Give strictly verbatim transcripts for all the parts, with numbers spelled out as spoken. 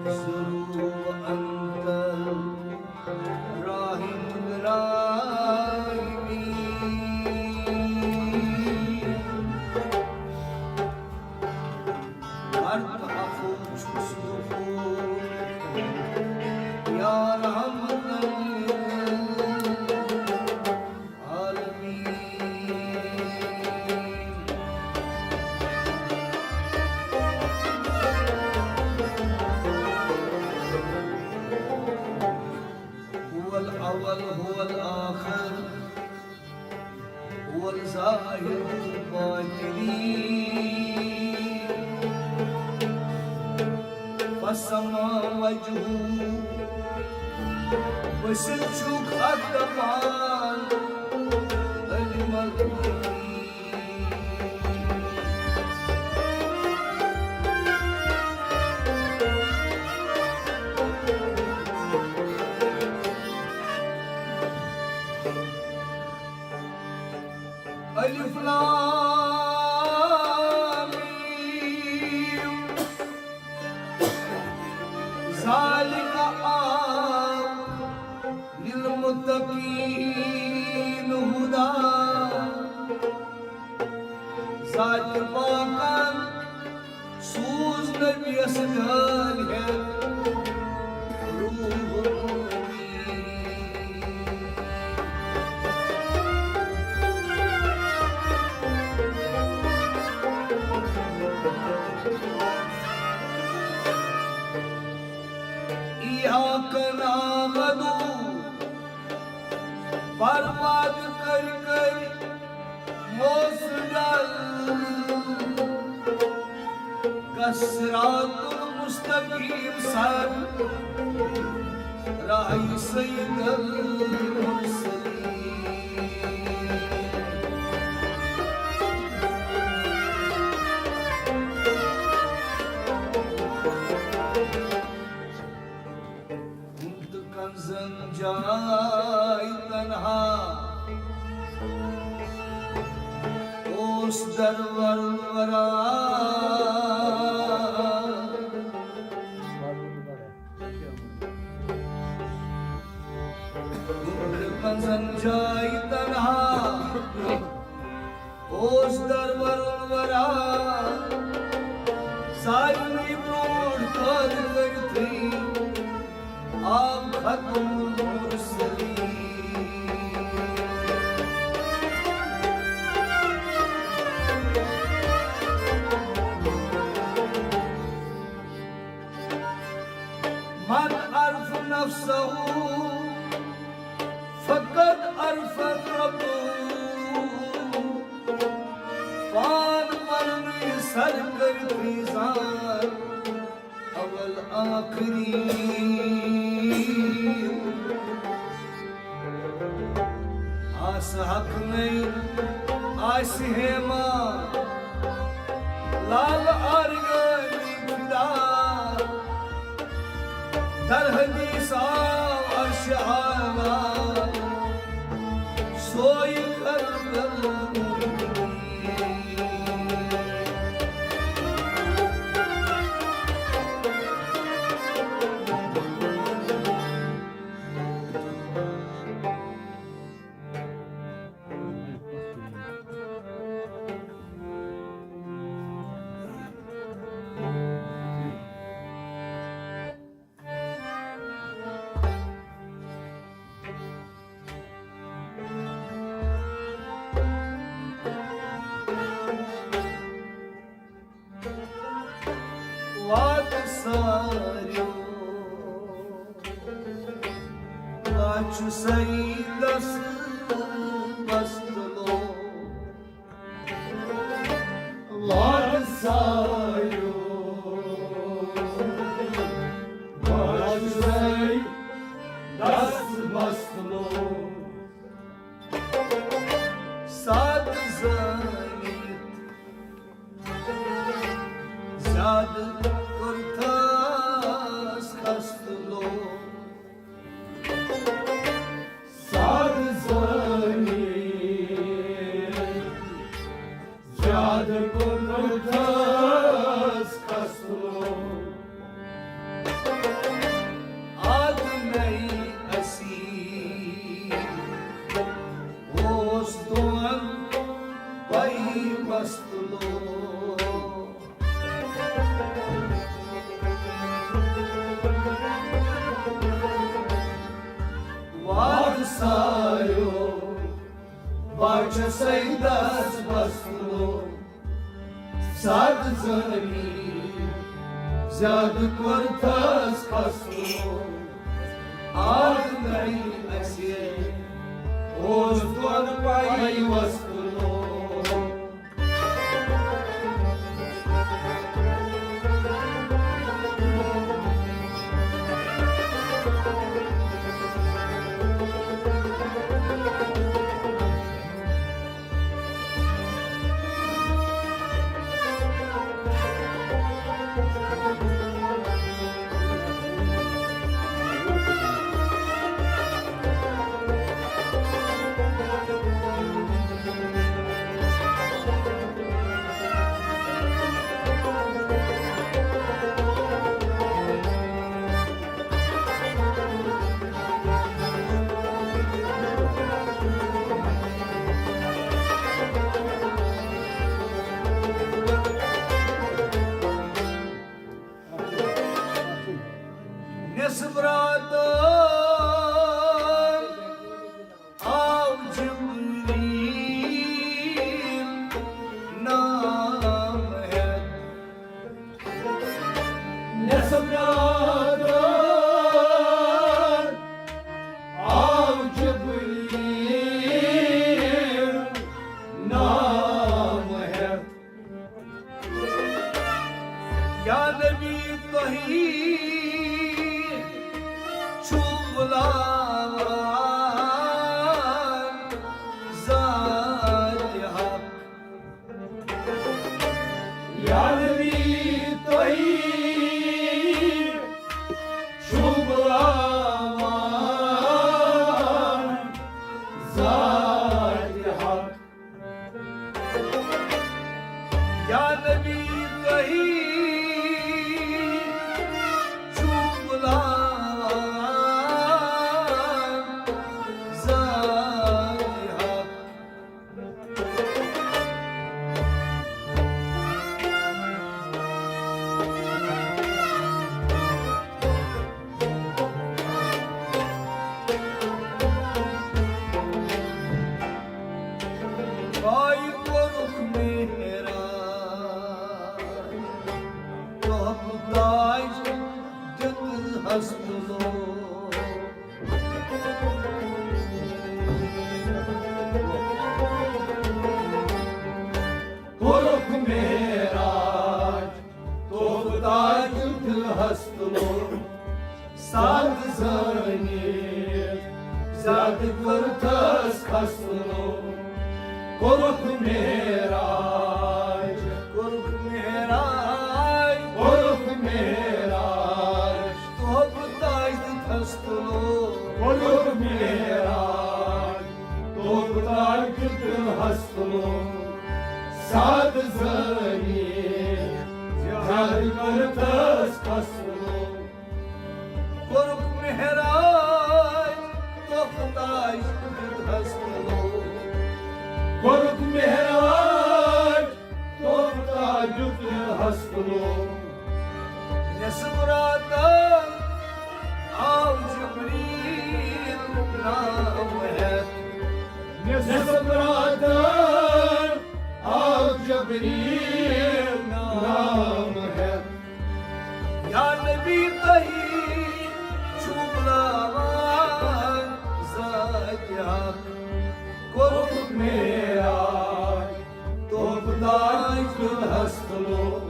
ضروب أنت راحم الراحمين. مرد عفو چھُس بہٕ یا رحمت للعالمین. هو الأول، هو الآخر، هو الظاهر والباطن. فسما وجهه، بٔسِتھ چھُکھ اَتھ دَپان، علم الغیب۔ الف لام میم۔ ذالک آ للمتقین ہدی۔ ذات پاکن سوز نبیس ڈٲلۍ ہٮ۪تھ روح القدس۔ ایاک نعبد، برباد کٔرۍ کٔرۍ موسہٕ ڈل، گژھ صراط المستقیم سر، راہی سید المرسلین۔ ہُنٛد کنزن جاے تنہا اوس درور الورا۔ ہُنٛد کنزن جاے تنہا اوس درور الورا، سارنٕے برونٛٹھ پٲدٕ کٔرِتھٕے آو ختم المرسلین۔ من عرف نفسه فقد عرف ربه۔ پان پننُے سر کٔرِتھٕے زان اول آخری۔ آسہٕ حق نَے آسہِ ہیما، لال آرگٲنی فدا۔ در حدیث آو عرش اعلیٰ، سوی قلب المؤمنین۔ وات ساریو، بہٕ چھُسَے دس بس تُلو۔ وات ساریو، بہٕ چھُسَے دس بس تُلو۔ سادٕ زٲنِتھ زیادٕ کوٚرتھس خستہٕ لوٚگ۔ سادٕ زٲنِتھ زیادٕ کوٚرتھس سیدس بستلو، سد زٲنی زیادٕ کوٚرتھس خستلو۔ آز نَے اَسہِ اوس دۄن پَے وستلو۔ نٮ۪صٕف راتَن آو جبریٖل نام ہٮ۪تھ۔ نٮ۪صٕف راتَن آو جبریٖل نام ہٮ۪تھ۔ یا نبی، تۄہہِ چھُو بُلاوان ذاتِ حق۔ یا نبی، تۄہہِ چھُو بُلاوان ذاتِ حق۔ یا نبی، تۄہہِ چھُو بُلاوان ذاتِ حق۔ پایہِ کوٚرُکھ معراج، تحفہٕ تاج دیُت ہستہٕ لوگ۔ کوٚرُکھ معراج، تحفہٕ تاج دیُت ہستہٕ لوگ۔ سد زٲنِتھ زیادٕ کوٚرتھس خستہٕ لوگ۔ کوٚرُکھ معراج، کوٚرُکھ معراج، کوٚرُکھ معراج۔ تحفہٕ تاج دیُت ہستہٕ لوگ۔ کوٚرُکھ معراج، تحفہٕ تاج دیُت ہستہٕ لوگ۔ سد زٲنِتھ زیادٕ کوٚرتھس خستہٕ لوگ۔ کوٚرُکھ معراج، تحفہٕ تاج دیُت ہستہٕ لوگ۔ کوٚرُکھ معراج، تحفہٕ تاج دیُت ہستہٕ لوگ۔ نٮ۪صٕف راتَن آو جبریٖل نام ہٮ۪تھ۔ نٮ۪صٕف راتَن آو جبریٖل نام ہٮ۪تھ۔ یا نبی، تۄہہِ چھُو بُلاوان ذاتِ حق۔ کوٚرُکھ معراج، تحفہٕ تاج دیُت ہستہٕ لوگ۔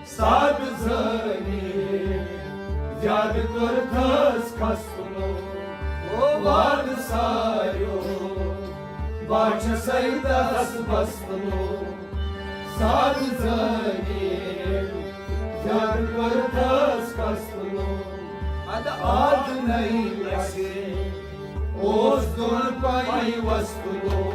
سد زٲنِتھ زیادٕ کوٚرتھس خستہٕ لوگ۔ او وعدٕ ساریو، بہٕ چھَس سیدس بستہٕ لوگ۔ سد زٲنِتھ زیادٕ کوٚرتھس خستہٕ لوگ۔ اَدٕ آدٕ نَے اَسہِ اوس دۄن پَے وستہٕ لوگ۔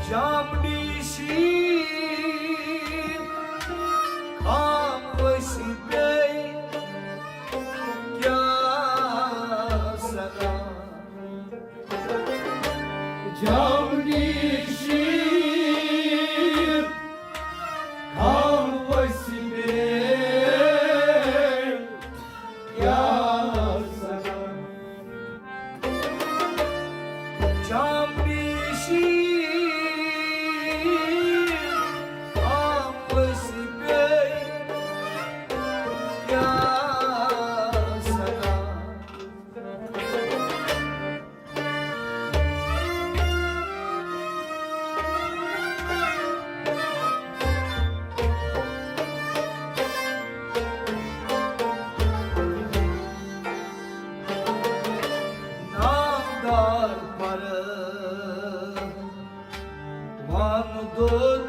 جامڈی شیٖر خاموشی پے کیٛاہ سنا۔ جامڈی شیٖر خاموشی پے کیٛاہ سنا۔ جامڈی شیٖر خاموشی پے کیٛاہ سنا۔ نامدار پر وان دود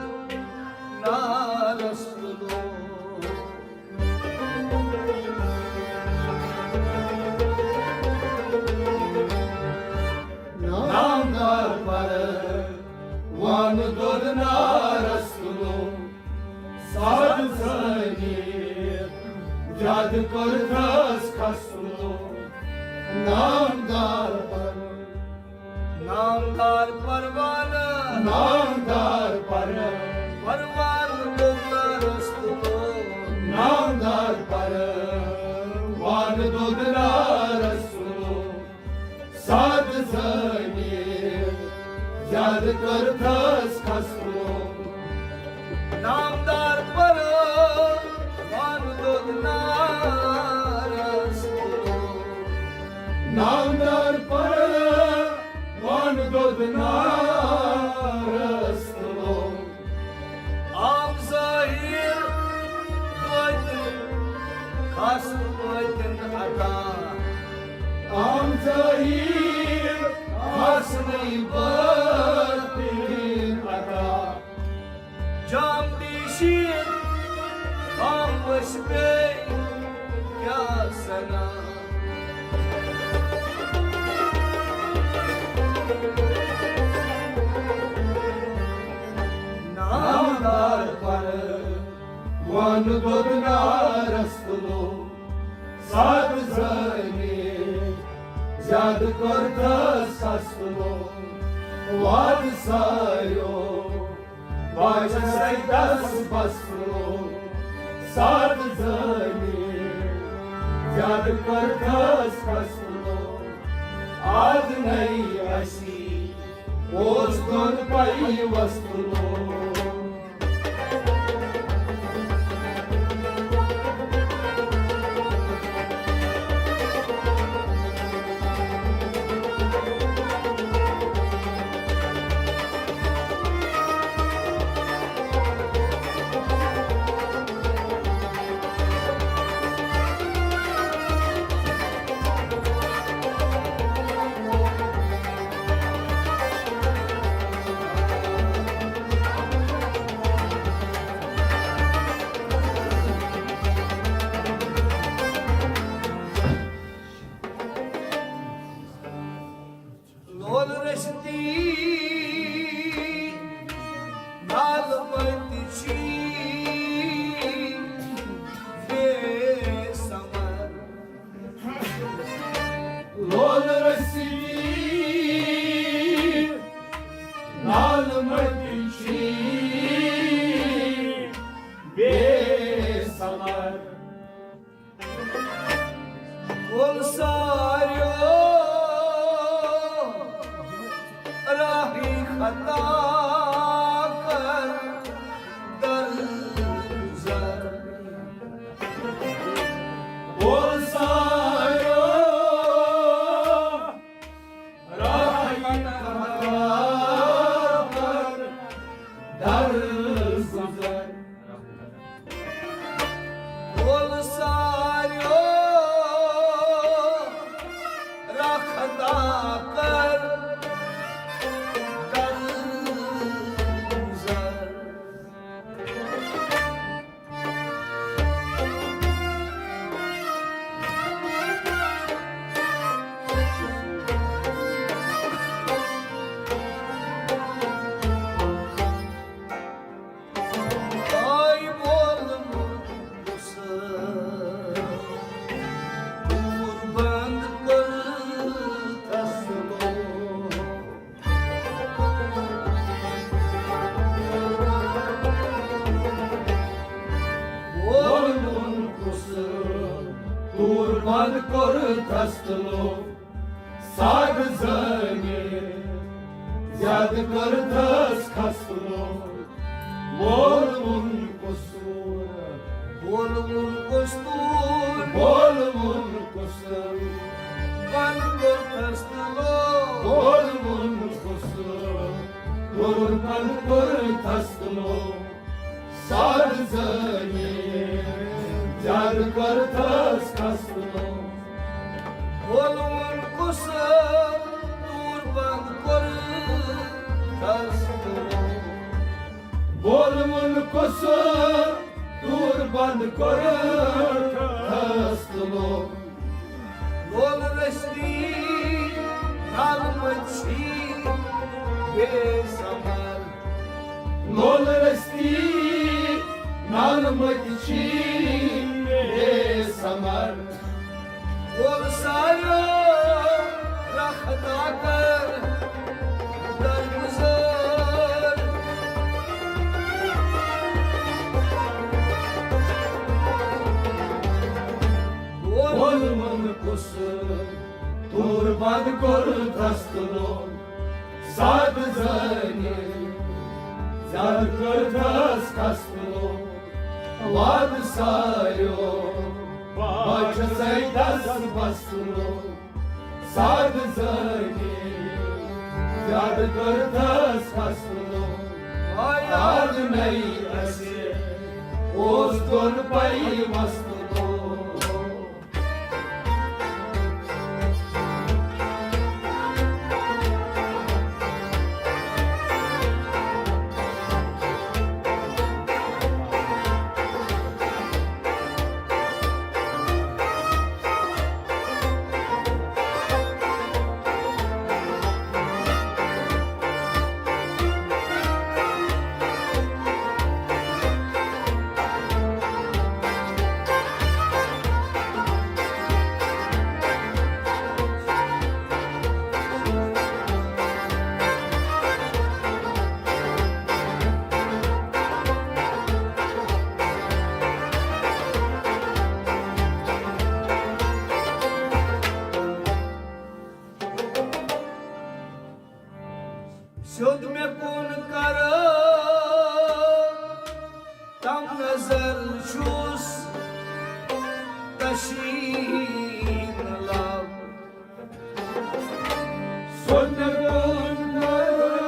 نارس تلو۔ نامدار پر وان دود نارس تلو۔ ساد زٲنِتھ زیادٕ کٔرتھس کھسنو۔ نامدار پر نامدار پروانہٕ۔ نامدار پر پروانہٕ دود نارس تلو۔ نامدار پر وان دود نارس تلو۔ ساد زٲنِتھ زیادٕ کٔرتھس کھسنو۔ نامدار پر وان دود نارس تلو۔ نامدار پر وان دود نارس تلو۔ عام ظٲہِر وٲتِن خاص وٲتِن عطا۔ عام ظٲہِر خاص نٔے بٲطِن عطا۔ جامڈی شیٖر خاموش پے کیٛاہ سنا۔ نامدار پر وان دود نارس تلو۔ ساد زٲنِتھ زیادٕ کٔرتھس کھسنو۔ واد ساریو واجہ سیدس بسنو۔ ساد زٲنِتھ زیادٕ کٔرتھس کھسنو۔ آد نٔے اسی اوس دۄن پَیہِ وَستُلو۔ لول رشتی نال متی چھی بے سمر۔ لول رشتی نال متی چھی بے سمر۔ کُل ساریو راہی خطا کر درگزر۔ کُل ساریو راہی خطا کر درگزر۔ کُل ساریو رکھ دا کر درگزر۔ پان کوٚر تس تہٕ لوٚگ سادٕ زٲنِتھ، زیادٕ کٔرتھس خستہٕ لوٚگ۔ مول ووٚن قصوٗر، مول ووٚن قصوٗر، مول ووٚن قصوٗر۔ پان کوٚر تس تہٕ لوٚگ، مول ووٚن قصوٗر، کوٚر پان کوٚر تس تہٕ لوٚگ سادٕ زٲنِتھ، زیادٕ کٔرتھس خستہٕ لوٚگ۔ مول ووٚن قصوٗر، پان کوٚر تس تہٕ لوٚگ۔ مول ووٚن قصوٗر، تہٕ پان کوٚر تس تہٕ لوٚگ۔ لول رستی نال مچھی بے ثمر۔ لول رستی نال مچھی بے ثمر۔ لول سارو رخ داکر درگزر۔ لول ووٚن قصوٗر، تہٕ پان کوٚر تس تہٕ لوٚگ سادٕ زٲنِتھ، زیادٕ کٔرتھس خستہٕ لوٚگ۔ وادٕ ساریو بچھسے تس بستہٕ لوٚگ سادٕ زٲنِتھ، زیادٕ کٔرتھس خستہٕ لوٚگ۔ یاد نَے اسہِ اوس دۄن پیوستہٕ لوٚگ۔ سیوٚد مےٚ کُن کرٕ تم نظر چھُس تشیٖن لب۔ سیوٚد مےٚ کُن کرٕ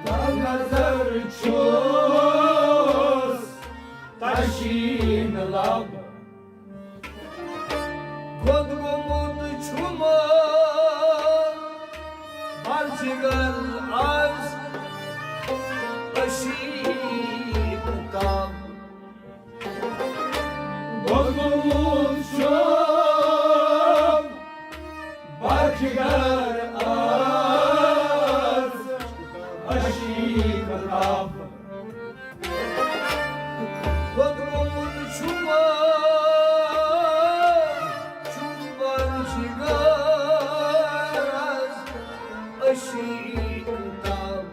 تم نظر چھُس تشیٖن لب۔ گوٚد گوٚمُت چھُم بر جگر از اشیٖن تام۔ گوٚد گوٚمُت چھُم بر جگر از اشیٖن تام۔ ووتمُت چھُم، چھُم بر جگر از اشیٖن تام۔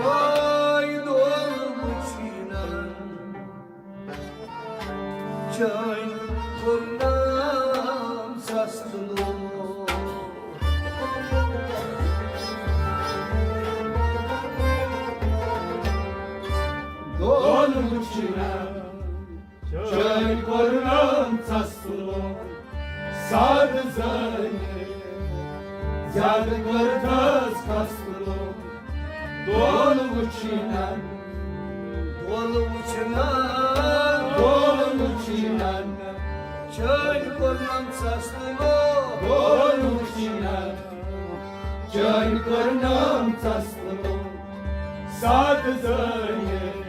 وای دول وٕچھِنَن چٲنۍ کوٚرنام سستہٕ لوٗکھ۔ دول وٕچھِنَن چٲنۍ کوٚرنام سستہٕ لوٗکھ۔ سادٕ زٲنِتھ زیادٕ کٔرتھس خستہٕ لوٗکھ۔ دول وٕچھِنَن، دول وٕچھِنَن، دول وٕچھِنَن چٲنۍ کوٚرنام سستہٕ لوٗکھ۔ دول وٕچھِنَن چٲنۍ کوٚرنام سستہٕ لوٗکھ۔ سادٕ زٲنِتھ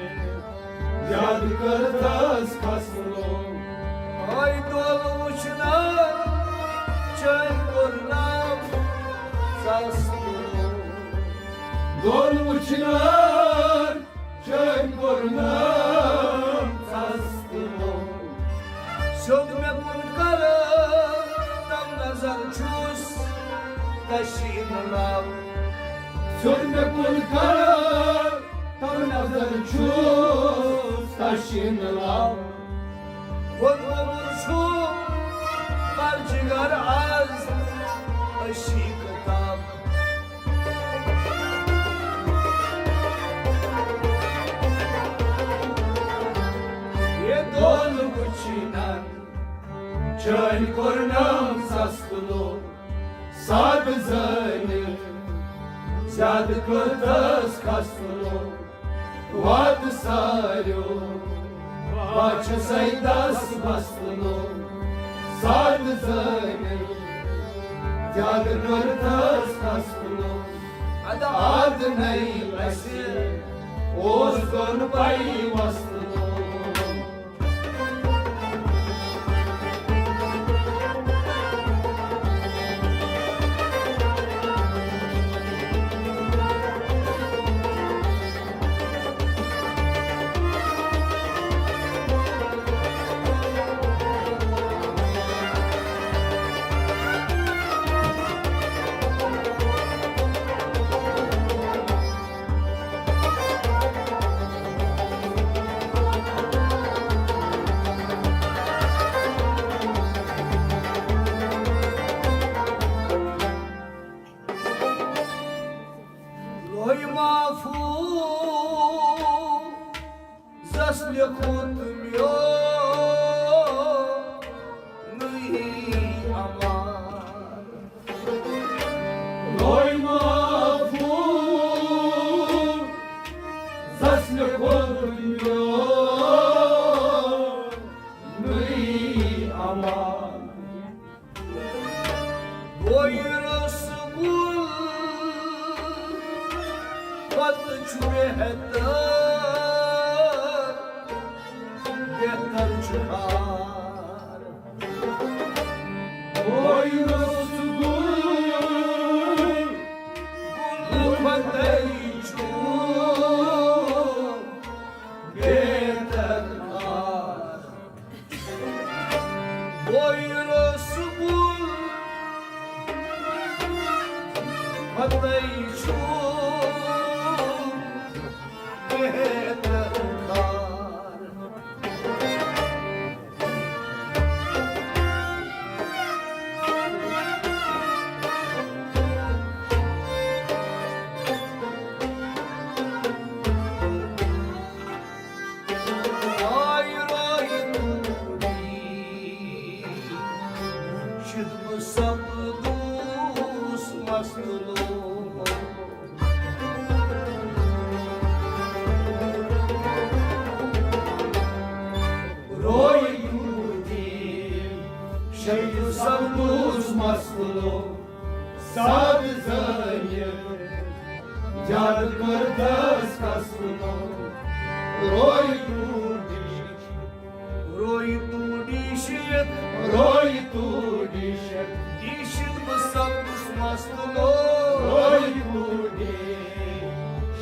زیادٕ کٔرتھس خستہٕ لوٗکھ۔ ہاے دول وٕچھِنَن چٲنۍ کوٚرنام سستہٕ لوٗکھ۔ دول وٕچھِنَن چٲنۍ کوٚرنام سستہٕ لوٗکھ۔ سیوٚد مےٚ کُن کر تشیٖن لب۔ سیوٚد مےٚ کُن کر تو نظر چھُس تشیٖن لب۔ ووٚنمُت چھُ مر جگر از عشیٖق تب۔ یہِ دول وٕچھِنن چٲنۍ کوٚرنم سستہٕ لوٚگ۔ سادٕ زٲنِتھ زیادٕ کٔرتھس خستہٕ لوٚگ۔ واتہٕ ساریو بہٕ چھُسَے دس بستہٕ لوٚگ۔ سادٕ زٲنِتھ زیادٕ کٔرتھس خستہٕ لوٚگ۔ ادٕ آد نَے اَسہِ اوس دۄن پَیہِ وستہٕ لوٚگ۔ لوے محفوظس لیوٚکھمُت میونُے امان۔ لوے محفوظس لیوٚکھمُت میونُے امان۔ بوے رسول پتہٕ چھُ بہتر، بہتر چھُ ہار۔ بوے رسول پتہٕ چھُ بہتر ہار۔ بوے رسول پتہٕ چھُ بہتر ہار۔ آے روے توٗری، شِد بہٕ سپدوس مست لوگ۔ روے توٗری، شِد بہٕ سپدوس مست لوگ۔ سادٕ زٲنِتھ زیادٕ کٔرتھس خستہٕ لوگ۔ روے توٗری، روے توٗری شِد، روے توٗری شِد، یہِ شِد بہٕ سپدوس مست لوگ۔ روے توٗری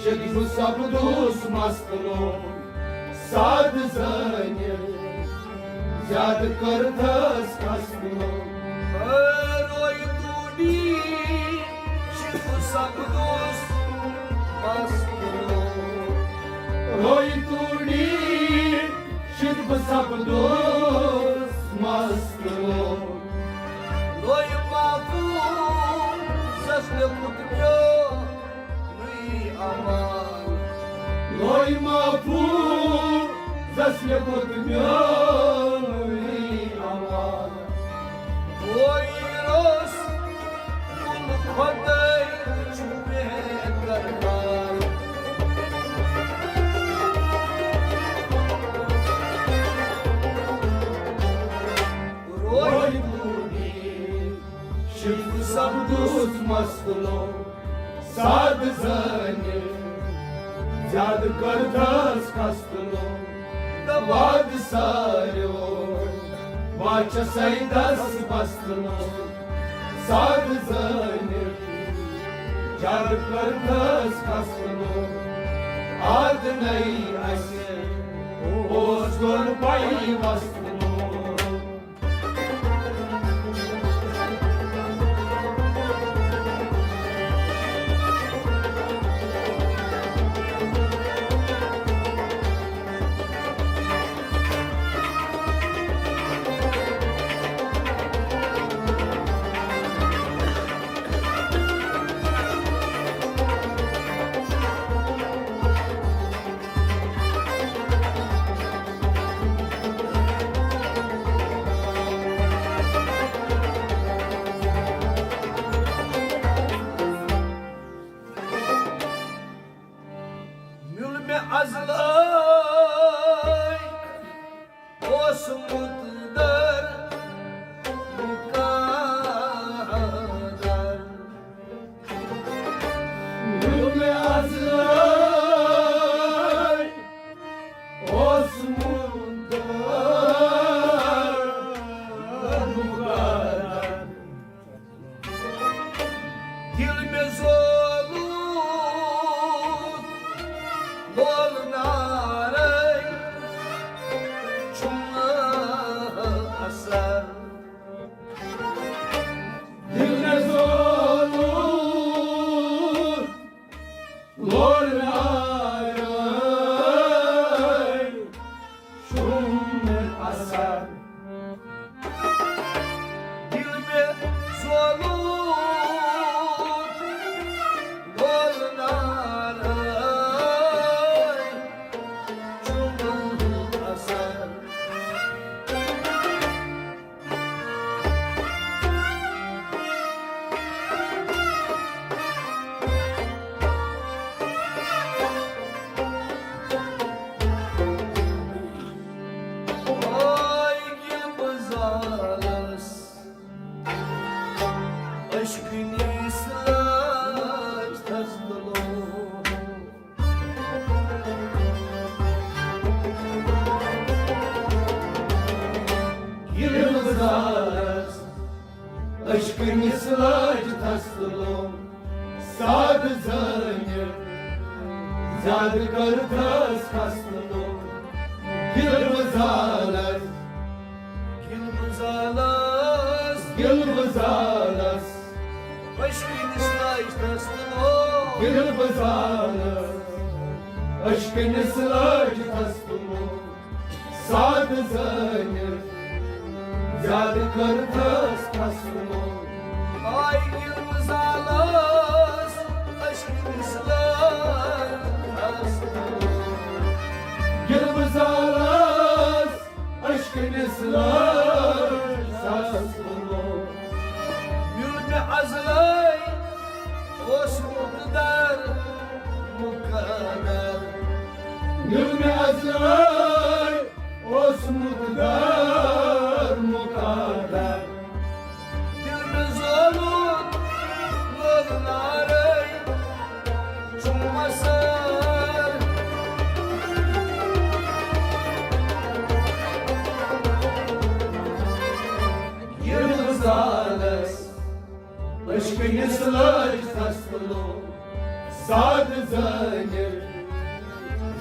شِد بہٕ سپدوس مست لوگ۔ سادٕ زٲنِتھ زیادٕ کٔرتھس خستہٕ لوگ۔ روے توٗری شِد بہٕ سپدوس مست لوگ۔ روے توٗری شِد بہٕ سپدوس مست لوگ۔ لوے محفوظس لیوٚکھمُت میون نُے امان۔ لوے محفوظس لیوٚکھمُت میونُے امان۔ بوے رسول کھۄتَے چھُ بہتر ہار۔ روے توٗری شِد بہٕ سپدوس مست لوگ۔ سادٕ زٲنِتھ زیادٕ کٔرتھس خستہٕ لوگ۔ تہٕ وعدٕ ساریو بہٕ چھُسَے دس بستہٕ لوگ۔ سادٕ زٲنِتھ زیادٕ کٔرتھس خستہٕ لوگ۔ آد نَے اَسہِ اوس دۄن پَیہِ وستہٕ لوگ۔ ازلے اوسمُت در مقدر۔ ییٚلہِ مےٚ ازلے اوسمُت در مقدر۔ ییٚلہِ مےٚ زولُت لولہٕ نارے چھُم اثر۔ ییٚلہِ مےٚ زولُت لولہٕ نارے چھُم اثر۔ ییٚلہِ مےٚ زولُت لولہٕ نارے چھُم اثر۔ آے ییٚلہِ بہٕ زالس، اشکنِس لٲج تس دُلو۔ ییٚلہِ بہٕ زالس، اشکنِس لٲج تس دُلو۔ سادٕ زٲنِتھ زیادٕ کٔرتھس کس دُلو۔ ییٚلہِ بہٕ زالس، ییٚلہِ بہٕ زالس، ییٚلہِ بہٕ زالس، اشکنِس لٲج تس دُلو۔ ییٚلہِ بہٕ زالس، اشکنِس لٲج تس دُلو۔ سادٕ زٲنِتھ زیادٕ کٔرتھس کس دُلو۔ آے ییٚلہِ بہٕ زالس، اشکنِس لٲج تس دُلو۔ ییٚلہِ بہٕ زالس، اشکنِس لٲج تس دُلو۔ ییٚلہِ مےٚ ازلے اوسمُت در مقدر۔ ییٚلہِ مےٚ ازلے اوسمُت در مقدر۔ ییٚلہِ مےٚ زولُت لولہٕ نارے چھُم اثر۔ ییٚلہِ بہٕ زالس، اشکنِس لٲج تس دُلو۔ سادٕ زٲنِتھ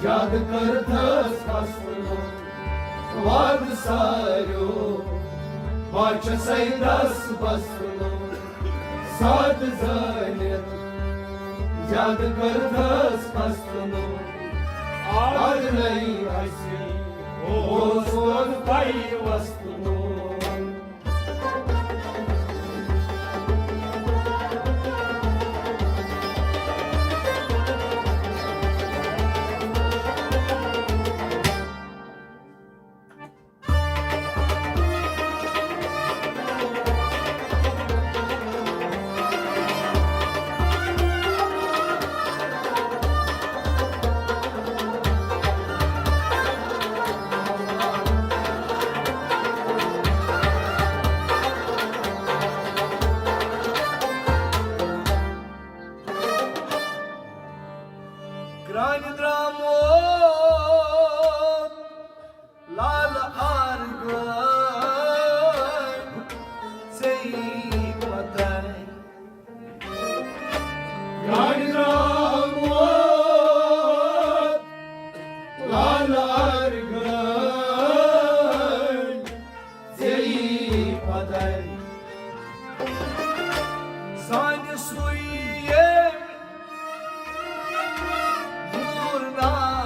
یاد کٔرتھس کس دُلو۔ وعدٕ ساریو بہٕ چھسے دس بس دُلو۔ سادٕ زٲنِتھ یاد کٔرتھس کس دُلو۔ ادلے اسہِ اوس اور پے وس دُلو۔ گرانہِ درامُت لال آر گٲڑۍ ژےٚ یی پتہ۔ گرانہِ درامُت لال آر گٲڑۍ ژےٚ یی پتہ۔ سانہِ سُے ییٚمۍ موٗر ناو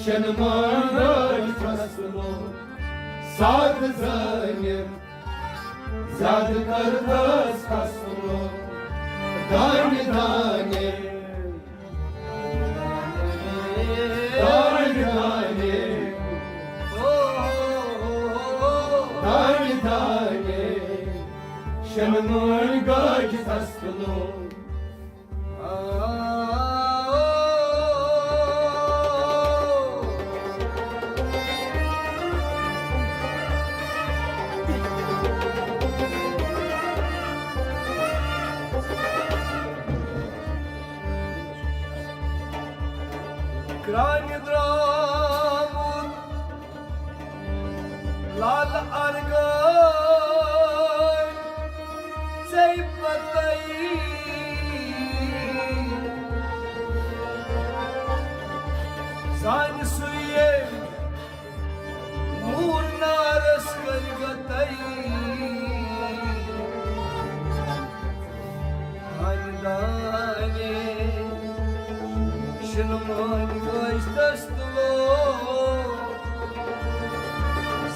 چنہٕ مانٛگہٕ چھَس تُلُن، ساتھ زٲنِتھ زیادٕ کٔرہَس کھسنُک دانہِ دانہِ، دانہِ دانہِ، دانہِ دانہِ، شنہٕ مانٛگہٕ چھَس تُلُن۔ کرٛانہِ درٛامُت لال ارغے ژے پتے۔ زانہِ سُے ییٚمۍ موٗر نارس کٔرۍ گتے۔ خاندانے شنہٕ مانٛگہٕ ٲسۍ تس تُلو،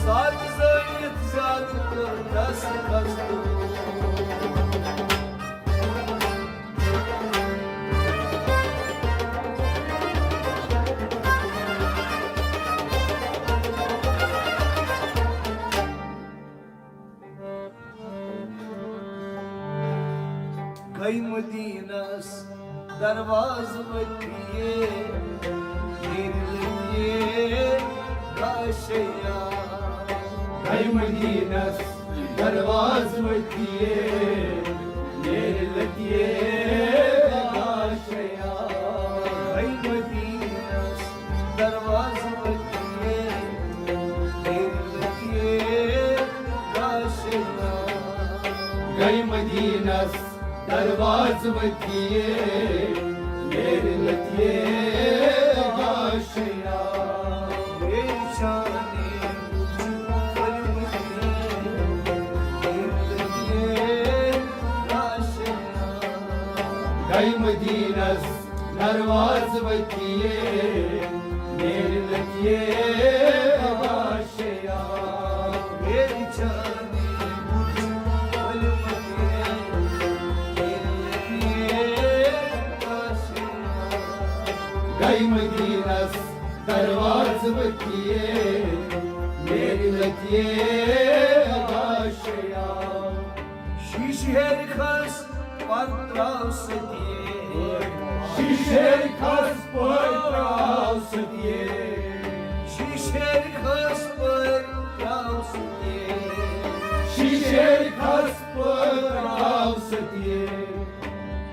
ساتھ زٲنِتھ زیادٕ کوٚر تس کس تُلو۔ گٔے مدینس دروازٕ وتی، نیرِ لگے کاشیا۔ گٔے مدینس دروازٕ وتی، نیرِ لگے کاشیا۔ گٔے مدینس دروازٕ وتی، نیرِ لگے کاشیا۔ گٔے مدینس دروازٕ وتی، نیرِ لگے کاشیا۔ میری جانے مجھ پر مجھے، نیرِ لگے کاشیا۔ گٔے مدینس دروازٕ وتی، نیرِ لگے کاشیا۔ میری جانے مجھ پر مجھے، نیرِ لگے کاشیا۔ گٔے مدینس دروازٕ وتی، نیرِ لگے کاشیا۔ شیشہٕ ہیٚرِ کھس پر تراو ستی۔ شیشہٕ ہیٚرِ کھس پر تراو ستی۔ شیشہٕ ہیٚرِ کھس پر تراو ستی۔ شیشہٕ ہیٚرِ کھس پر تراو ستی۔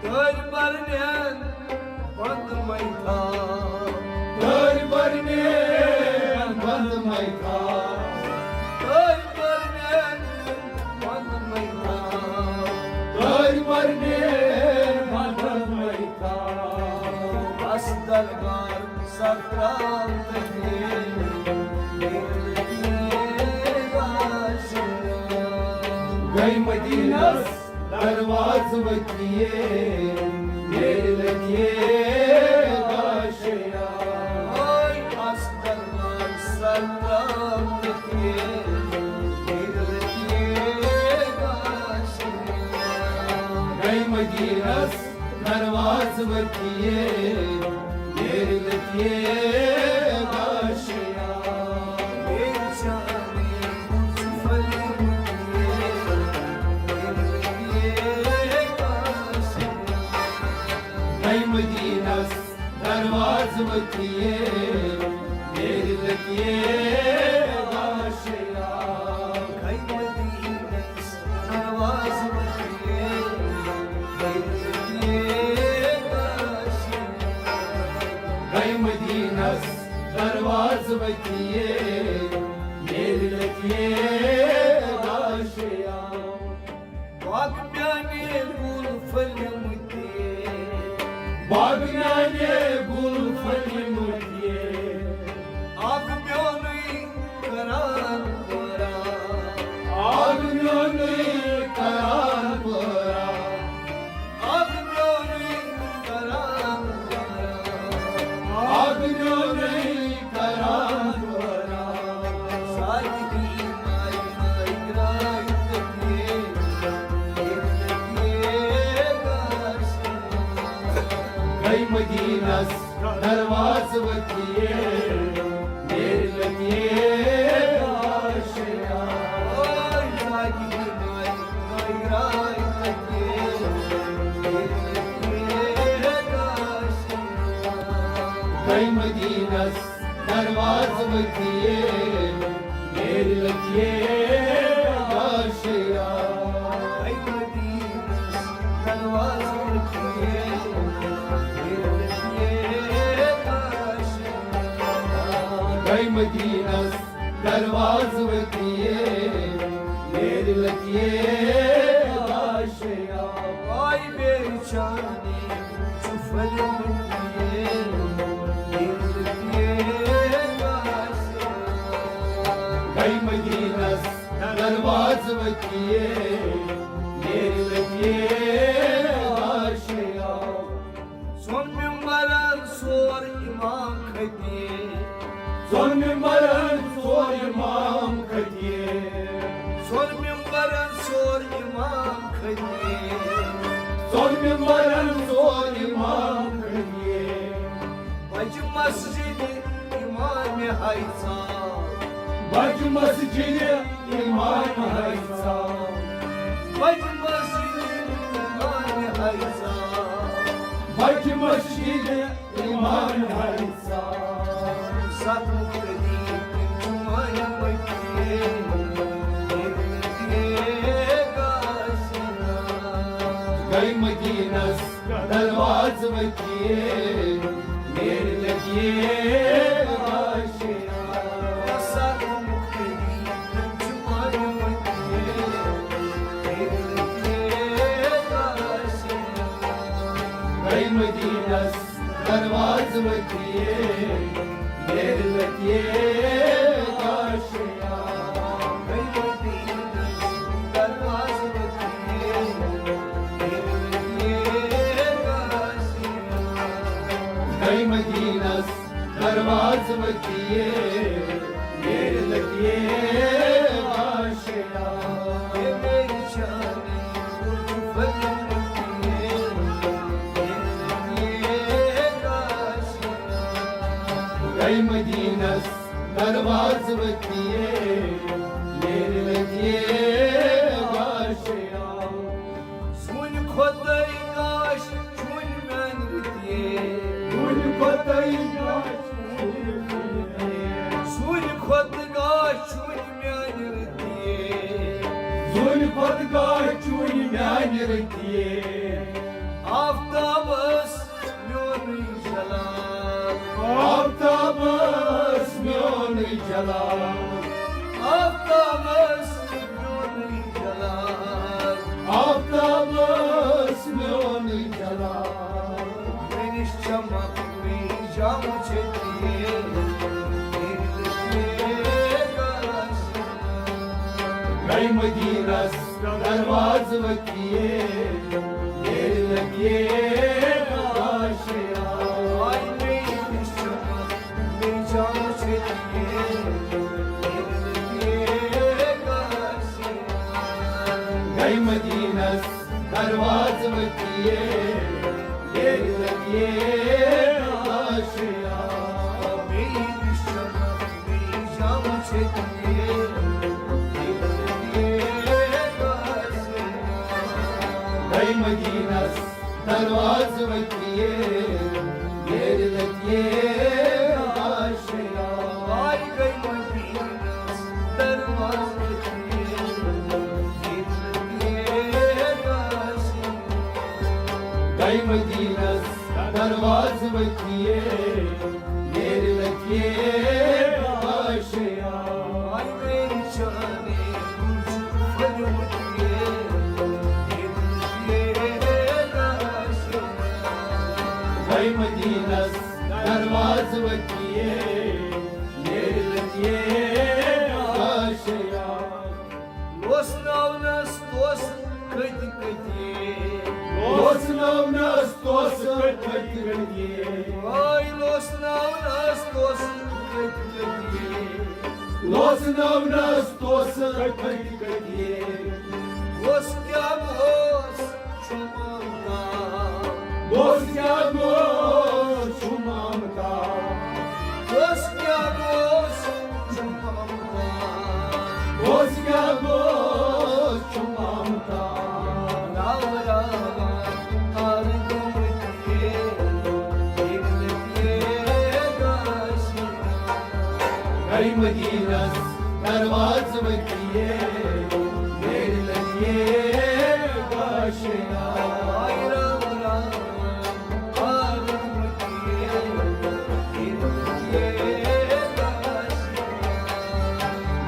تٲرۍ برنٮ۪ن بنٛد مَے تھاو۔ تٲرۍ برنٮ۪ن بنٛد مَے تھاو۔ تٲرۍ برنٮ۪ن بنٛد مَے تھاو۔ تٲرۍ برنٮ۪ن بنٛد مَے تھاو۔ بس دربار سر تراو تٔتی۔ گٔے مدینس دروازٕ وتی، نیرِ لگے کاشیا۔ اوے اس دربار سر تراو تٔتی، نیرِ لگے کاشیا۔ گٔے مدینس دروازٕ وتی، نیرِ لگے کاشیا۔ گٔے مدینس دروازٕ وتی، نیرِ لگے کاشیا۔ گٔے مدینس دروازٕ وتی، گٔے مدینس دروازٕ وتی، نیرِ لگے کاشیا۔ باغ میانے گُل پھٔلۍ مٕتۍ۔ باغ میانے گُل پھٔلۍ مٕتۍ۔ اکھ میونُے کران پٲران۔ اکھ میونُے کران پٲران۔ اکھ میونُے کران پٲران۔ اکھ میونُے دروازٕ وتی میرے لگیے آشیا۔ گٔے مدینس دروازٕ وتی میرے لگیے آشیا۔ گٔے مدینس دروازٕ وتی میرے لگیے آشیا۔ آے میرے چانے، ژٕ پھٔلۍ مُٹھیے، میرے لگیے آشیا۔ گٔے مدینس دروازٕ وتی میرے لگیے آشیا۔ سون ممبرن سور امام خطیب۔ سون ممبرن سور امام خطیب۔ سون ممبرن سور امام خطیب۔ سون ممبرن سور امام خطیب۔ بجہِ مسجد امام حیثہ۔ بجہِ مسجد امام حیثہ۔ بجہِ مسجد امام حیثہ۔ بجہِ مسجد امام حیثہ۔ ستھ مقتدی تِم چھِ ماے مکیے۔ گٔے مدینس دروازٕ وتی میرے لگیے آشیا۔ گٔے مدینس دروازٕ وتی میرے لگیے آشیا۔ گٔے مدینس دروازٕ وتی میرے لگیے آشیا۔ گٔے مدینس دروازٕ وتی میرے لگیے آشیا۔ سُنہِ کھۄتہٕ گاش چُنۍ میانہِ رٕتیے۔ سُنہِ کھۄتہٕ گاش چُنۍ میانہِ رٕتیے۔ سُنہِ کھۄتہٕ گاش چُنۍ میانہِ رٕتیے۔ سُنہِ کھۄتہٕ گاش چُنۍ میانہِ رٕتیے۔ آفتابس میونُے جلال۔ آفتابس میونُے جلال۔ آفتابس میونُے جلال۔ آفتابس میونُے جلال۔ مےٚ نِش چمک بیٚیہِ جام چھےٚ تیز۔ گٔے مدینس دروازٕ وتی میرے لگیے آشیا۔ گٔے مدینس دروازٕ وتی میرے لگیے آشیا۔ گٔے مدینس دروازٕ وتی میرے لگیے آشیا۔ آے گٔے مدینس دروازٕ وتی میرے لگیے آشیا۔ گٔے مدینس دروازٕ وتی میرے لگیے آشیا۔ آے میرے چانے، تُجھ پھٔلۍ مُٹھیے۔ گٔے مدینس دروازٕ وتی میرے لگیے آشیا۔ لوسناونس توس کھٔتۍ کھٔتۍ۔ لوسناونس توس کھٔتۍ کھٔتۍ۔ آے لوسناونس توس کھٔتۍ کھٔتۍ۔ لوسناونس توس کھٔتۍ کھٔتۍ۔ اوس کیٛاہ اوس چھُ مالدار۔ اوس کیٛاہ اوس مدینس دروازٕ وتی، میرے لگیے آشیان۔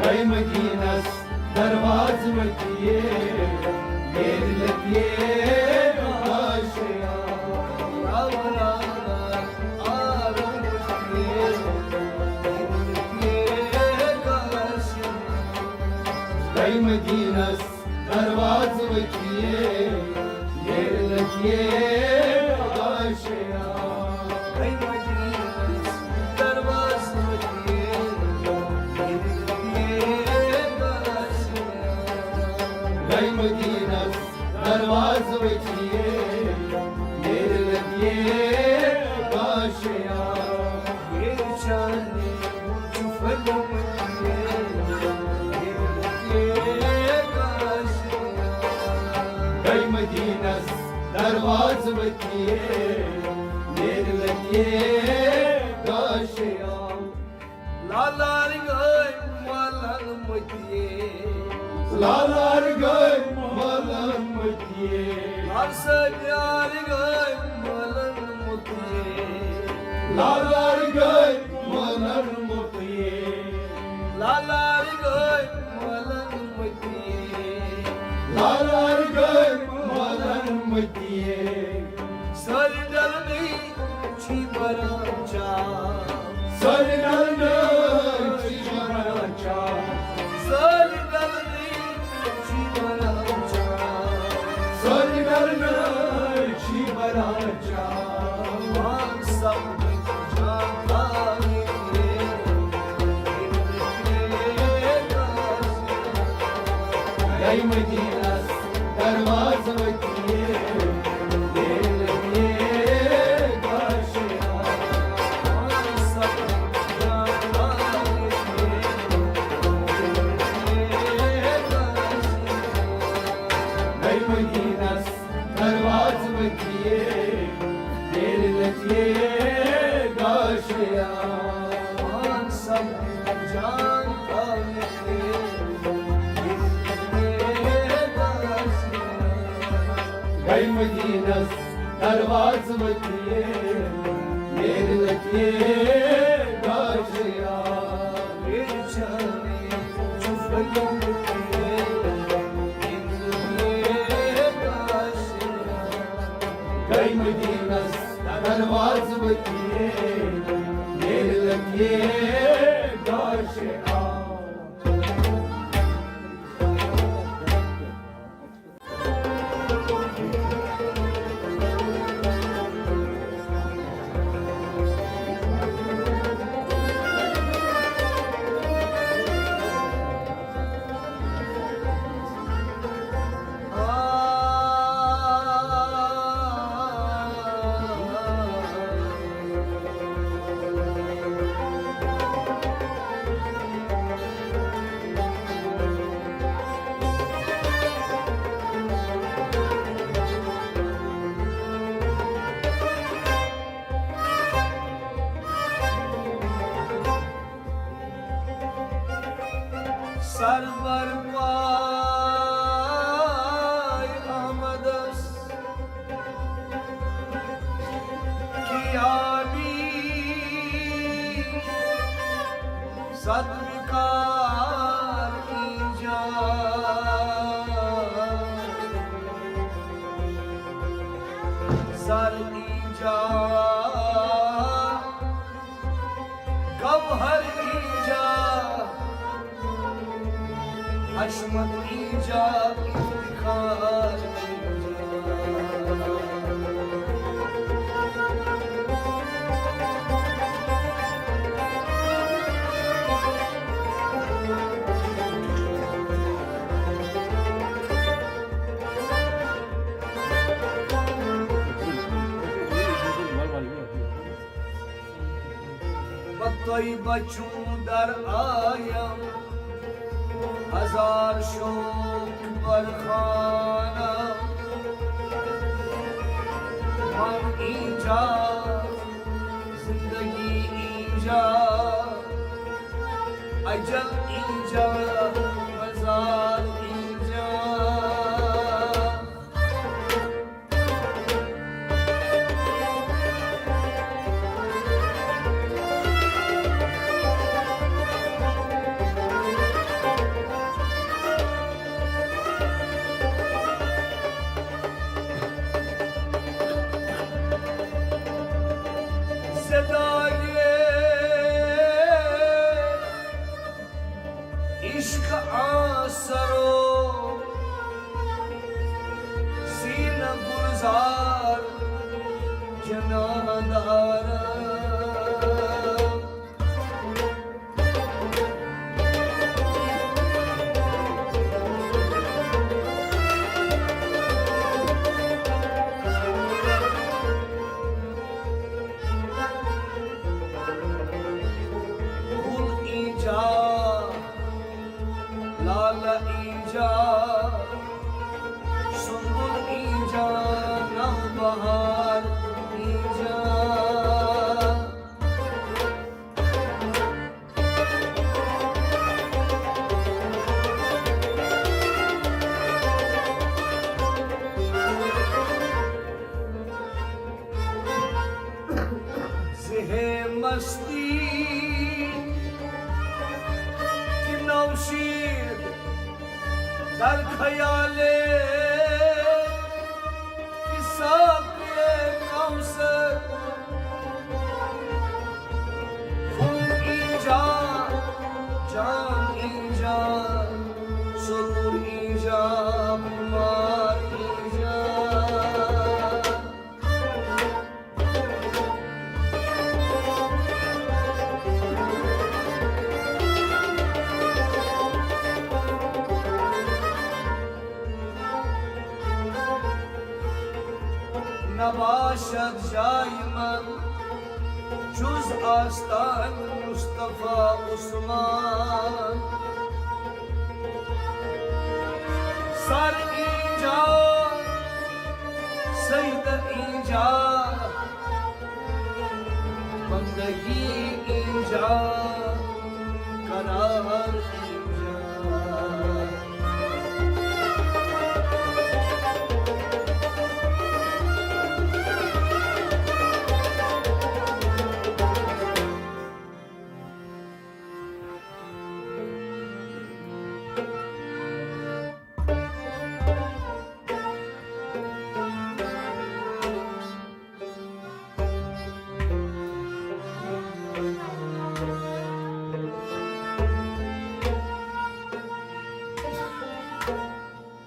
گٔے مدینس دروازٕ وتی، میرے لگیے آشیان۔ گٔے مدینس دروازٕ وتی، میرے لگیے آشیان۔ گٔے مدینس دروازٕ وتی، میرے لگیے آشیان۔ گٔے مدینس دروازٕ وتی، میرے لگیے آشیان۔ میرے چاہنے چھُ پھٔلمُت، میرے لگیے آشیان۔ گٔے مدینس دروازٕ وتی، میرے لگیے آشیان۔ لالار گٔے مۄلن مٔتیے۔ لالار گٔے مۄلن مٔتیے۔ لال سدیار گٔے مۄلن مٔتیے۔ لالار گٔے مۄلن مٔتیے۔ لالار گٔے مۄلن مٔتیے۔ لالار گٔے مۄلن مٔتیے۔ سٲری ڈلنٕے چھی بران چاو۔ سٲری ڈلنٕے چھی بران چاو۔ سٲری ڈلنٕے چھی بران چاو۔ سٲری ڈلنٕے چھی بران چاو۔ مان سپدٕکۍ جان تھاوٕنۍ۔ گٔے مدینس دروازٕ وتی، میرے لگیے آشیان۔ گٔے مدینس دروازٕ وتی، میرے لگیے آشیان۔ گٔے مدینس دروازٕ وتی، میرے لگیے آشیان۔ گٔے مدینس دروازٕ وتی، میرے لگیے آشیان۔ سرور پاے آمدس کیابی صدر کار اینجا، زر اینجا، گوہر اینجا، حشمت اینجا، افتخار اینجا۔ بہ تۄہہِ بچوں در آیم، ہزار شوق برخانہ۔ غم اینجا، زندگی اینجا، جل اینجا، مزار اینجا۔ صدای عشق آسرو سینہ گلزار جنان دارم۔ گل اینجا، لالہ اینجا، سنبل اینجا، نوبہار اینجا۔ زہ مستی کہ نوشید در خیال کہ ساقی کوثر۔ خون اینجا، جان اینجا، سرور اینجا، خمار اینجا۔ نباشد جای من جز آستان مصطفی عثمان۔ سر اینجا، سید اینجا، بندگی اینجا، قرار اینجا۔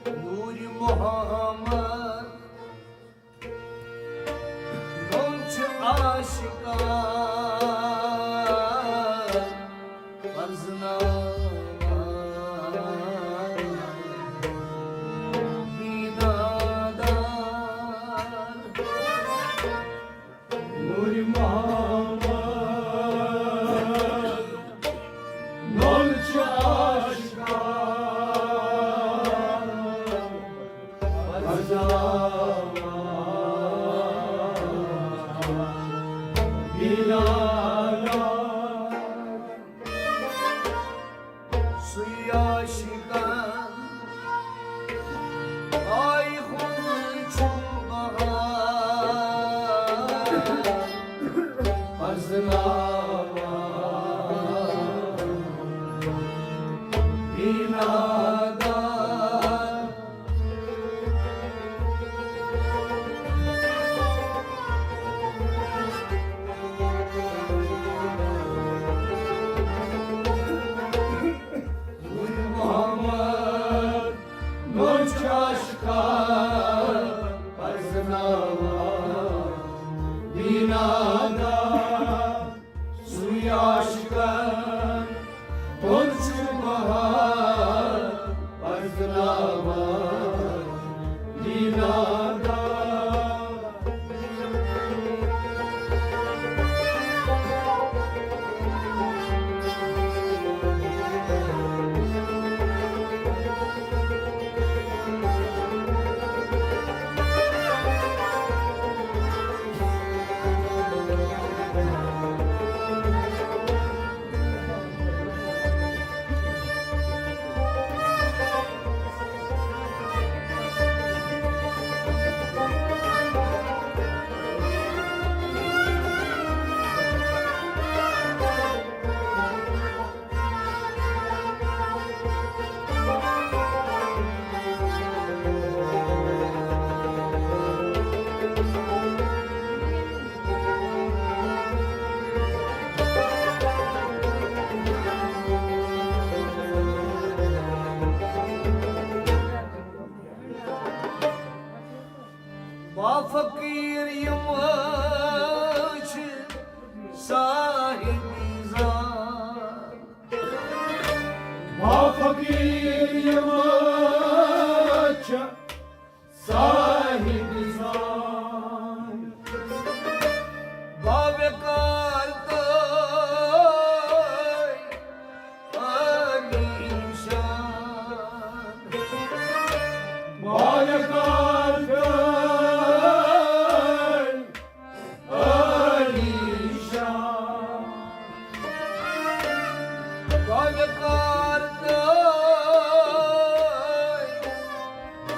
نور محمد، نوٚن چھُ عاشقان پرزناوان بیدادار۔ نور محمد، نوٚن چھُ عاشقان پرزناوان بیدادار۔ سُے عاشقن آے ہُنٛد چھُم بہار پرزناوان بیدادار۔ نور محمد، نوٚن چھُ عاشقن پرزناوان بیدادار۔ سُے عاشقن ہُنٛد چھُ بہار پرزناوان بیدادار۔ ما فقیٖر یِم چھِ صاحب زان۔ ما فقیٖر یِم چھِ صاحب زان۔ باوقار تہٕ عالی شان۔ باوقار تہٕ عالی شان۔ باوقار تہٕ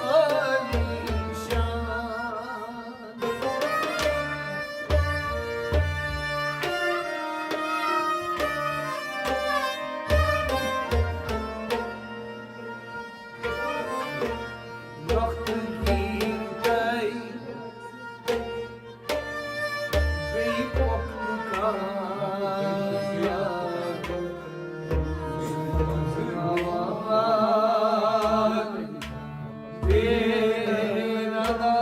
عالی شان۔ نۄقطہٕ گیٖر تۄہہِ بیٚیہِ پۄختہٕ کار۔ بے ردا۔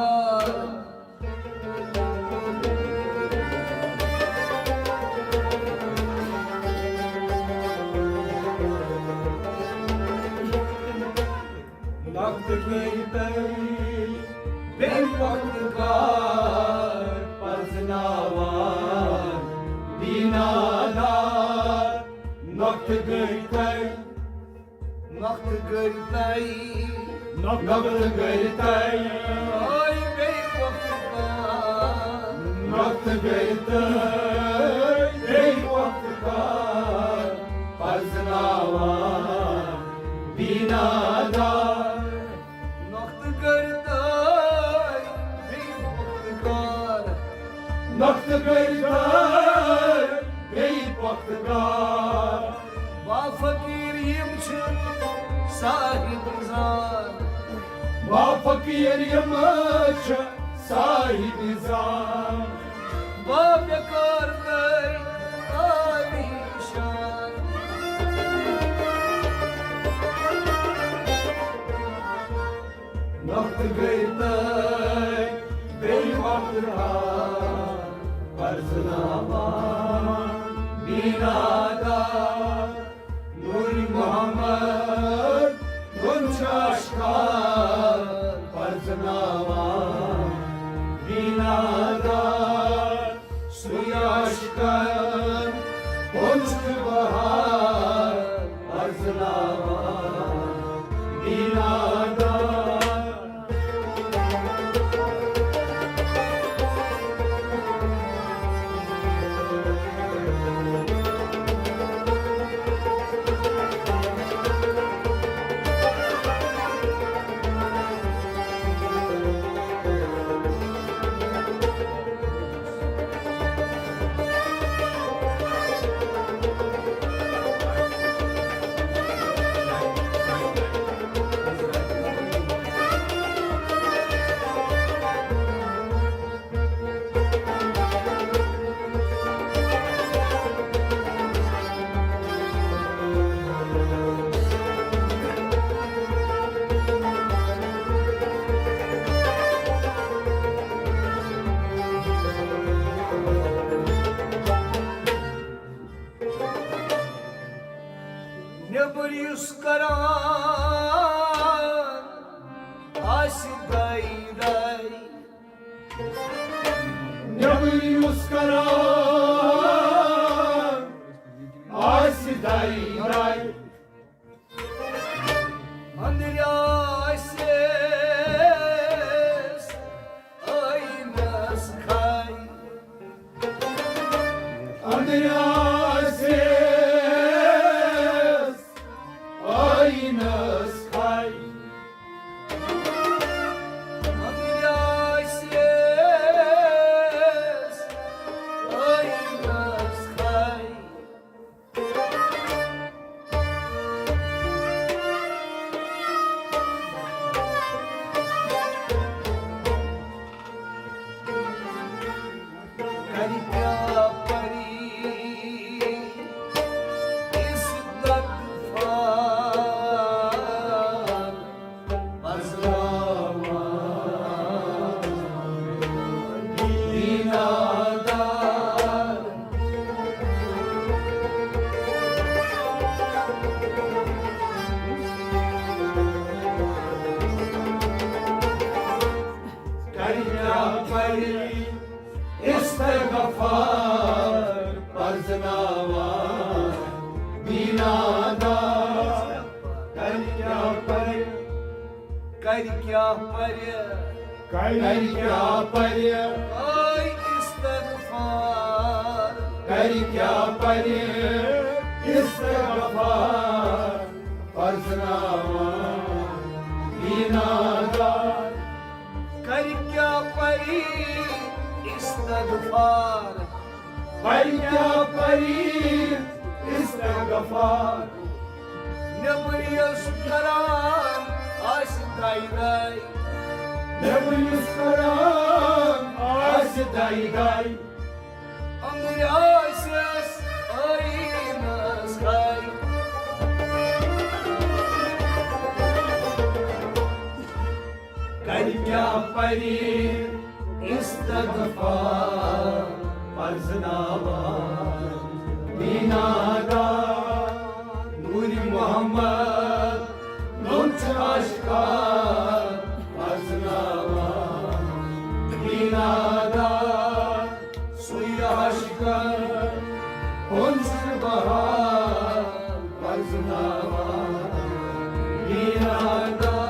نۄقطہٕ گٔے تۄہہِ بیٚیہِ پۄختہٕ کار پرزٕناوان بیٖنا دار۔ نۄقطہٕ گٔے تۄہہِ نۄقطہٕ گٔے تۄہہِ۔ نۄقطہٕ گٔے تۄہہِ۔ آے بیٚیہِ پۄختہٕ کار۔ نۄقطہٕ گٔے تۄہہِ۔ بیٚیہِ پۄختہٕ کار۔ پرزٕناوان بیٖنا دار۔ نۄقطہٕ گٔے تۄہہِ۔ بیٚیہِ پۄختہٕ کار۔ نۄقطہٕ گٔے تۄہہِ۔ بیٚیہِ پۄختہٕ کار۔ با فقیٖر یِم چھِ صاحب زان۔ با فقیٖر یِم چھِ صاحب زان۔ با بیکار تہٕ عالی شان۔ نۄقطہٕ گٔے تۄہہِ بیٚیہِ پۄختہٕ کار۔ پرزٕناوان بیٖنا دار۔ نوٗرِ محمد گُل چھُ آشکار پرزٕناوان بیٖنا دار۔ سُے عاشقن گُل چھُ بہار پرزٕناوان بیٖنا دار۔ پرِ استغفار پرزناوان بینا داد۔ کرِ کیٛاہ پرِ؟ کرِ کیٛاہ پرِ؟ کرِ کیٛاہ پرِ؟ آے استغفار۔ کرِ کیٛاہ پرِ؟ استغفار پرزناوان بینا داد۔ کرِ کیٛاہ پرِ استغفار؟ کرِ کیٛاہ پرِ استغفار؟ نیٚبٕر یُس کران آسہِ دَے دَے۔ نیٚبٕر یُس کران آسہِ دَے دَے۔ أنٛدرۍ آسٮ۪س ٲیٖنَس کھَے۔ کرِ کیٛاہ پرِ استغفار پرزناوان بینا داد۔ نوٗرِ محمد نوٚن چھُ عاشقان پرزناوان بینا داد۔ سُے عاشقن ہُنٛد چھُ بہار پرزناوان بینا داد۔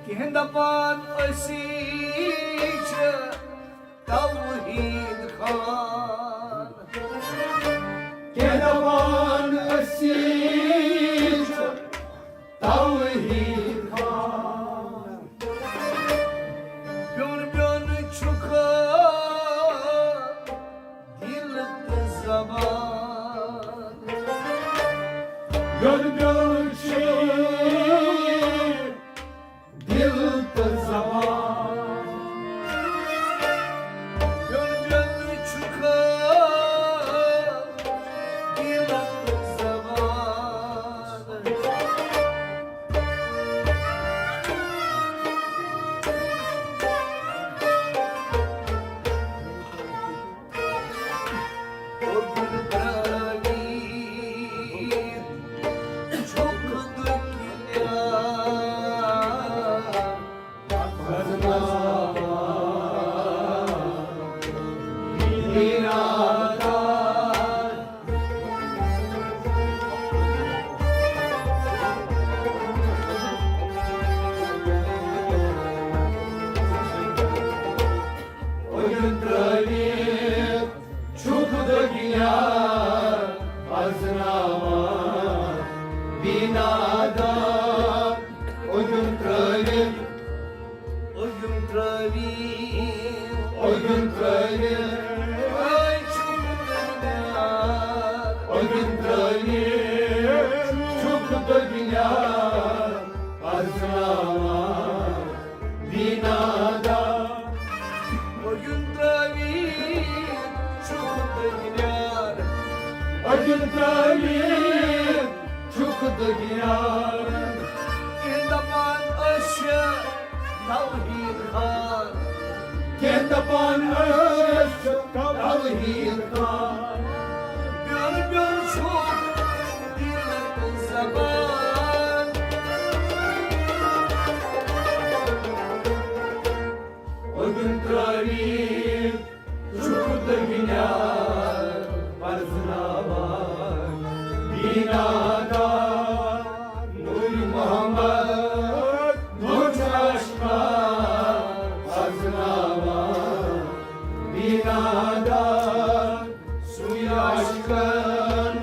کینٛہہ دپان أسی چھِ توحید خان۔ کینٛہہ دپان أسی چھِ توحید خان۔ بیوٚن بیوٚن چھُکھ دل تہٕ زبان۔ بیوٚن بیوٚن چھُ دل تہٕ زبان۔ بیوٚن بیوٚن چھُکھ دل تہٕ زبان۔ چھُکھ دُنیا پرزناوان بینا داد۔ اوٚدُن ترٲوِتھ، اوٚدُن ترٲوِتھ، اوٚدُن ترٲوِتھ۔ اوٚدُن ترٲوِتھ، چھُکھ دُنیا پرزناوان بینا داد۔ اوٚدُن ترٲوِتھ چھُکھ دُنیار۔ اوٚدُن ترٲوِتھ چھُکھ دُنیار۔ کینٛہہ دَپان أسۍ چھِ توحیٖد خان۔ کینٛہہ دَپان أسۍ چھِ توحیٖد خان۔ بیوٚن بیوٚن چھُکھ دِل تہٕ زبان۔ اوٚدُن ترٲوِتھ چھُکھ دُنیا پرزناوان بینا داد۔ نوٗرِ محمد نوٗر چھُ عاشقان پرزناوان بینا داد۔ سُے عاشقن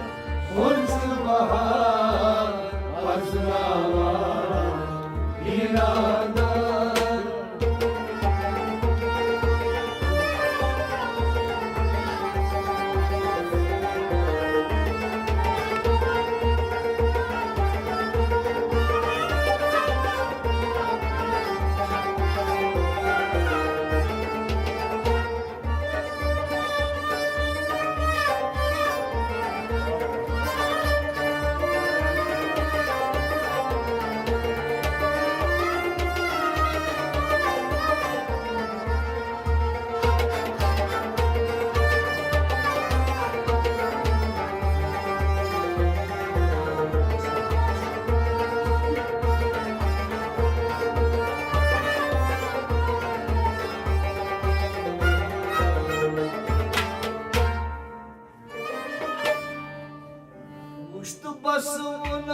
وُچھ تہٕ بس وُن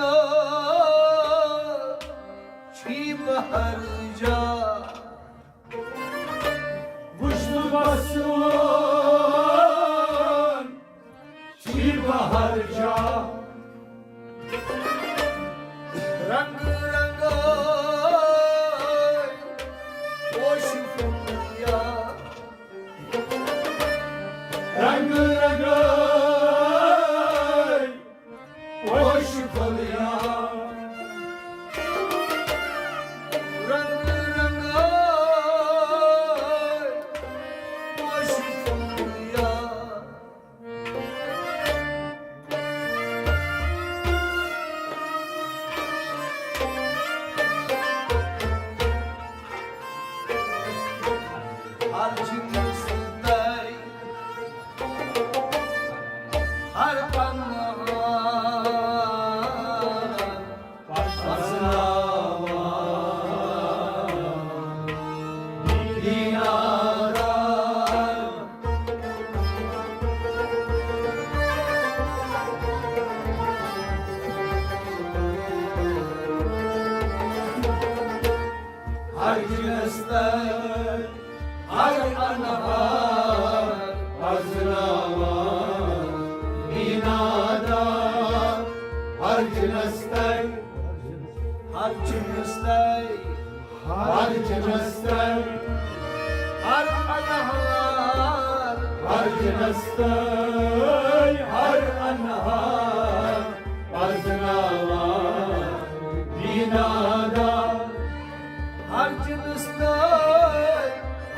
چھی بہر جا۔ وُچھ تہٕ بس وُن چھی بہر جا۔ رنگ رنگے پوش پھُلیا۔ رنگ رنگے پوش پھُلیا۔ رنگ رنگے پوش پھُلیا۔ ہر جنس تئی، ہر پنہار پرزناوان، دیٖنار۔ ہر جنس تئی، ہر انہار پرزناوان، دیٖنار۔ ہر جنس تئی، ہر جنس تئی، ہر جنس تئی، ہر انہار۔ ہر جنس تئی، ہر انہار پرزناوان، دیٖنار۔ ہر جنس تئی،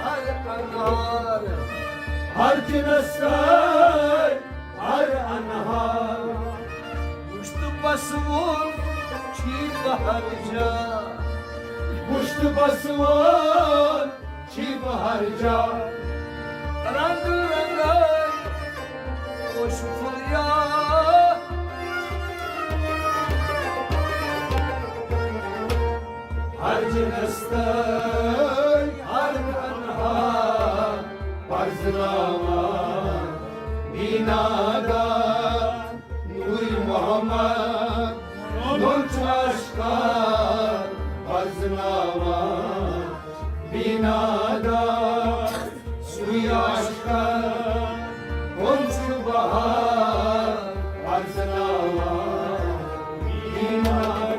ہر انہار۔ ہر جنس تئی، ہر انہار۔ وُچھ تہٕ بس وُن چھی بہر جا۔ وُچھ تہٕ بس وُن چھی بہر جا۔ رنگ رنگے پوش پھُلیا۔ ہر جنس تئی، ہر انہار پرزناوان، دیٖنار۔ نور محمد، نور چھُ آشکار پرزناوان، دیٖنار۔ سُے عاشقن ہُنٛد چھُ بہار پرزناوان، دیٖنار۔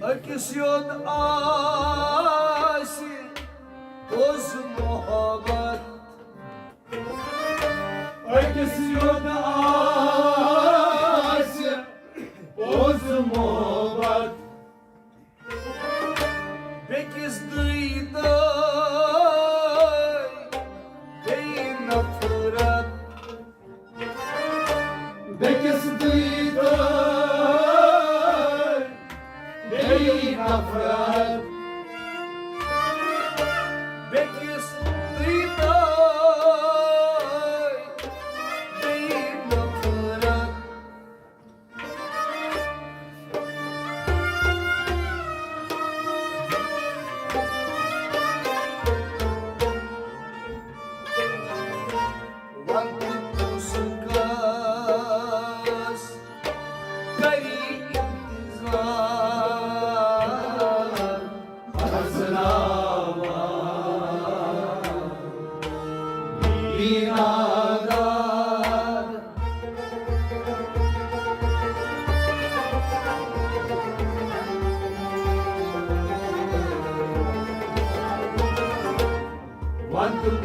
أکِس یوت آسہِ پوٚز محبت۔ أکِس یوت آسہِ پوٚز محبت۔ بیٚکِس دٕے تہٕ بیٚیہِ نفرت۔ بیٚکِس دٕے تہٕ بیٚیہِ نفرت۔ بیٚکِس دٕے تہٕ بیٚیہِ نفرت۔ وقت کُس کس کری انتظار۔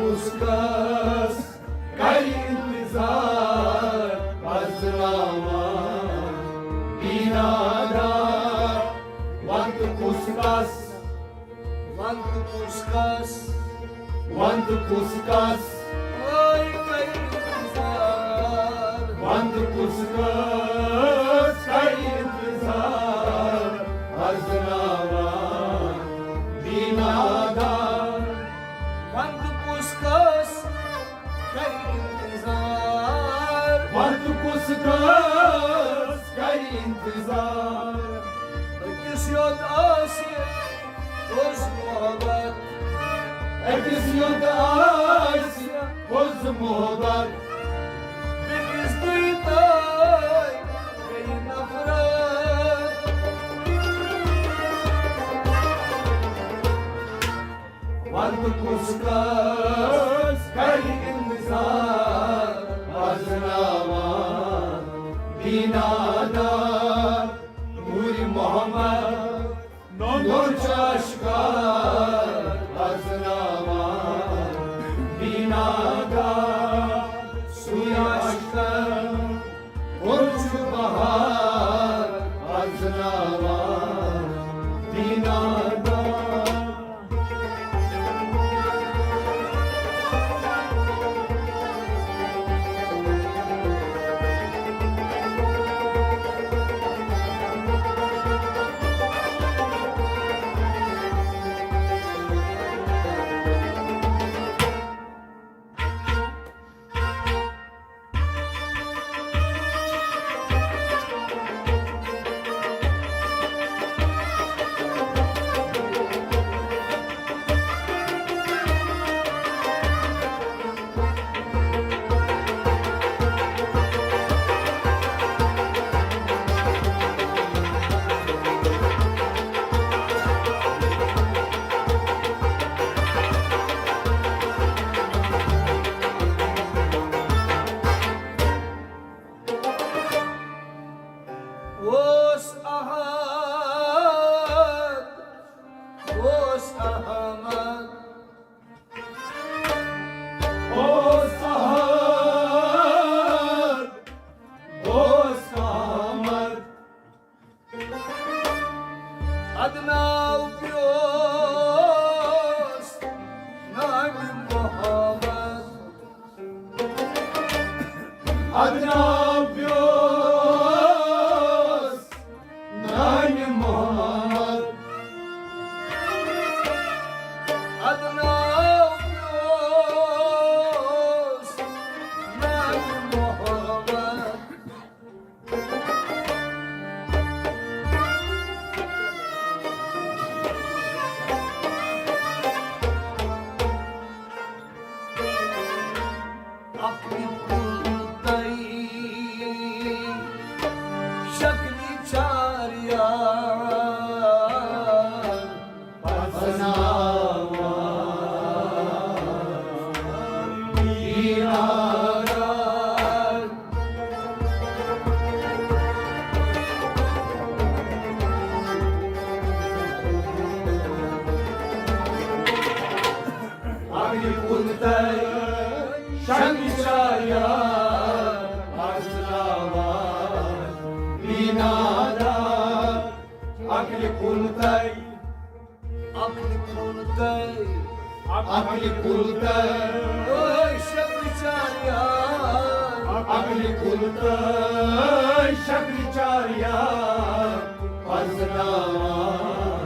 کُس کس کرِ انتظار، پرزناوان بینا دار۔ وَن تہٕ کُس کس، وَن تہٕ کُس کس، وَن تہٕ کُس کس، وٲے کرِ انتظار۔ وَن تہٕ کُس کس کرِ انتظار، پرزناوان بینا دار۔ وَن تہٕ کُس کس کرِ انتظار۔ وَن تہٕ کُس کس کرِ انتظار۔ أکِس یوت آسہِ پوٚز محبت۔ أکِس یوت آسہِ پوٚز محبت۔ بیٚکِس دیٖتَے بیٚیہِ نفرت۔ وَن تہٕ کُس کس کرِ انتظار، پرزناوان بینا دار۔ نوٗرِ محمد، نوٗر چھُ آشکار، پرزناوان بینا دار۔ سُے آشکار کوٚر چھُ بہار، پرزناوان بینا دار۔ اوس احد، اوس احمد، اوس احد، اوس احمد۔ ادناو پیوس نامِ محمد۔ ادناو پیوس نامِ محمد۔ ادناو پیوس نامِ محمد۔ عقلِ کُل تۄہہِ شکلہِ چار یار، پرزناوان بینا دار۔ عقلِ کُل تۄہہِ شکلہِ چار یار، پرزناوان بینا دار۔ عقلِ کُل تۄہہِ، عقلِ کُل تۄہہِ، عقلِ کُل تۄہہِ، ٲے شکلہِ چار یار۔ عقلِ کُل تۄہہِ شکلہِ چار یار، پرزناوان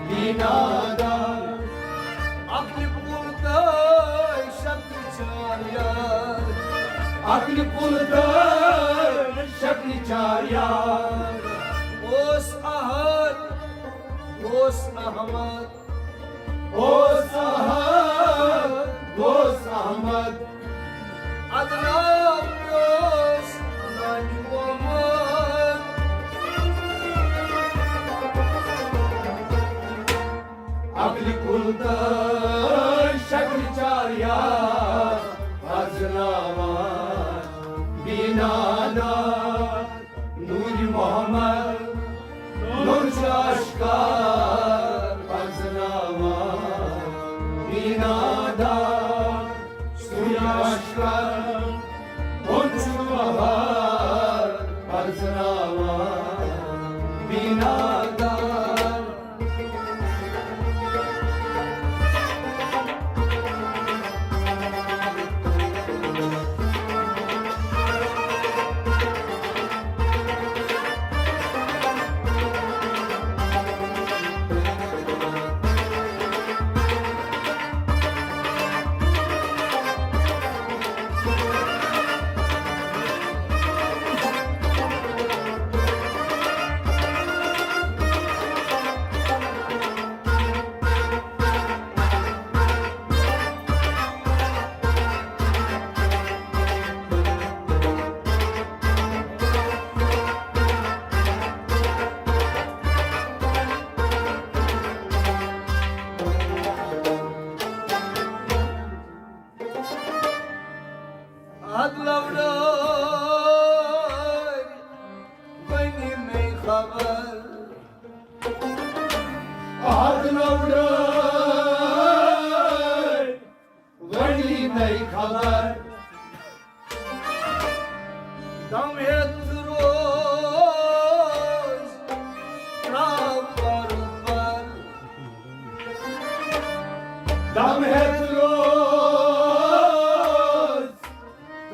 بینا دار۔ عقلِ کُل تۄہہِ شکلہِ چار یار۔ عقلِ کُل تۄہہِ شکلہِ چار یار۔ اوس احد، اوس احمد، اوس احد، اوس احمد۔ ادناو پیوس نامِ محمد۔ عقلِ کُل تۄہہِ شکلہِ چار یار، پرزناوان بینا دار۔ نوٗرِ محمد، نوٗر چھُ آشکار، پرزناوان بینا دار۔ خبر۔ احد لوڑے وڑی نئی خبر۔ دم ہیت روز تراو پر پر۔ دم ہیت روز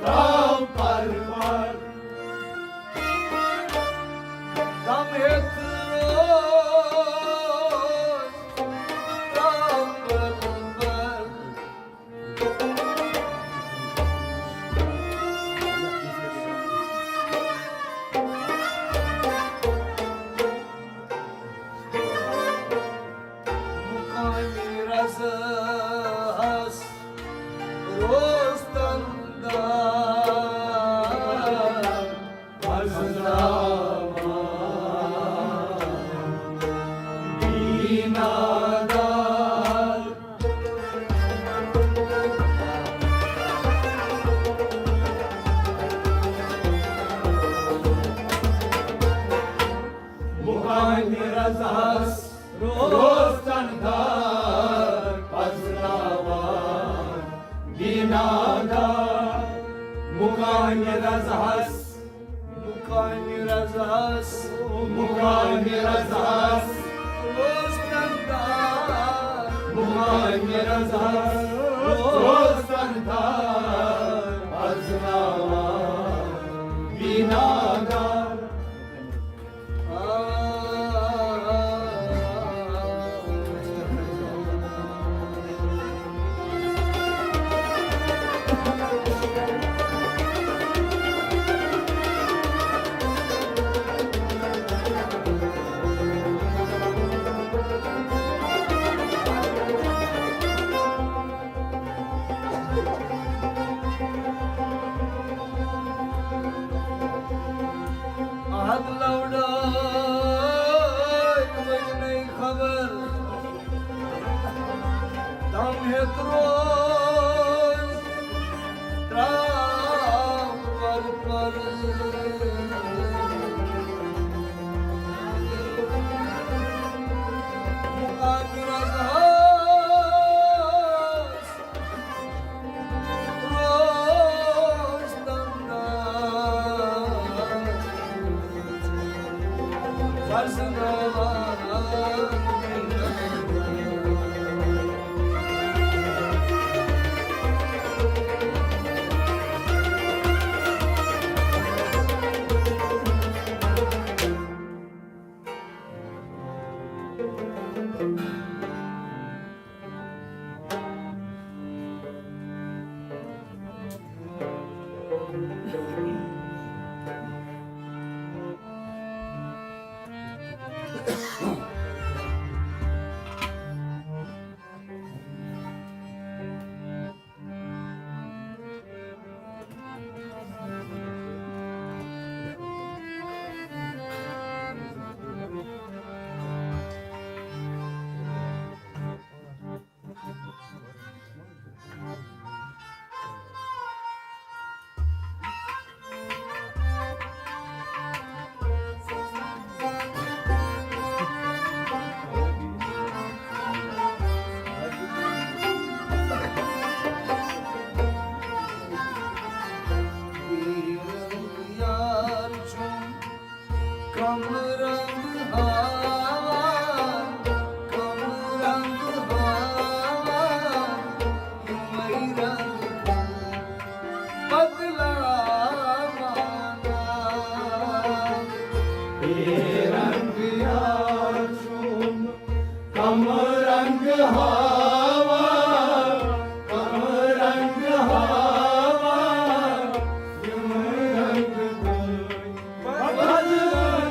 تراو پر پر۔ دم ہیت روز تراو پر پر۔ مقامی رضاہس روز تندار۔ مقامی رضاہس روز تندار پزناوان بینادار۔ مقامی رضاہس، مقامی رضاہس، مقامی رضاہس روز تندار۔ مقامی رضاہس روز تندار پزناوان بینادار۔ احد لوڑے وڑی نئی خبر۔ دم ہیت روز تراو پر پر۔ مقامی رضاہس روز تندار پزناوان۔ یار چھُم کم رنگ ہاوان، کم رنگ ہاوان، یِمے رنگ بدلاوان۔ بے رنگ یار چھُم کم رنگ ہاوان، کم رنگ ہاوان، یِمے رنگ بدلاوان۔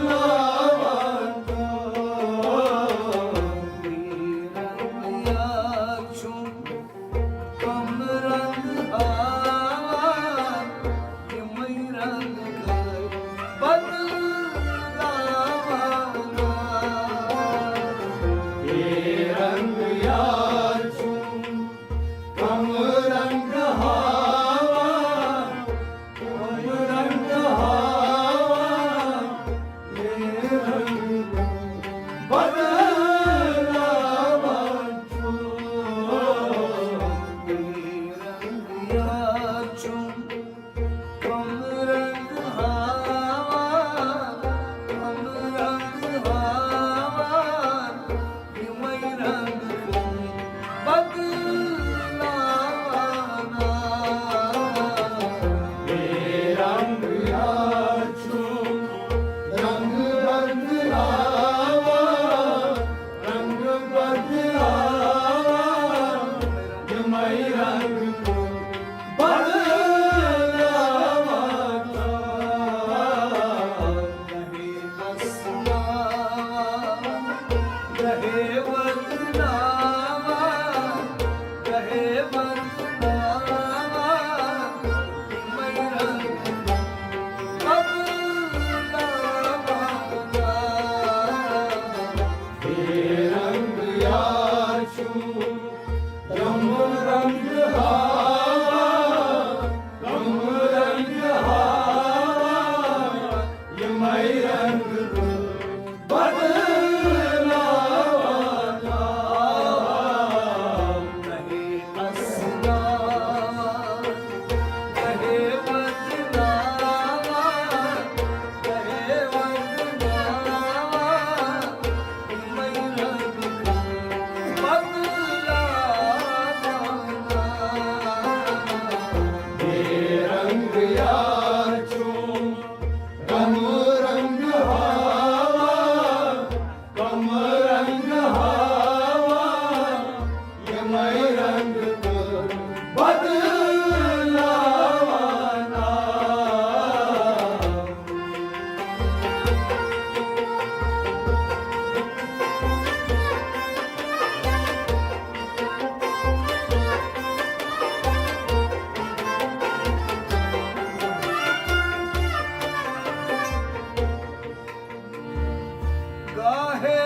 گاہے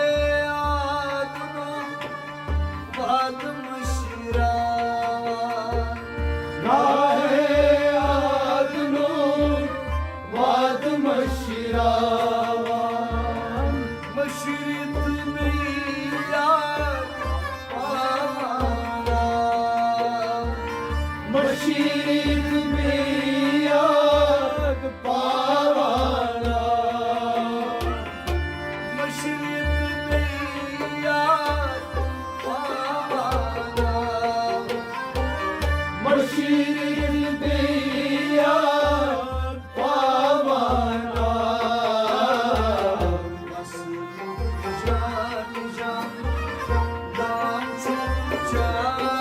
آدنو وعدٕ مٔشراوان۔ گاہے آدنو وعدٕ مٔشراوان۔ مٔشرِ تہٕ بیٚیہِ یاد پاوانا۔ مٔشرِ تہٕ بیٚیہِ یاد پاوانا۔ مٔشرِ تہٕ بیٚیہِ یاد پاوانا۔ مٔشرِ تہٕ بیٚیہِ یاد پاوانا۔ بس جان جان دام چھُم چاوان۔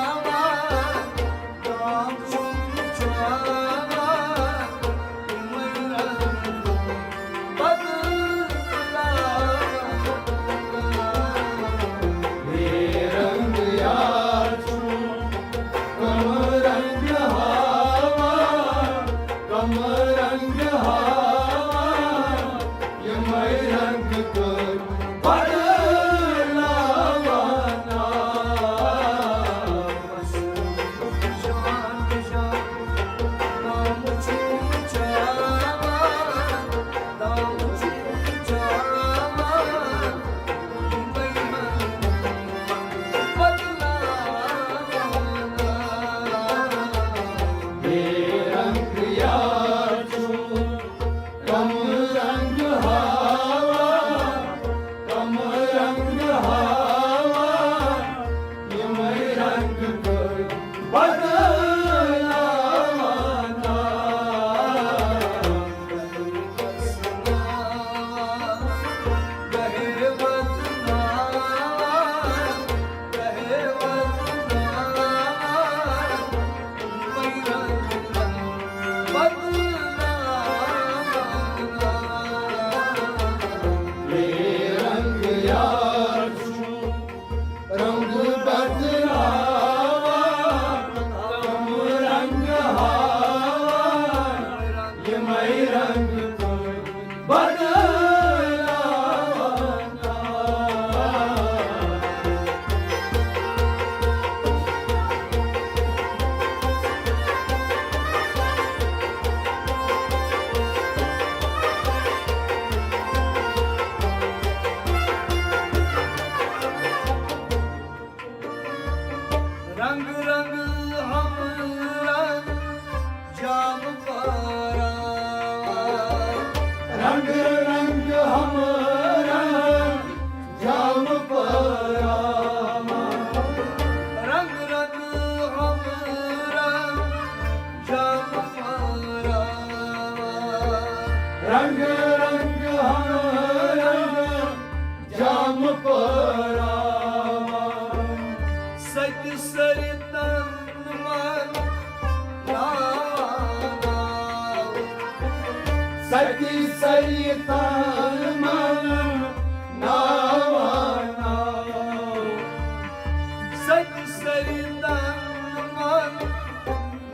رنگ بدلاوان، تم رنگ ہاوان، یمے رنگ بدلاوان۔ رنگ رنگ ہم رنگ جام پاراوان۔ رنگ رنگ ہم رنگ جام پاراوان۔ رنگ رنگ ہم رنگ جام پاراوان۔ رنگ رنگ ہم رنگ جام پاراوان۔ سچ سرتن من ناوان۔ سچ سرتن من ناوان۔ سچ سرتن من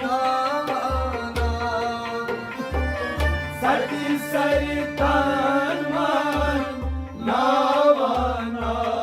ناوان۔ سچ سرتن من ناوان۔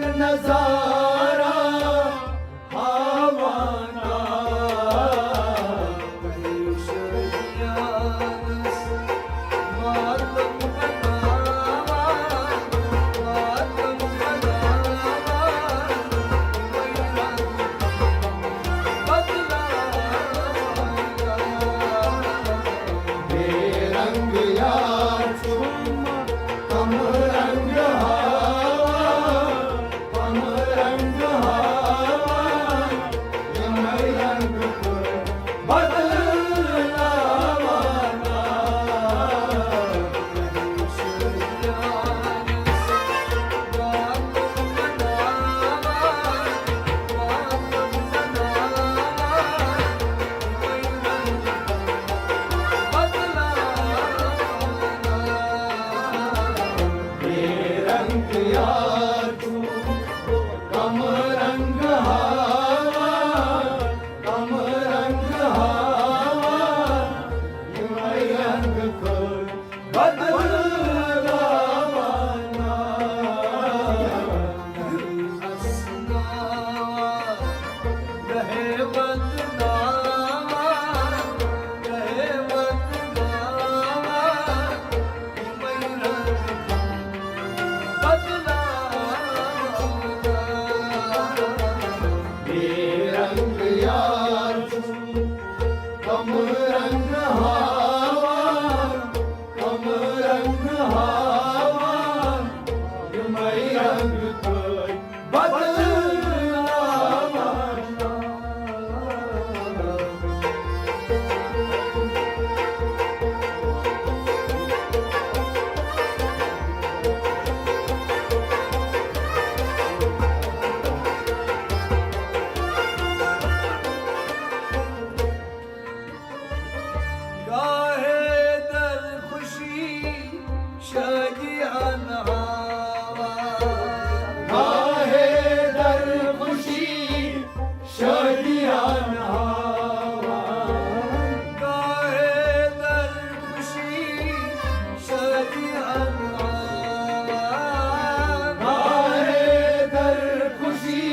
نظارہ ہاوانا، پیش یادس ماتم بناوا، ماتم بناوا، میرا بدلا بے رنگ یار چھُم، کم رنگ ہاوا، کم رنگ ہاوا، یمے رنگ پٲٹھۍ بدلاوانا۔ بے رنگ یار چھُم، کم رنگ ہاوا، کم رنگ ہاوا، یمے رنگ پٲٹھۍ بدلاوانا۔ بے رنگ یار چھُم، کم رنگ ہاوا، کم رنگ ہاوا، یمے رنگ پٲٹھۍ بدلاوانا۔ گاہے در خوشی شادیان ہاوا، گاہے در خوشی شادیان ہاوا، گاہے در خوشی شادیان ہاوا، گاہے در خوشی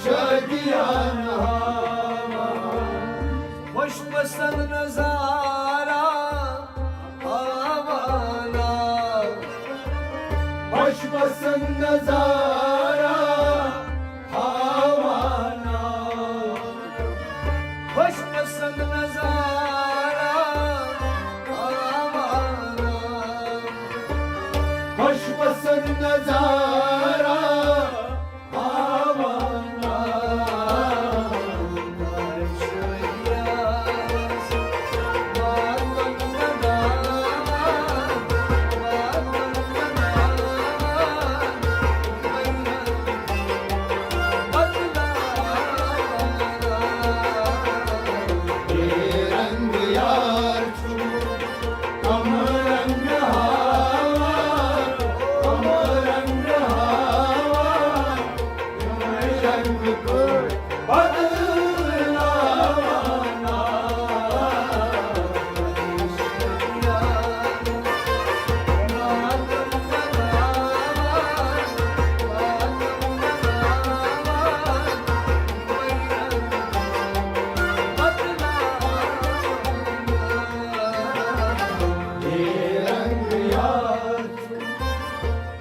شادیان ہاوا۔ خوش پسند نظارہ ہاوانا، خوش پسند نظارہ ہاوانا، خوش پسند نظارہ ہاوانا، خوش پسند نظارہ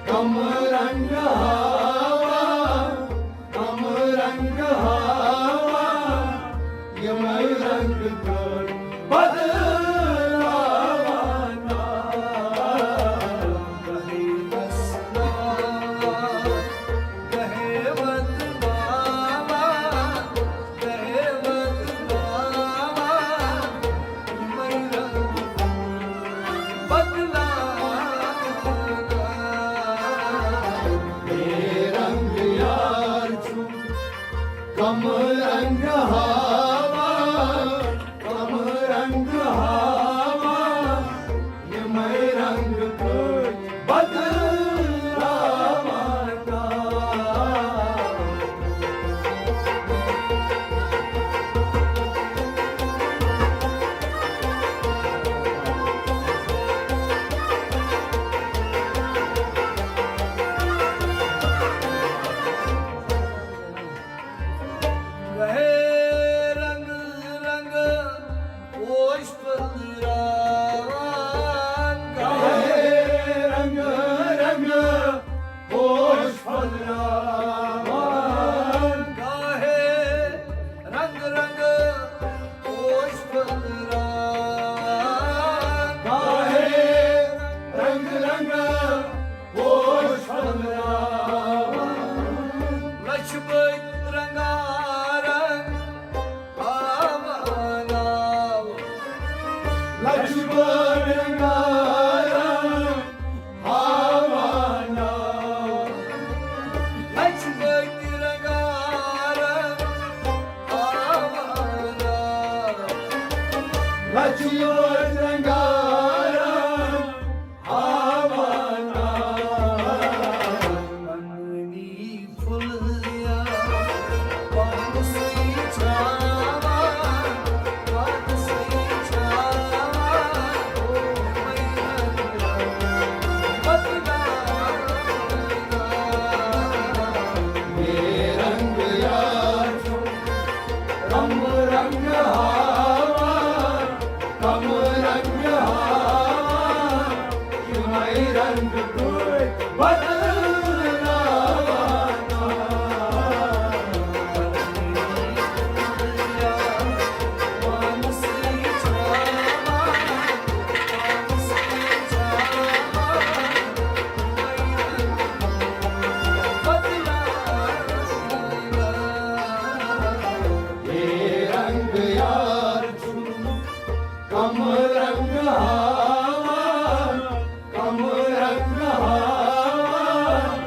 کم رنگ ہاوا، کم رنگ ہاوا، یمے رنگ پٲٹھۍ بدلاوانا۔ کم رنگ ہاوا، کم رنگ ہاوا، یمے رنگ پٲٹھۍ بدلاوانا۔ رنگ پوش پھلراوان۔ گاہے رنگ رنگ پوش پھلراوان۔ لچھِ بٔدۍ رنگارنگ ہاوان آو۔ لچھِ بٔدۍ رنگارنگ ہاوان آو۔ لچھِ بٔدۍ رنگارنگ ہاوان آو۔ لچھِ بٔدۍ رنگارنگ ہاوان آو۔ پننی پھُلیا پانسٕے چھاوان، پانسٕے چھاوان، او میرن بدلاوان۔ بے رنگ یار چھُ کم رنگ ہاوان، کم رنگ ہاوان، یِمے رنگ کٔرۍ بدلاوان۔ بے رنگ یار چھُ کم رنگ ہاوان، کم رنگ ہاوان،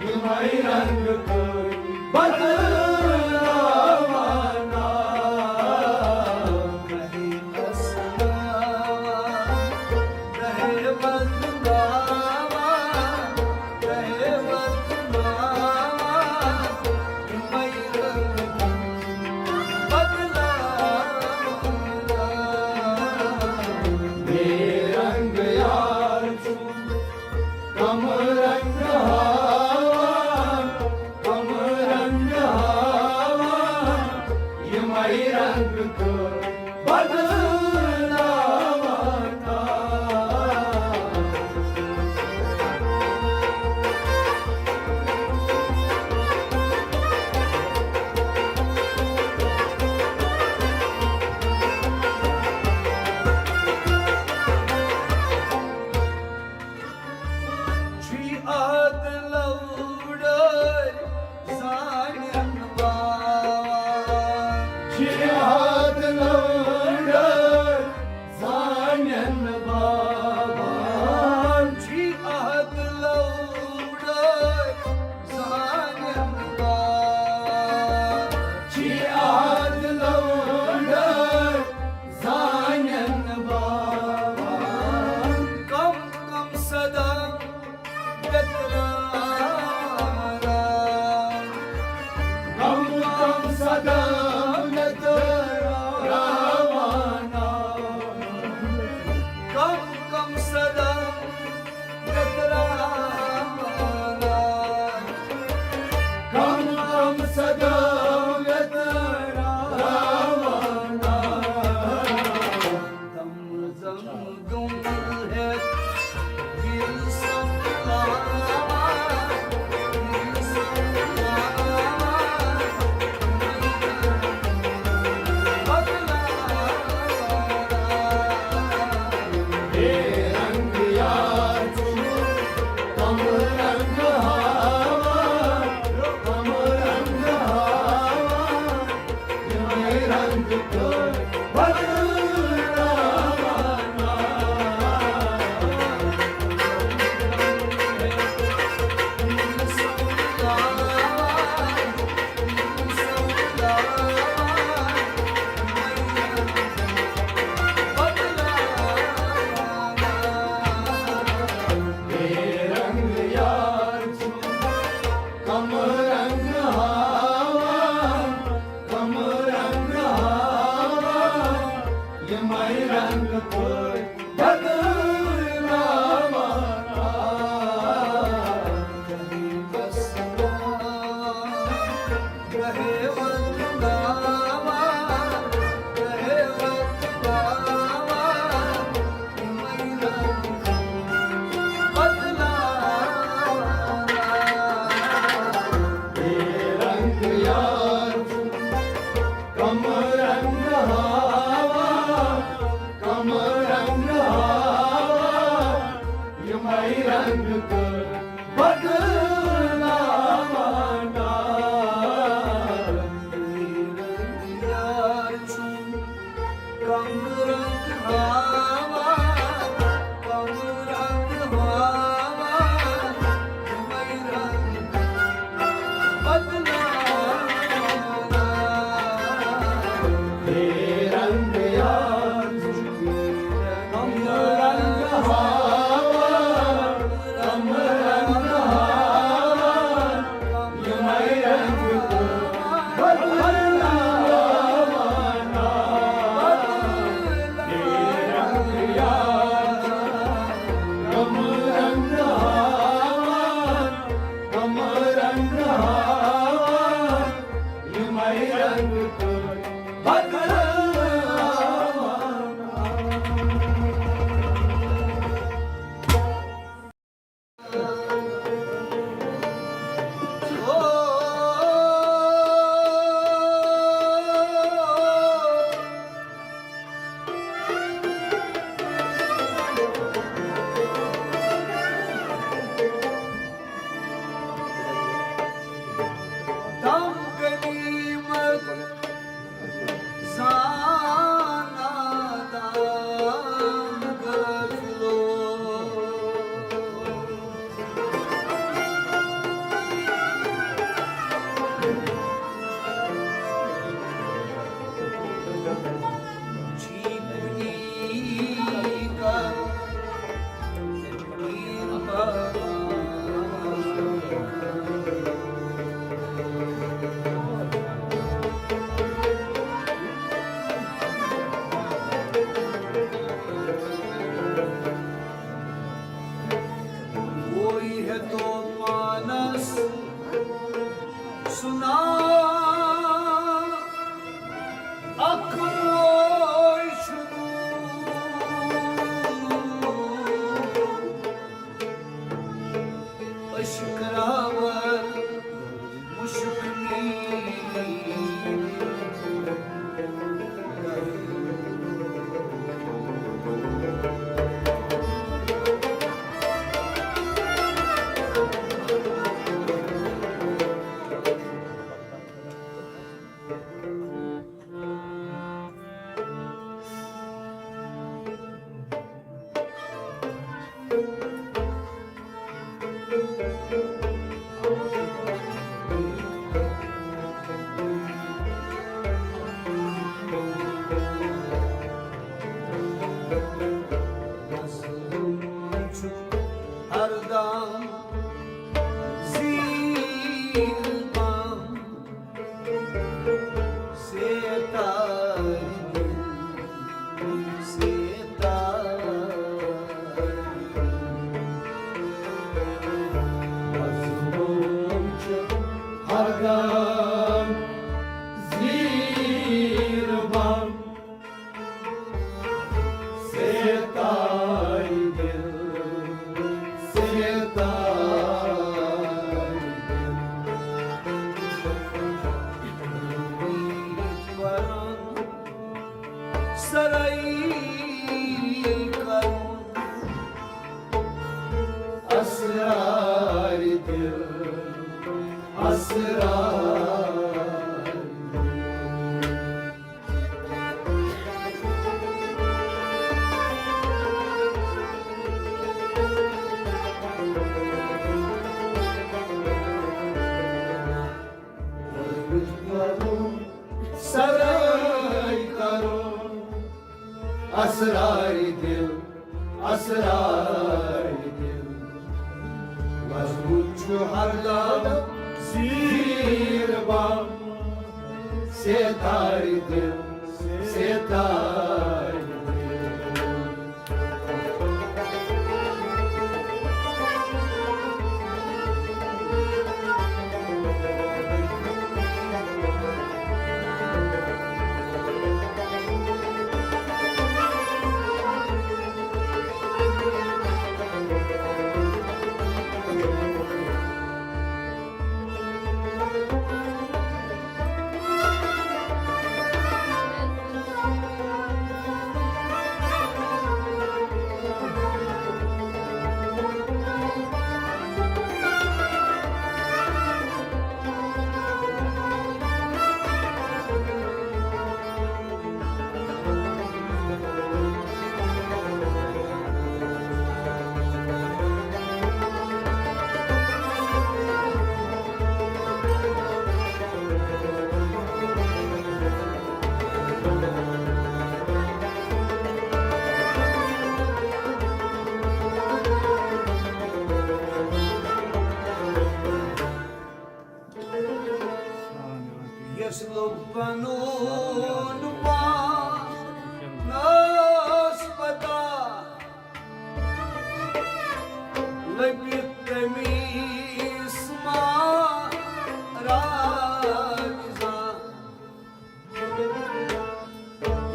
یِمے رنگ کٔرۍ بدلاوان۔ بے رنگ یار چھُ کم رنگ ہاوان، کم رنگ ہاوان، یِمے رنگ تہٕ بدلاوان۔ چھُے عادلو ڈٲرۍ زانن باوان۔ چھُے عادلو ڈٲرۍ زانن باوان۔ چھُے عادلو ڈٲرۍ زانن باوان۔ چھُے عادلو ڈٲرۍ زانن باوان۔ کم کم صدا گتراوان۔ کم کم صدا گتراوان۔ کم کم صدا گتراوان۔ کم کم صدا گتراوان۔ دم زم گوٚو ہٮ۪تھ دِل سملاوان، دِل سملاوان۔ بے رنگ یار چھُ کم رنگ ہاوان، کم رنگ ہاوان۔ کم رنگ ہاوان، کم رنگ ہاوان، یِمے رنگ پٲٹھۍ بدلاوان۔ وہی ہے تو مانس سنا اکھ موج چھُنہٕ۔ عشق راور مشک می۔ مظلوم چھُ ہر دم زیر بم۔ سیتار دل، سیتار دل۔ مظلوم چھُ ہر گام زیر بم۔ سیتار دل، سیتار دل۔ سرے کرن اسرار دل، اسرار دل۔ سرے کرن اسرار دل، اسرار دل۔ مضبوط چھُ ہر دم زیر بم۔ سیتار دل، سیتار دل۔ پانس پتہ لگہِ تٔمِس ما راز زانٛہہ۔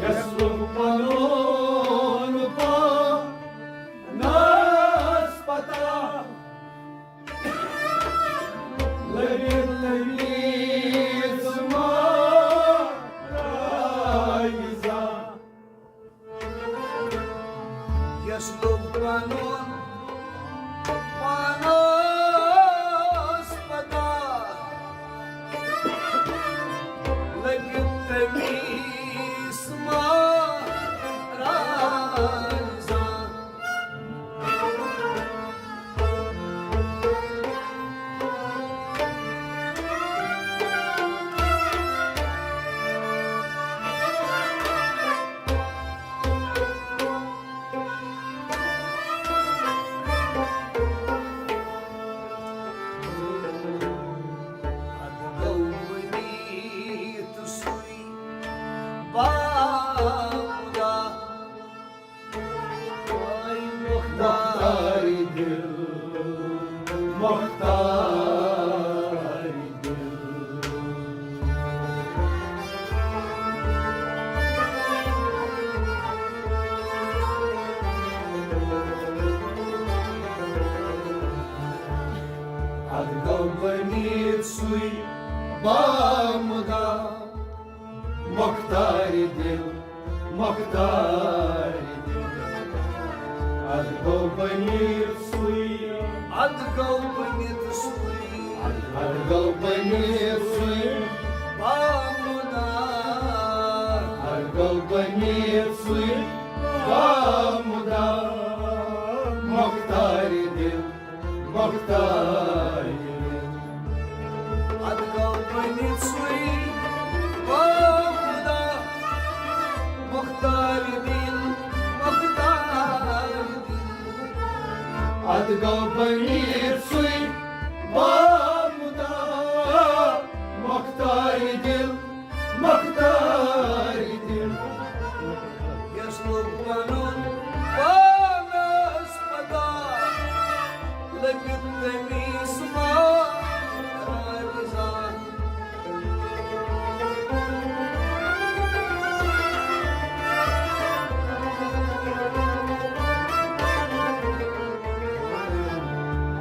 یَس لوٚگ پَنُن پانَس پَتہ، لٔگِتھ تٔمِس ما راے زانٛہہ۔ یَس لوٚگ پَنُن پانَس پَتہ، لٔگِتھ تٔمِس ما راے زانٛہہ۔ اَدٕ گوٚو ؤنِتھ سُے بامداد۔ مۄختار دِل، مۄختار دِل۔ اَدٕ گوٚو بٔنِتھ سُے بامداد۔ مۄختار دِل، مۄختار دِل۔ اَدٕ گوٚو بٔنِتھ سُے۔ اَدٕ گوٚو بٔنِتھ سُے۔ اَدٕ گوٚو بٔنِتھ سُے۔ بامداد۔ اَدٕ گوٚو بٔنِتھ سُے۔ بامداد۔ مۄختار دِل۔ مۄختار۔ اَدٕ گوٚو بٔنِتھ سُے بامداد۔ مۄختار دِل، مۄختار دِل۔ اَدٕ گوٚو بٔنِتھ سُے بامداد۔ مۄختار دِل، مۄختار دِل۔ یَس لوٚگ پَنُن پانَس پَتہ، لٔگِتھ تٔمِس ما راے زانٛہہ۔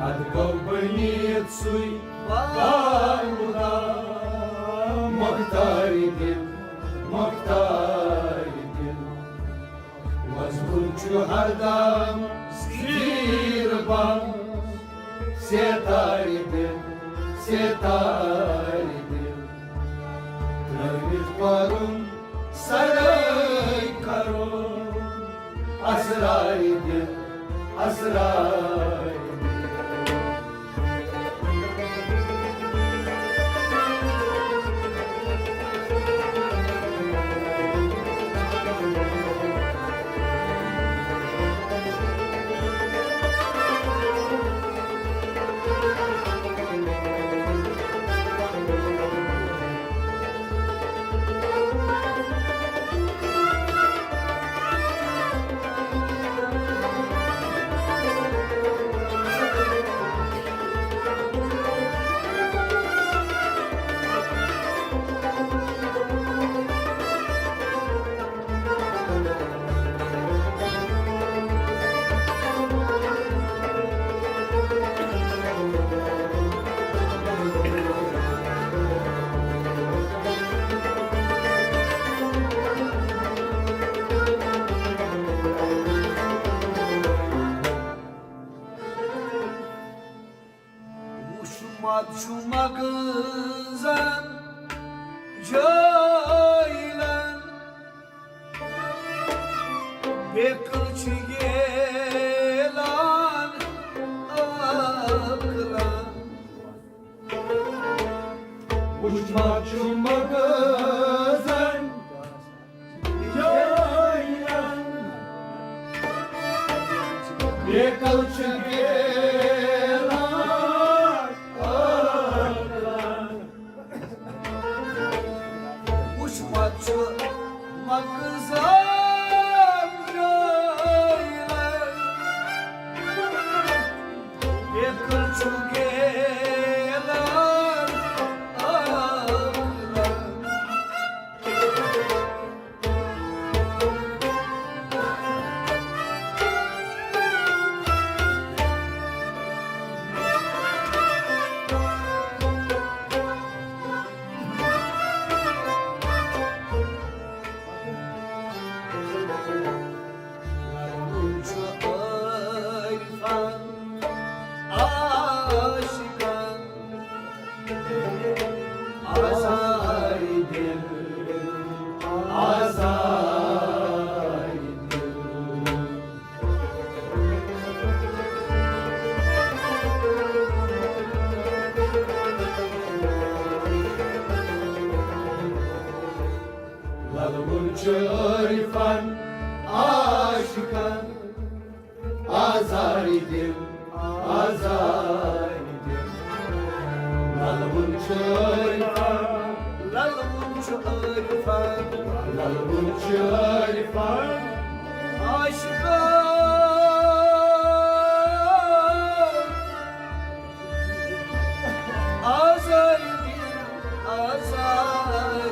اَدٕ گوٚو بٔنِتھ سُے بامداد۔ مۄختار دِل، مۄختار دِل۔ وۄزُل چھُ ہردم زیٖر بم۔ ستارِ دِل، ستارِ دِل۔ ترٲوِتھ پَرُن سرٲے کَرُن۔ اسرار دِل، اسرار دِل۔ وُچھمت چھُ مغزن جٲہِلن، بیقل چھِ گیلان عقلن۔ وُچھمت چھُ مغزن جٲہِلن، بیقل چھِ گیلان عقلن۔ وُچھمت چھُ مقصد جٲیِلَن، بیقل چھُ گیلَن عٲقلَن۔ آزاے دِل، آزاے دِل۔ للوُن چھُ عٲرفَن عاشقَن، آزاے دِل، آزاے دِل۔ للوُن چھُ عٲرفَن، للوُن چھُ عٲرفَن، للوُن چھُ عٲرفَن عاشقَن۔ آزاے دِل، آزاے دِل۔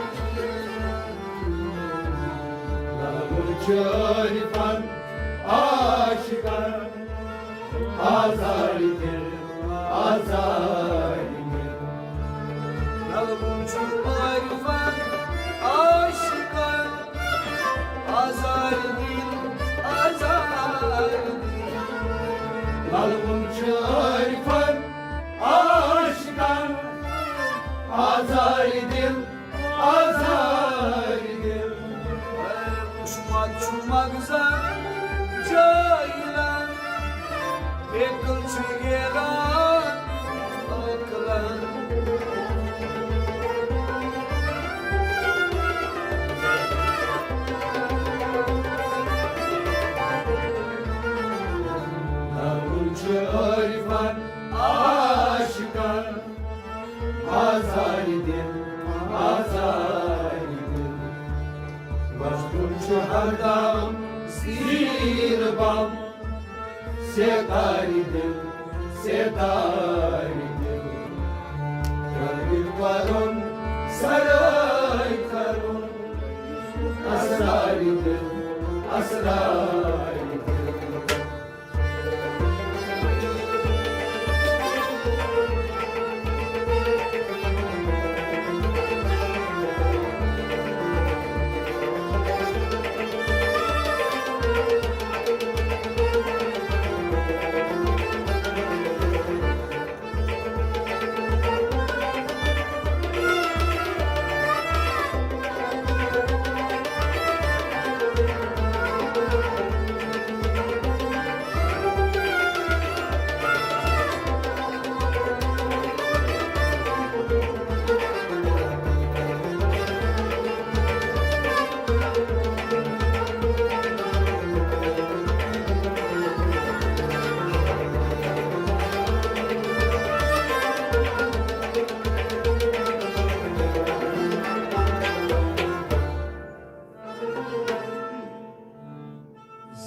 للوُن چھُ عٲرفَن عاشقَن، آزاے دِل، آزاے دِل۔ للوُن چھُ عٲرفَن عاشقَن، آزاے دِل، آزاے دِل۔ للوُن چھُ عٲرفَن عاشقَن، آزاے دِل، آزاے دِل۔ عشقَس چھُ مقصد جٲیِلَن، بیقل چھُ گیلَن عٲقلَن۔ للوُن چھُ عٲرفَن عاشقَن، آزاے دِل، آزاے دِل۔ وَسُن چھُ ہردَم زیٖر بَم، ستارِ دِل، ستارِ دِل۔ کٔرِتھ پَرُن سرٲے کَرُن، اسرارِ دِل، اسرارِ دِل۔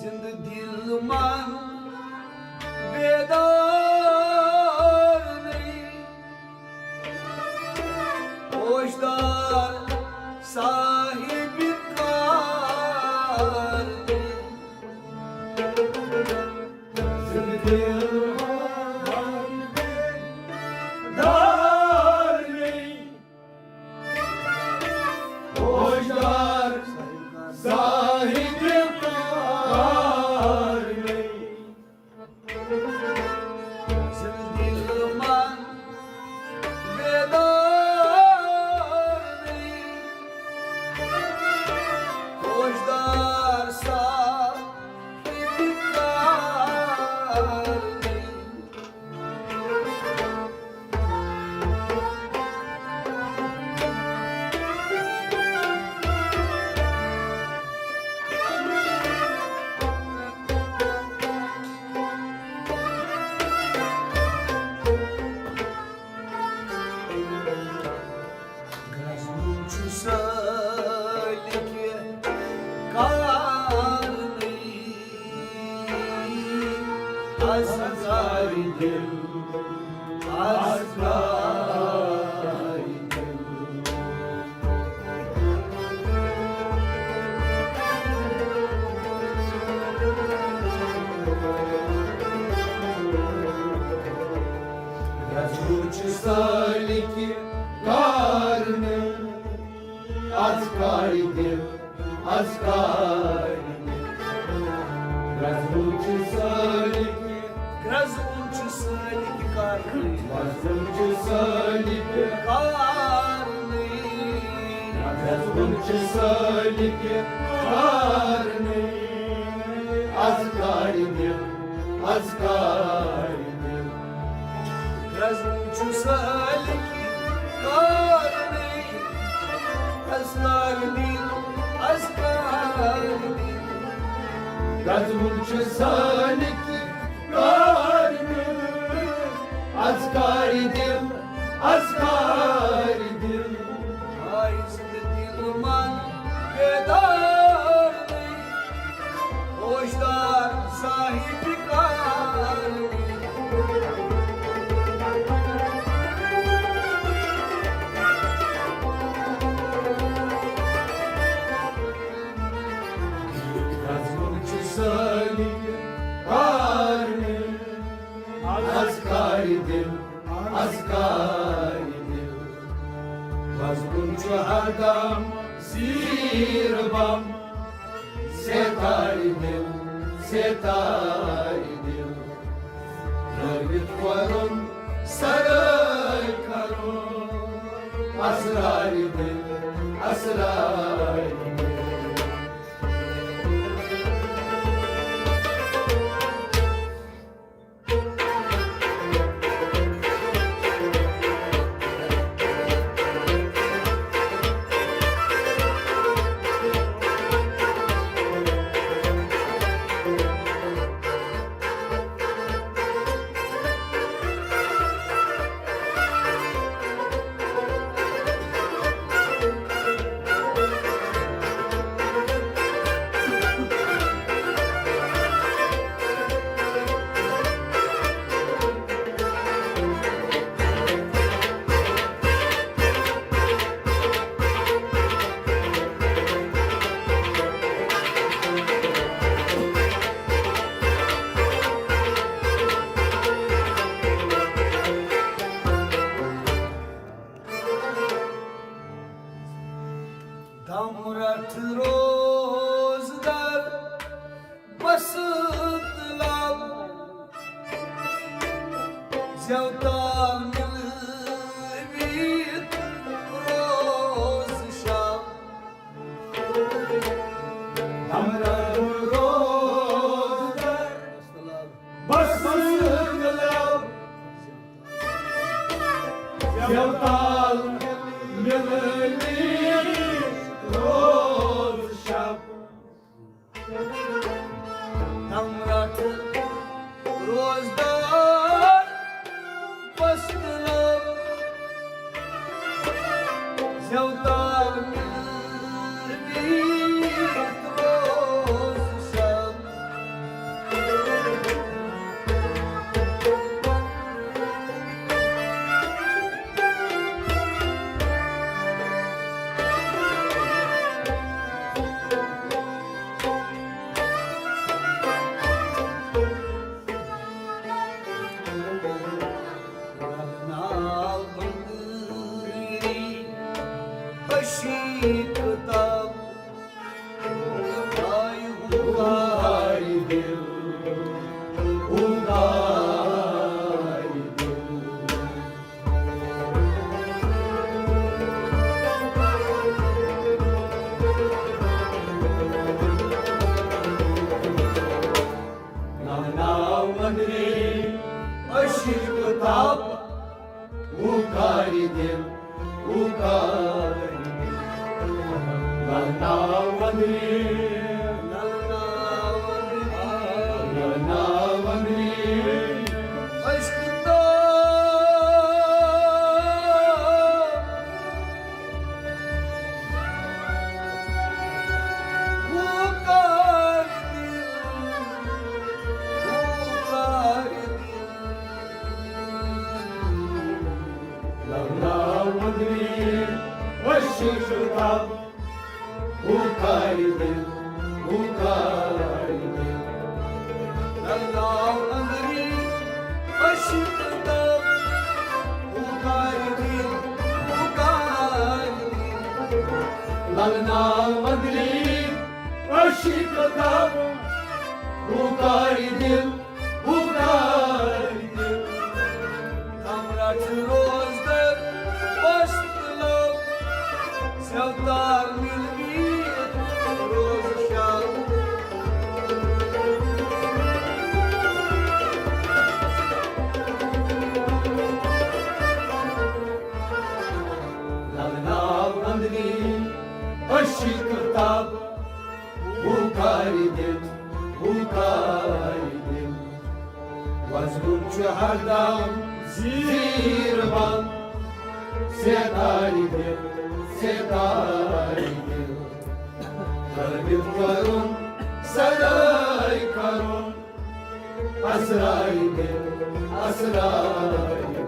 زندٕ دِل من بیدار نٔے، ہوشدار صاحب کار نٔے۔ زندٕ دِل من بیدار نٔے، ہوشدار صاحب کار نٔے۔ زندٕ دِل من بیدار نٔے، ہوشدار صاحب کار نٔے۔ از کارِ دِل۔ گرٛزوُن چھُ سٲلِک۔ گرٛزوُن چھُ سٲلِک کارنٕے۔ گرٛزوُن چھُ سٲلِک۔ کارنٕے۔ گرٛزوُن چھُ سٲلِک کارنٕے۔ از کارِ دِل۔ از کارِ دِل۔ گرٛزوُن چھُ سٲلِک کارنٕے۔ از کارِ دِل۔ از کارِ دِل۔ گرٛزوُن چھُ سٲلِک کارنٕے۔ از کارِ دِل۔ از کارِ دِل۔ آیہِ زِندٕ دِل من بیدار۔ ہوشدار صاحب کار۔ گرٛزوُن چھُ سٲلِک کارنٕے۔ از کارِ دِل۔ از کارِ دِل۔ گرٛزوُن چھُ ہردم زیٖر بم۔ ستارِ دِل، ستارِ دِل۔ لٲگِتھ پَرُن سرٲے کَرُن۔ اسرارِ دِل، اسرارِ دِل۔ دم رٹھ روزدار بسنت لب، زیو تال ملویت روز شب۔ دم رٹھ روزدار بسنت لب، زیو تال ملویت روز شب۔ دم رٹھ روزدار بسنت لب، زیو تال ملویت روز شب۔ عشیق تب آئی ہوں۔ ہوں کاری دل، ہوں کاری دل۔ ناو ناو مندری عشق تب، ہوں کاری دل۔ اوکار للناوندری، للناوندری، للناوندری۔ عشق تو اوکار دل، اوکار دل۔ للناوندری، عشق تب، اوکار دل، اوکار دل۔ للناوندری، عشق تب، اوکار دل، اوکار دل۔ للناوندری، کتاب، بُکارِ دِل، بُکارِ دِل۔ تمرٹ روزدر پشت لو، سیوتار ملوی روز شاو۔ لگناو اندری عشق تاب، بُکارِ دِل، بُکارِ دِل۔ وزُن چھُ ہردم زیٖر بم، سیتارِ دِل، سیتارِ دِل۔ قٲبِل کرُن، سرٲے کرُن، اسرارِ دِل، اسرارِ دِل۔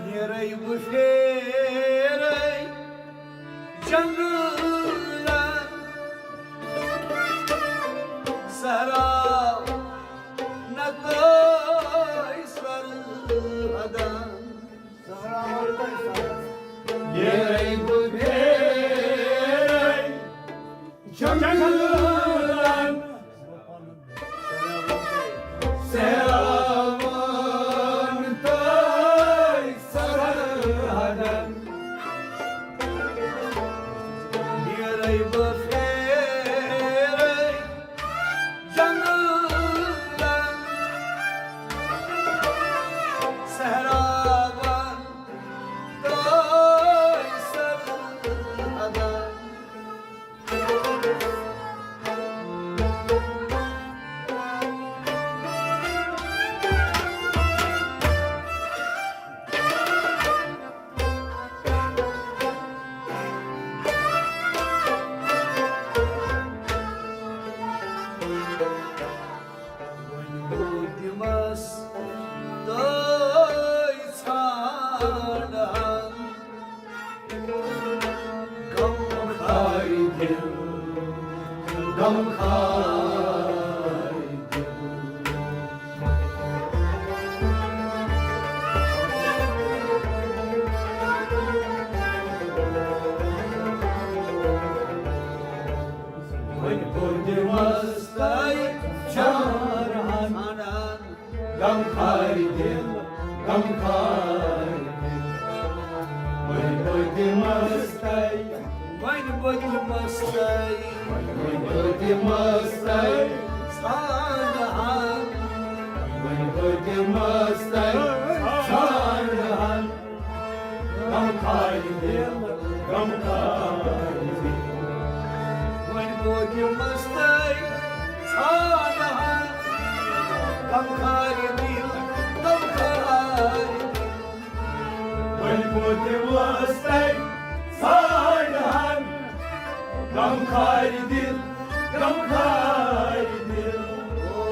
نیرے بہٕ پھیرے جنگلن، صحرا نتہٕ سرحدن۔ نیرے بہٕ پھیرے جنگلن، سیاوان تہٕ سرحدن۔ نیرے بہٕ پھیرے جنگلن، صحراون تہٕ سرحدن۔ وۄنۍ گوٚو دِمس تہٕ ژھانٛڈہن۔ غم خارِ دِل، غم خارِ دِل۔ وۄنۍ کوٚر دِمس تۄہہِ چارہن۔ غم خارِ دِل، غم خارِ دِل۔ وۄنۍ بہٕ دِمس تۄہہِ، وۄنۍ بہٕ دِمس تۄہہِ، وۄنۍ بہٕ دِمس تۄہہِ ژھانٛڈہن۔ وۄنۍ بہٕ دِمس تۄہہِ ژھانٛڈہن۔ غم خارِ دِل، غم خارِ دِل۔ وۄنۍ بہٕ دِمس تۄہہِ ژھانٛڈہن۔ غم خارِ دِل، غم خارِ دِل۔ وۄنۍ بہٕ دِمس تۄہہِ ژھانٛڈہن۔ غم خارِ دِل، غم خارِ دِل۔ او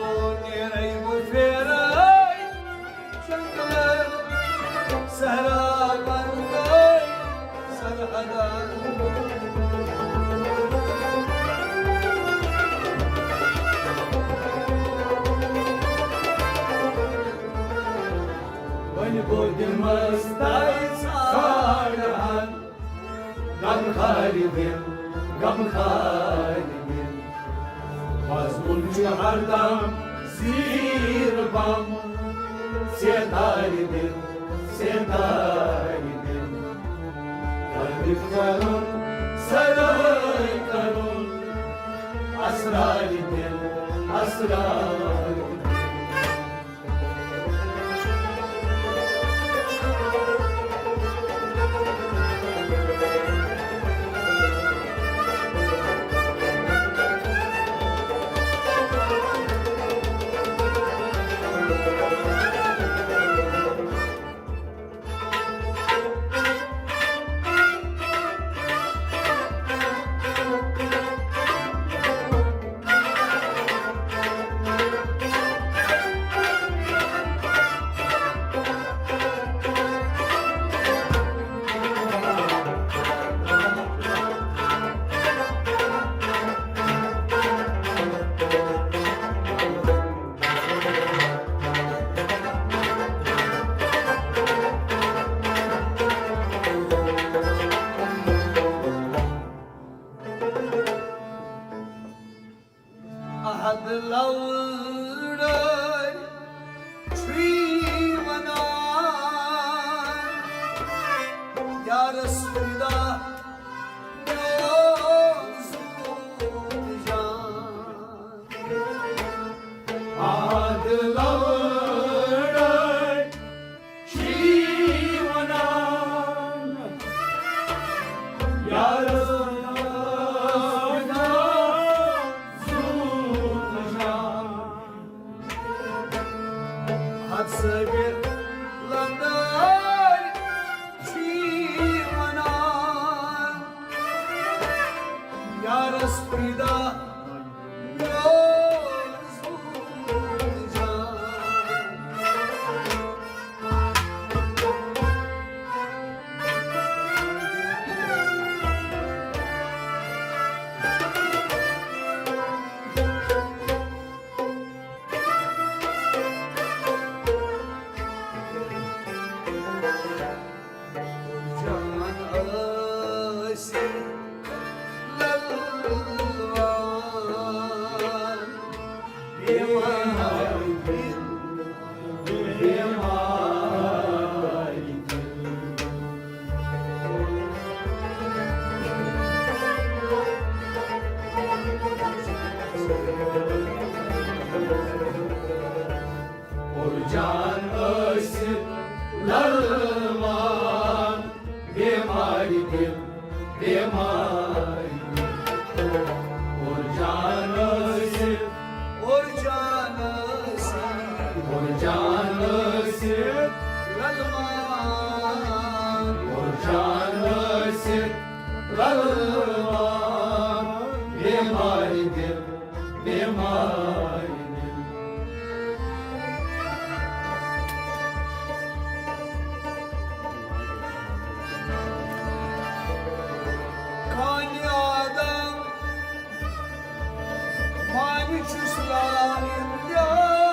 نیرے بہٕ پھیرے جنگلن، صحراون تہٕ سرحدن۔ وۄنۍ بہٕ دِمس تۄہہِ ژھانٛڈہن۔ غم خارِ دِل، غم خارِ دِل۔ وزُن چھُ ہردم زیٖر بم۔ سیتارِ دِل، سیتارِ دِل۔ کرُن، سرٲے کرُن، اسرار دِل، اسرار۔ عہد لوڑٲے چھُے وَنان، یارس فدا میون زوٗ جان۔ عہد لوڑٲے چھُے وَنان، یارس فدا میون زوٗ جان۔ حد صٲبِر لندٲرۍ چھِی وَنان، یارس فدا میون زوٗ جان۔ جان ٲسِتھ للوان، بیمار دِل، بیمار دِل۔ اور جان ٲسِتھ للوان، بیمارِ دِل، بیمارِ دِل۔ اور جان ٲسِتھ، اور جان ٲسِتھ، اور جان ٲسِتھ للوان، اور جان ٲسِتھ للوان، بیمارِ دِل، بیمارِ دِل۔ کانہِ آدم مانہِ چھُس لالہٕ لیٛار۔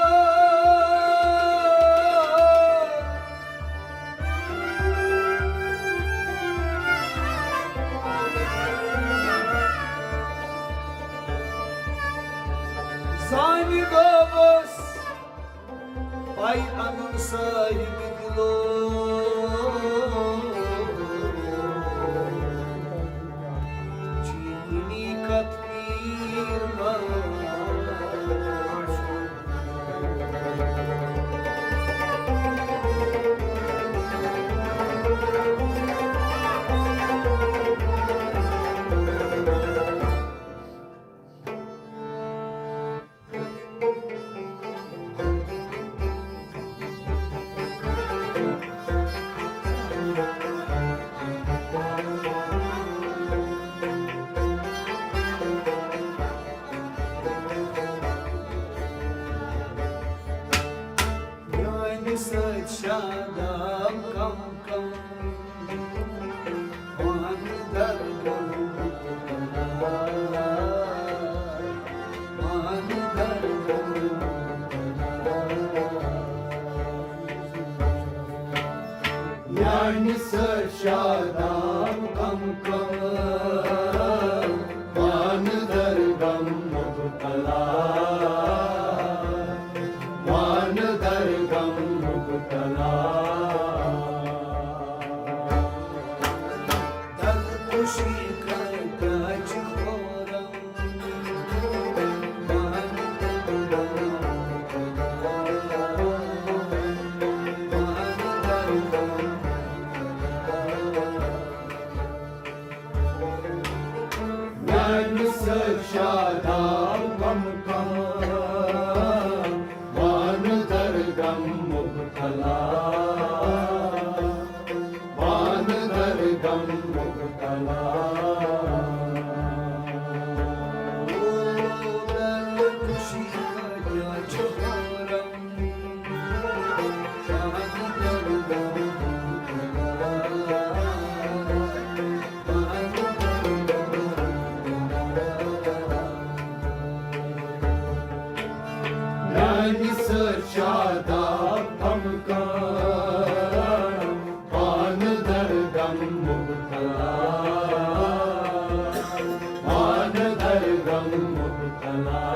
زانہِ گوٚوس پَے اَنُن صاحِب دِلو، چھُے کُنی کَتھ پیٖر محمد۔ میٛانہِ سۭتۍ شاداب کم کم۔ پانہٕ درگاہ، پانہٕ درگاہ۔ میٛانہِ سر شاداب کم کم، پانہٕ درگاہ مبتلا، پانہٕ درگاہ مبتلا۔ میانہِ سۭتۍ شاداب غم کم، وانہٕ در غم مبتلا، وانہٕ در غم مبتلا۔ میانہِ سۭتۍ شاداب غم کم، پانہٕ در غم مبتلا، پانہٕ در غم مبتلا۔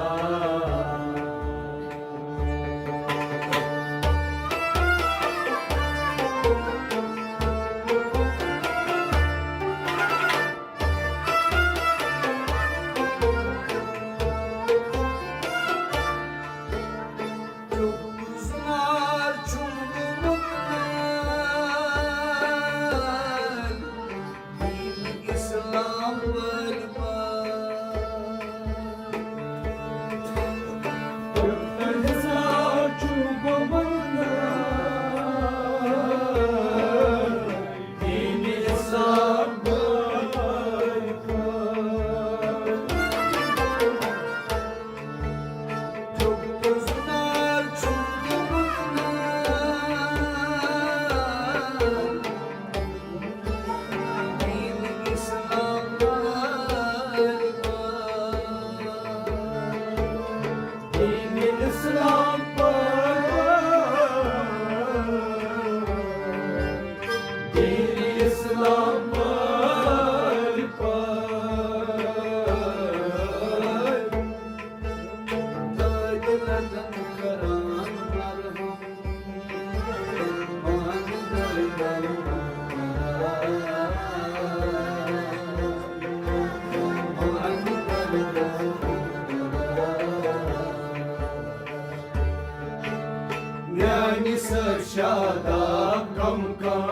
میانہِ سۭتۍ شاداب غم کم،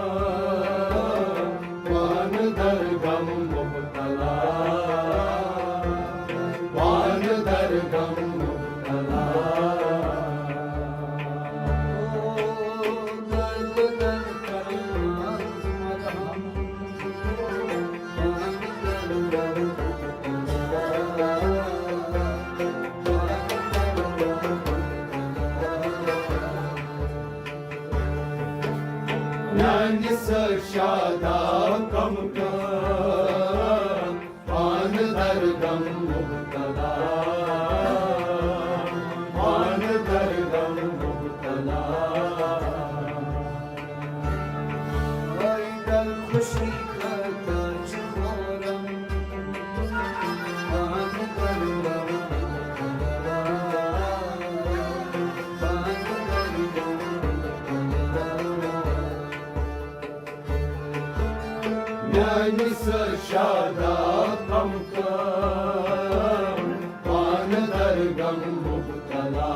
پانہٕ در غم مبتلا، پانہٕ در غم مبتلا۔ میانہِ سۭتۍ شاداب غم کم، پانہٕ در غم مبتلا، پانہٕ در غم مبتلا۔ وۄنۍ در خوشی خٲطرٕ چھِ خورم۔ میانہِ سۭتۍ شاداب غم کم، پانہٕ در غم مبتلا،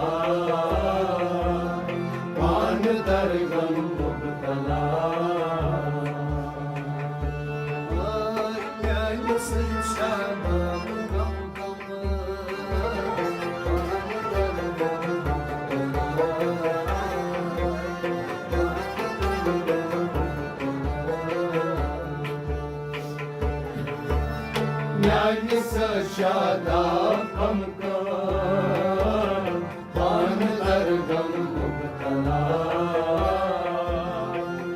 پانہٕ در غم مبتلا۔ میانہِ سۭتۍ شاداب غم کم۔ میانہِ سۭتۍ شاداب غم کم، پانہٕ در غم مبتلا،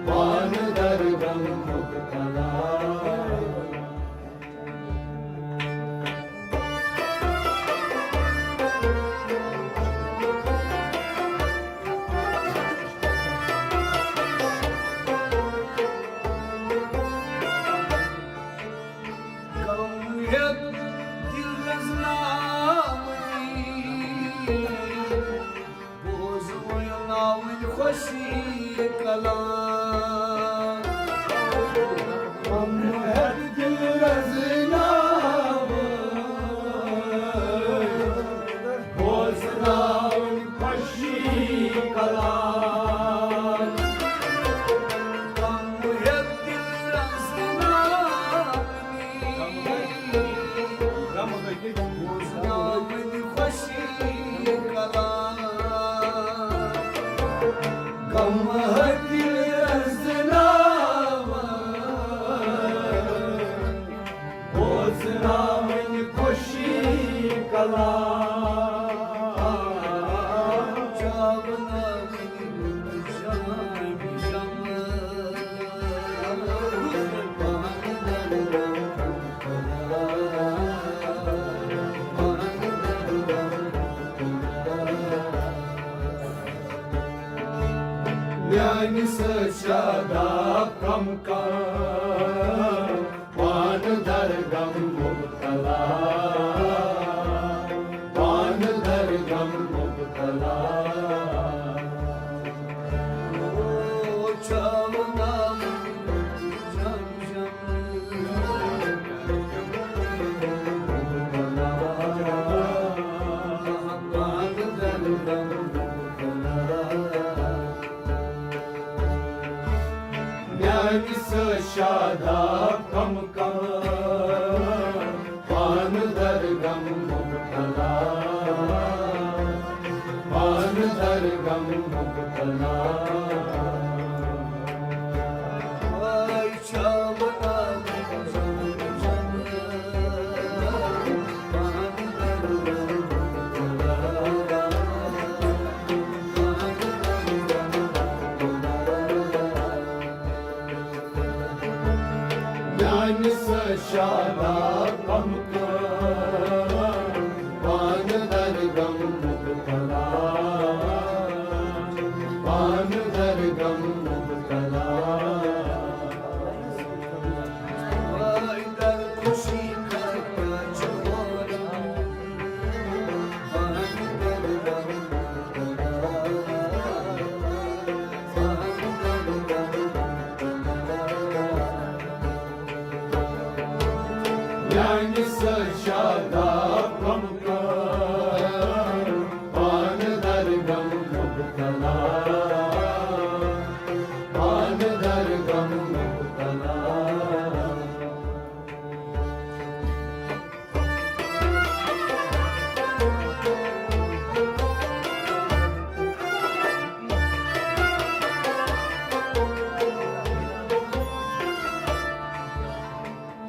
پانہٕ در غم مبتلا۔ غم ہیٚتھ دِل رزناونٕے، بوزوٕنۍ ناوٕنۍ خوشی کلام۔ غم ہیٚتھ دِل میانہِ سۭتۍ شاداب کم کم، پانہٕ درغم مبتلا، پانہٕ درغم مبتلا۔ او چھاوناوُن جم جم، پانہٕ درغم مبتلا۔ میانہِ سۭتۍ شاداب کم کم، پانہٕ درغم مبتلا، پانہٕ درغم مبتلا۔ میانہِ سۭتۍ شاداب کم کم، پانہٕ درغم مبتلا، پانہٕ درغم مبتلا۔ میانہِ سۭتۍ شاداب کم کم، پانہٕ درغم مبتلا، پانہٕ درغم مبتلا۔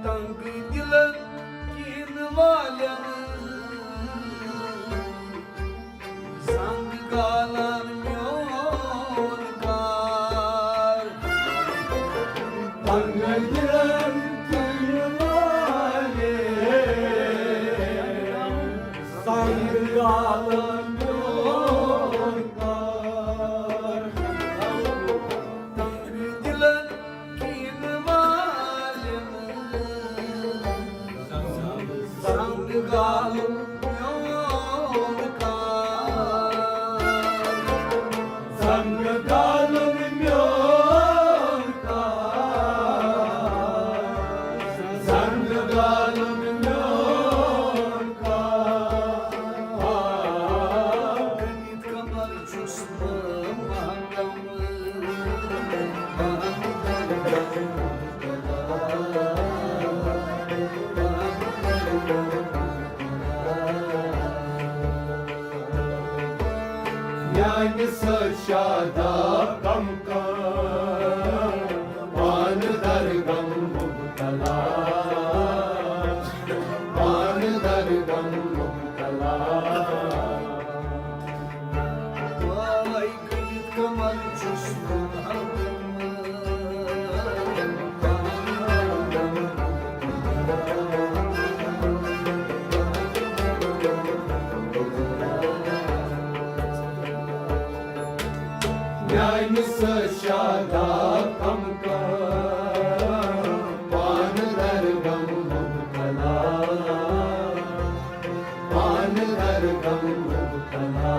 تنگ دلن کینہٕ والٮ۪ن زنگ گالن میون کار۔ تنگ دلن کینہٕ والٮ۪ن زنگ گالن میون کار۔ تنگ دلن کینہٕ والٮ۪ن زنگ گالُن میون کار۔ زنگ گالُن میون کار۔ زنگ گالُن میون کار۔ کمر چھُس بہٕ محکم۔ میانہِ سۭتۍ شاداب کم کم، پانہٕ درغم مبتلا، پانہٕ درغم مبتلا۔ وای گٔلِتھ کمر چھُس بہٕ ہردم۔ میانہِ سۭتۍ شاداب کم کم، پانہٕ درغم مبتلا، پانہٕ درغم مبتلا۔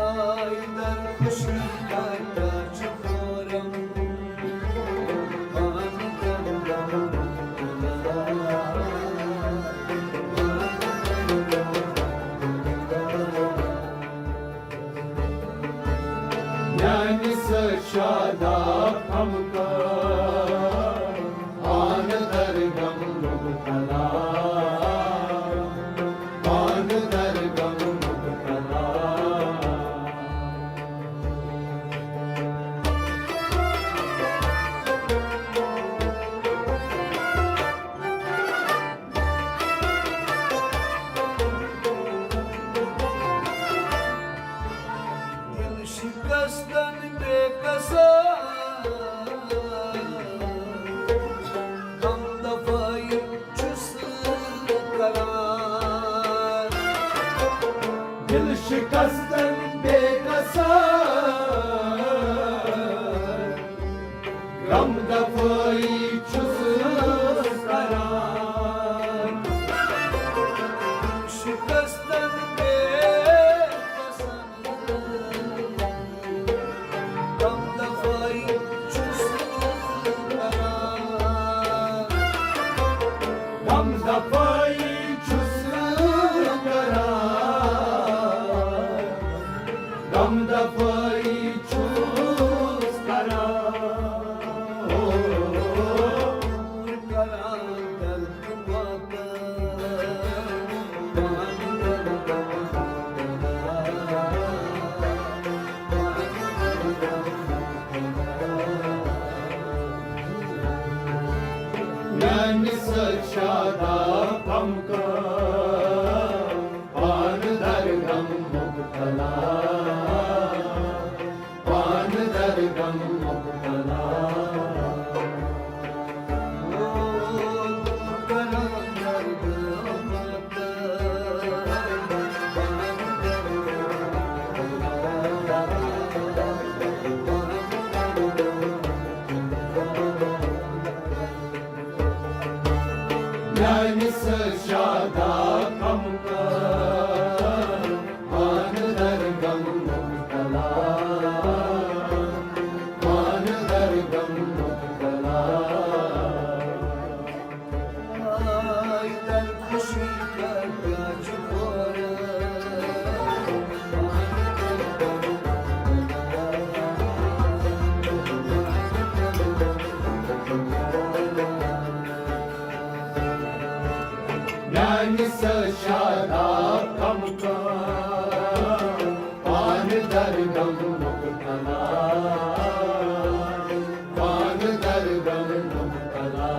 آے در خوشی کا کیا چھُ فورم، پانہٕ درغم مبتلا۔ میانہِ سۭتۍ شاداب کم کم، چھُس کران شکستن پہ پسند، غم دفائی چھُس کران، غم دفائی چھُس کران، غم دفائی چھُس کران۔ میانہِ سۭتۍ چھا داغ غم کم، پانہٕ در غم مبتلا، پانہٕ در غم مبتلا۔ میانہِ سۭتۍ چھا داغ غم کم، پانہٕ در غم مبتلا، پانہٕ در غم مبتلا۔ میانہِ سۭتۍ چھا داغ غم کم، پانہٕ در غم مبتلا، پانہٕ در غم مبتلا۔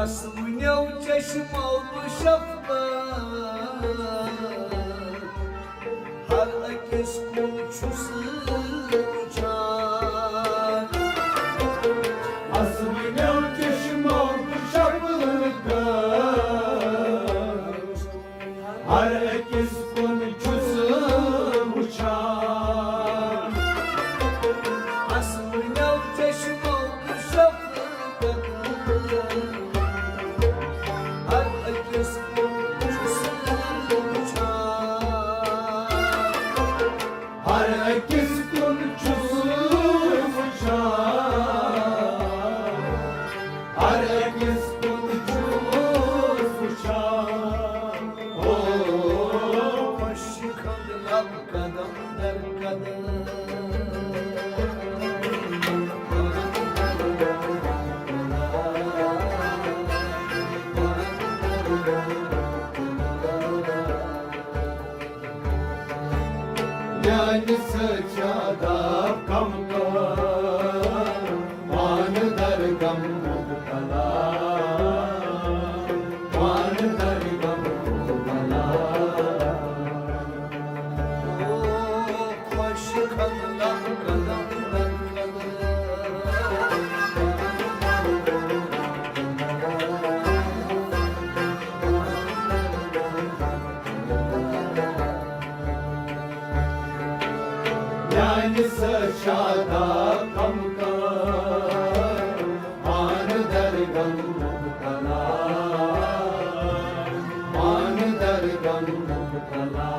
اسوٕنیو چشمو بہٕ شفقت، ہر أکِس کُن چھُس وٕچھان۔ اسوٕنیو چشمو بہٕ شفقت، ہر أکِس کُن چھُس وٕچھان۔ اسوٕنیو چشمو بہٕ شفقت، ہر أکِس کُن چھُس وٕچھان۔ ہر أکِس کُن چھُس وٕچھان، ہر أکِس کُن چھُس وٕچھان۔ او، خۄش خنٛد لب قدم در قدم۔ میانہِ سۭتۍ چھا داغ کم کم، پانہٕ در غم مبتلا، پانہٕ در غم مبتلا۔ خۄش خنٛد لب قدم در قدم۔ میانہِ سۭتۍ چھا داغ کم کم، پانہٕ در غم مبتلا، پانہٕ در غم مبتلا۔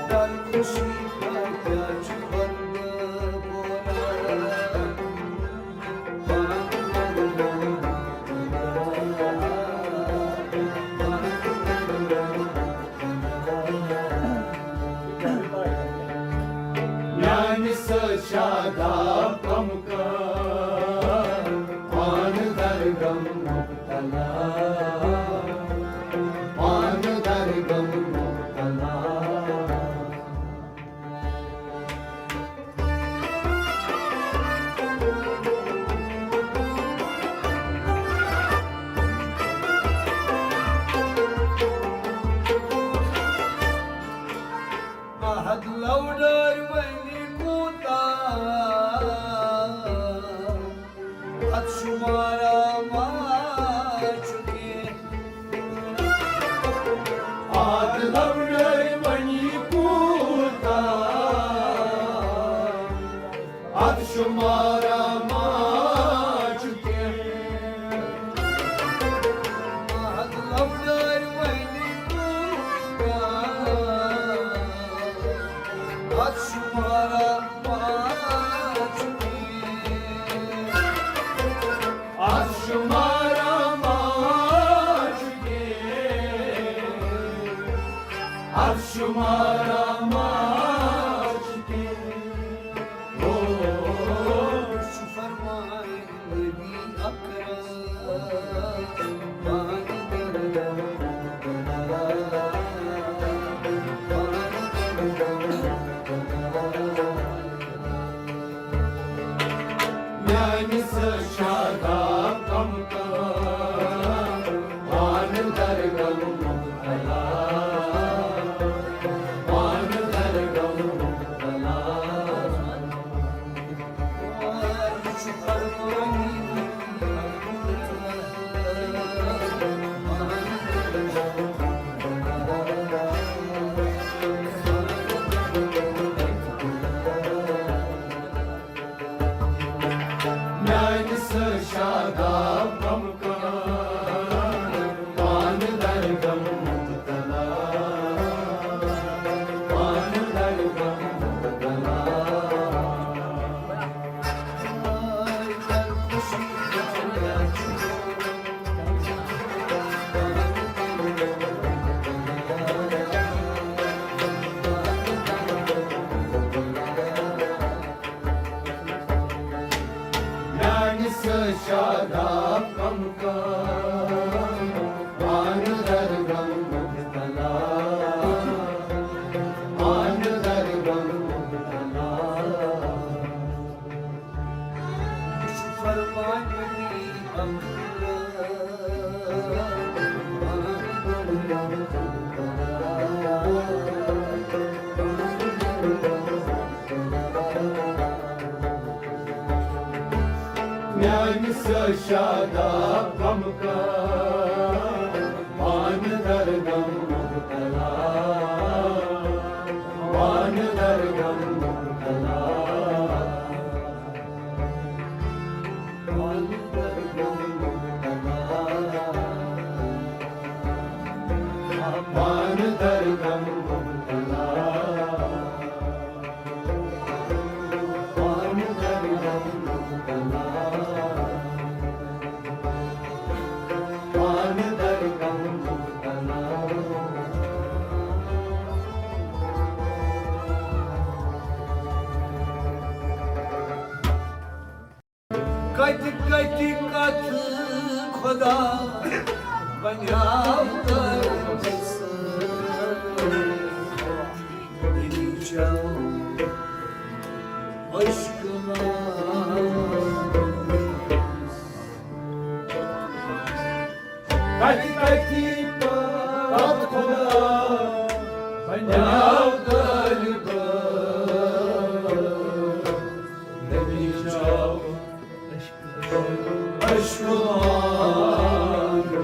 در خوشی کا کیا چھپن بولا۔ میانہِ سۭتۍ چھا داغ کم کم، پانہٕ در غم مبتلا، پانہٕ در غم مبتلا۔ احد لوڈر ولی کوتا اتھ شمارا ما چھُ کینٛہہ۔ آد لۄڈٲے وۄنۍ کوٗتاہ، اتھ شمارا ما چھُ کینٛہہ۔ آد لۄڈٲے وۄنۍ کوٗتاہ، اتھ شمارا ما چھُ کینٛہہ۔ اتھ شمارا ما چھُ کینٛہہ، اتھ شمارا ما چھُ کینٛہہ۔ او، چھُ فرمان نبی اکرم۔ میانہِ سۭتۍ شاداب کم کم، پانہٕ درگم مبتلا، پانہٕ درگم مبتلا۔ میانہِ سۭتۍ شاداب کم کم، پانہٕ درگم مبتلا، پانہٕ درگم مبتلا۔ میانہِ سۭتۍ شاداب کم کم، پانہٕ درگم مبتلا، پانہٕ درگم مبتلا۔ یہِ چھُ فرمان نبی اکرم۔ میانہِ سۭتۍ شاداب کم کم، پانہٕ درگم مبتلا، پانہٕ درگم مبتلا۔ کتہِ کتہِ کتھ خدا بنیاو تٔمۍ سٕنٛدۍ عشق منٛز۔ کتہِ کتہِ کتھ خدا بنیاو طٲلبس نبی چاو عشق وانُن۔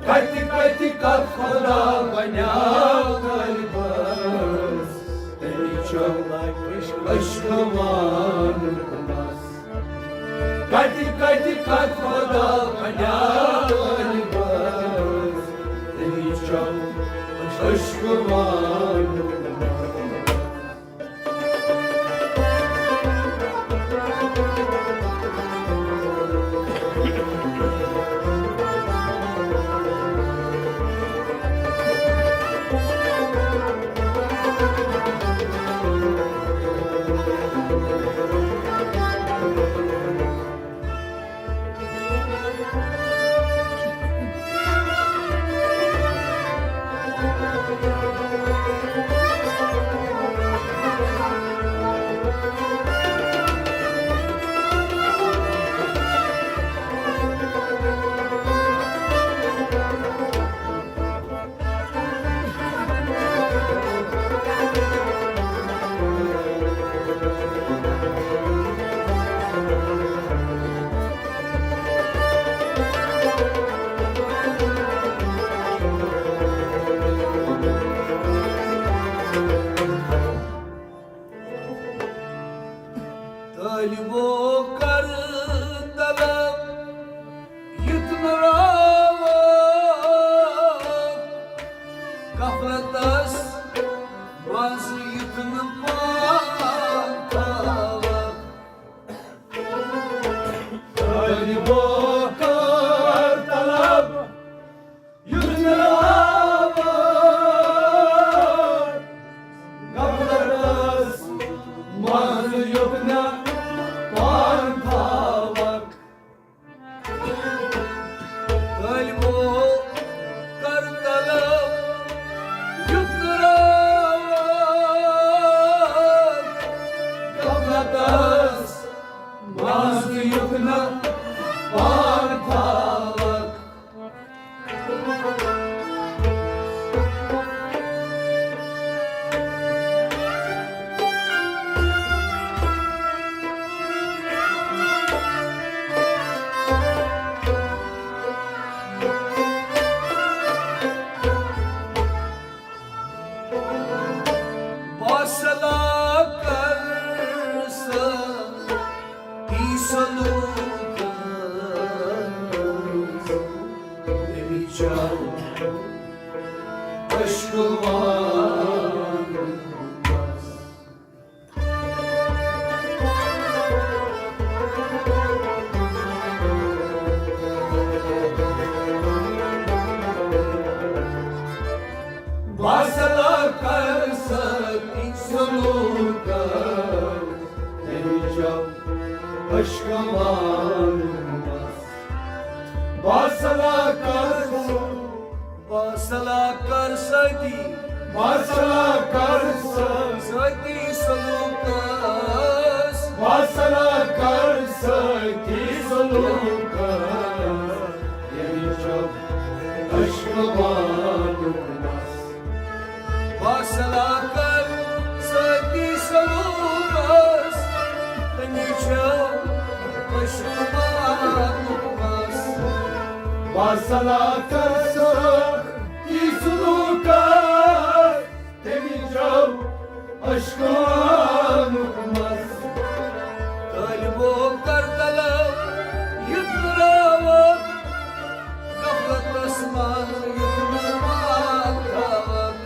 کتہِ کتہِ کتھ خدا بنیاو طٲلبس، تٔمِس چھُ عشق وانُن بس۔ کتہِ کتہِ کتھ خدا بنیاو طٲلبس، تٔمِس چھُ عشق وانُن بس۔ طٲلبو کٔر طلب، یُتھ نہٕ آوکھ غفلتس منٛز، یُتھ نہٕ پان تھاوکھ۔ طٲلبو کٔر طلب، یُتھ نہٕ آوکھ غفلتس منٛز، یُتھ نہٕ پان تھاوکھ۔ باصلاح کر سختی سلوکس، نبی چاو اشکوان۔ باصلاح کر سختی سلوکس، تٔمۍ چاو اشکوان۔ باصلاح کر، باصلاح کر سختی، باصلاح کر سختی، سختی سلوکس، باصلاح کر سختی سلوکس، ییٚمہِ چاو اشکوانُک مَس۔ باصلاح کر سختی سلوکس، تٔمۍ چاو اشکوانُک مَس۔ باصلاح کر سختی سلوکس، تٔمۍ چاو اشکوانُک مَس۔ طٲلبو کٔر طلب، یُتھ نہٕ آوکھ غفلتس منٛز، یُتھ نہٕ پان تھاوکھ۔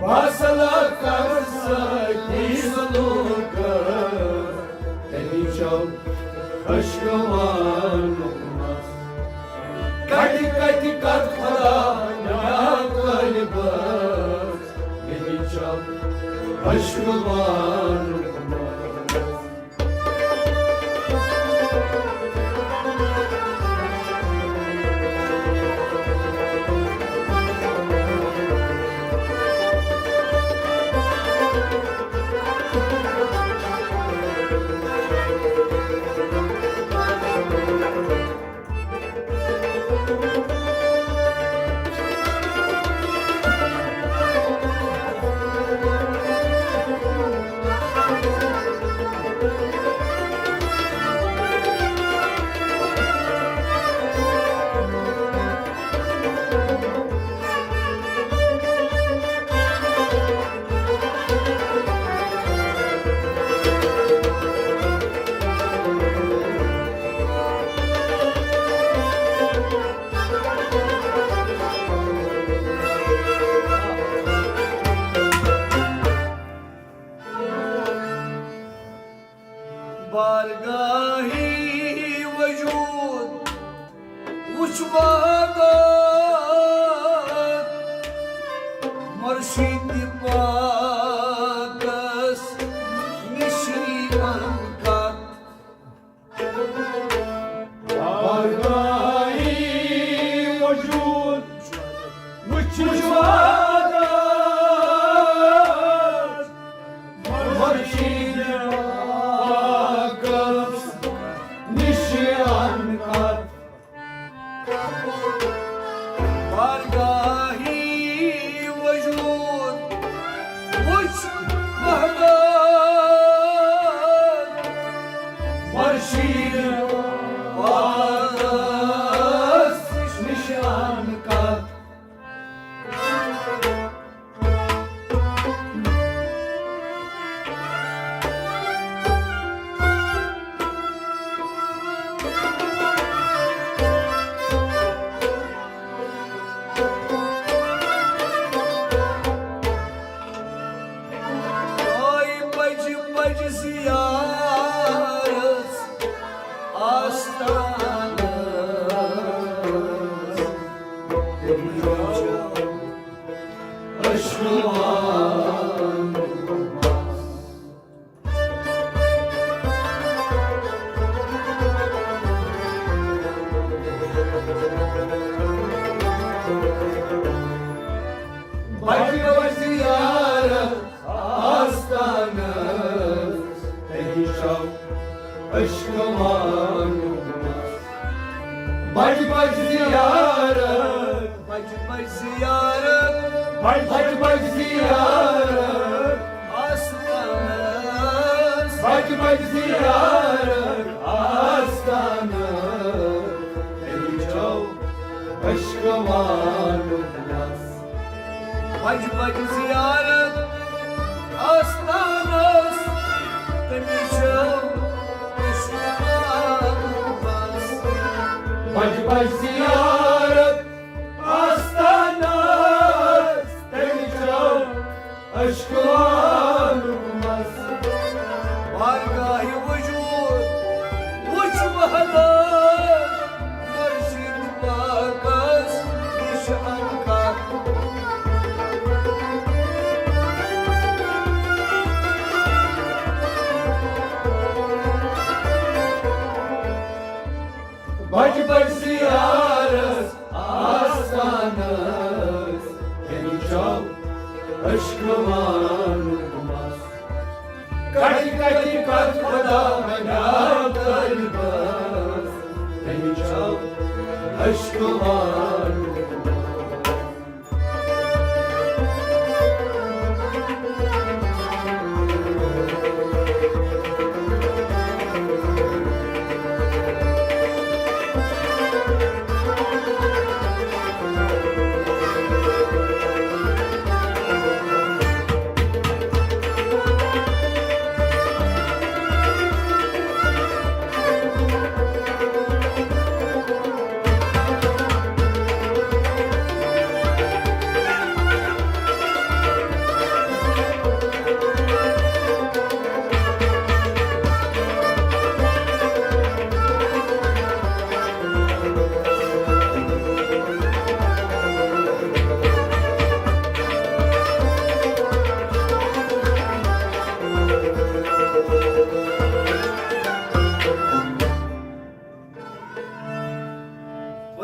باصلاح کر سختی سلوکس، تٔمۍ چاو اشکوانُک مَس۔ کتہِ کتہِ کتھ خدایا غٲلبس، تٔمۍ چاو اشکوانُک مَس۔ بارگاہِ وجود وُچھ وحدت، مرشد پاکس نِش یی انکت۔ بارگاہِ وجود وُچھ وحدت، مرشد پاکس نِش انکت۔ بارگاہِ وجود وُچھ وحدت، مرشد پاکس نِش انکت۔ بجہِ بجہِ زیارت آستانس، تٔمِس چھُ عشق وانُک مس۔ بجہِ بجہِ زیارت، بجہِ بجہِ زیارت، بجہِ بجہِ زیارت آستانس، بجہِ بجہِ زیارت آستانس، تٔمِس چھُ عشق وانُک مس۔ بجہِ بجہِ زیارت آستانس، تٔمِس چھُ عشق وانُک مس۔ بجہِ بجہِ زیارت آستانس، تٔمِس چھُ عشق وانُک مس۔ بارگاہِ وجود وُچھ وحدت مرشد پاکس نِش انکت۔ بجہِ بجہِ زیارت آستانس، تٔمِس چھُ عشق وانُک مس۔ کتہِ کتہِ کتھ خدا بنیو قلبس، تٔمِس چھُ عشق وانُک مس۔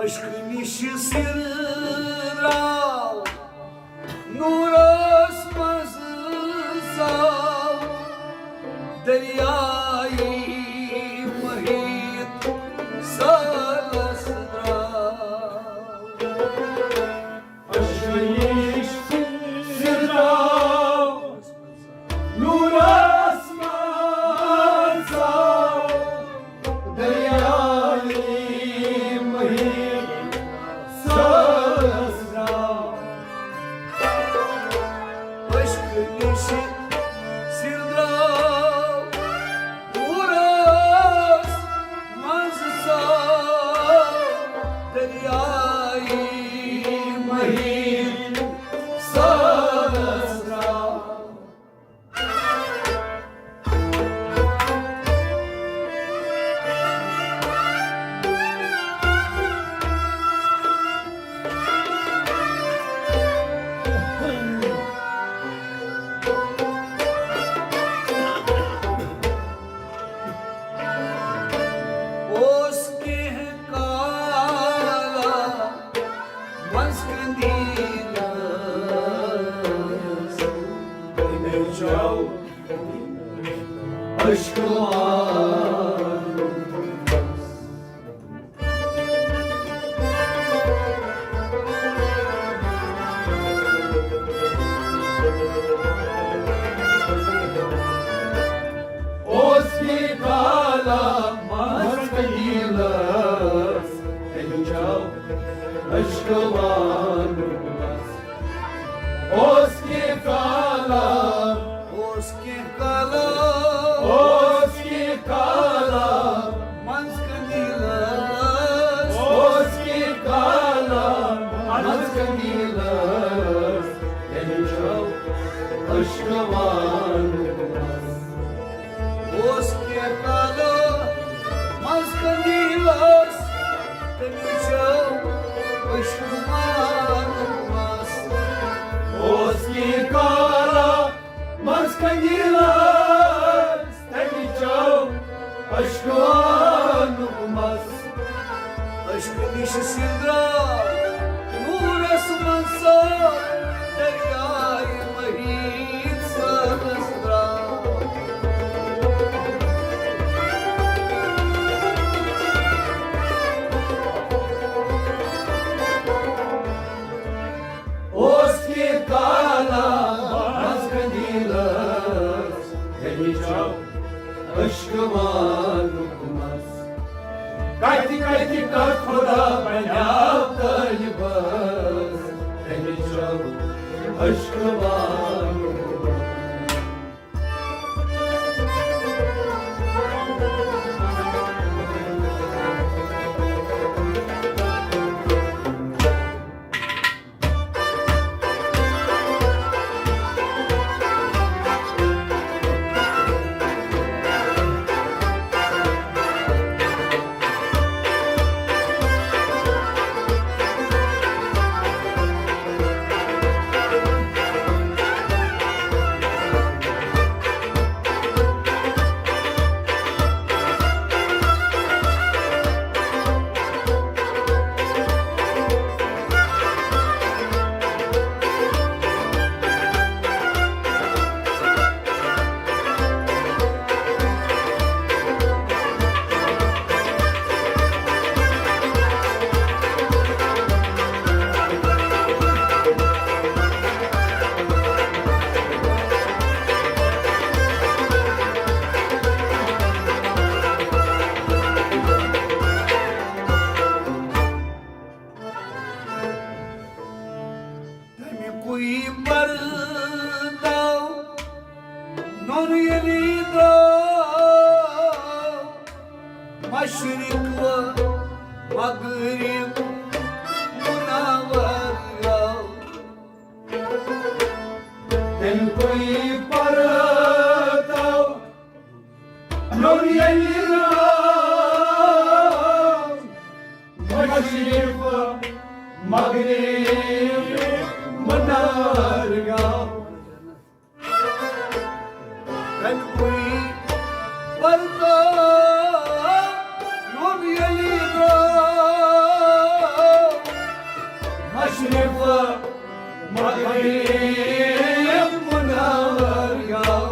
عشقہٕ نِشہِ سِر درٛاو نوٗرس منٛز، ژاو دٔریایہِ محیط سٲلس درٛاو۔ عشقہٕ نِشہِ سِر درٛاو نوٗرس منٛز، ژاو دٔریایہِ محیط سٲلس درٛاو۔ عشقہٕ نِشہِ سِر درٛاو نوٗرس منٛز، ژاو دٔریایہِ محیط سٲلس درٛاو۔ اوس کینٛہہ کالا منٛز قندیلس، تٔمۍ چاو عشق وان۔ اوس یہِ کالا منٛز قندیلس، تٔمۍ چاو عشق وانُک مس۔ اوس کینٛہہ کالا، اوس کینٛہہ کالا، اوس کینٛہہ کالا منٛز قندیلس، اوس کینٛہہ کالا منٛز قندیلس، تٔمۍ چاو عشق وانُک مس۔ اوس کینٛہہ کالا منٛز قندیلس، تٔمِس چھُ عشق وانُک مس۔ اوس قندیلس تمہِ چو اشکوانُک مس۔ اشکہٕ نِش سِنٛدرا نوٗرس منٛز سۄ دریاے مٔہیٖد سٲنس درٛاو۔ اوس کینٛہہ کالا منٛز قندیلس تمہِ چو اشکوانُک مس۔ کتہِ کتہِ کتھ خدا بنیاو طٲلبس، تمہِ چو اشکوانُک مس۔ تَمہِ کُے پرداو نوٚر ییٚلہِ درٛاو، مشرق و مغرب منور آو۔ تَمہِ کُے پرداو نوٚر ییٚلہِ درٛاو، مشرق مغرب منور آو۔ تَمہِ کُے پرداو نوٚر ییٚلہِ درٛاو، مشرق مغرب منور آو۔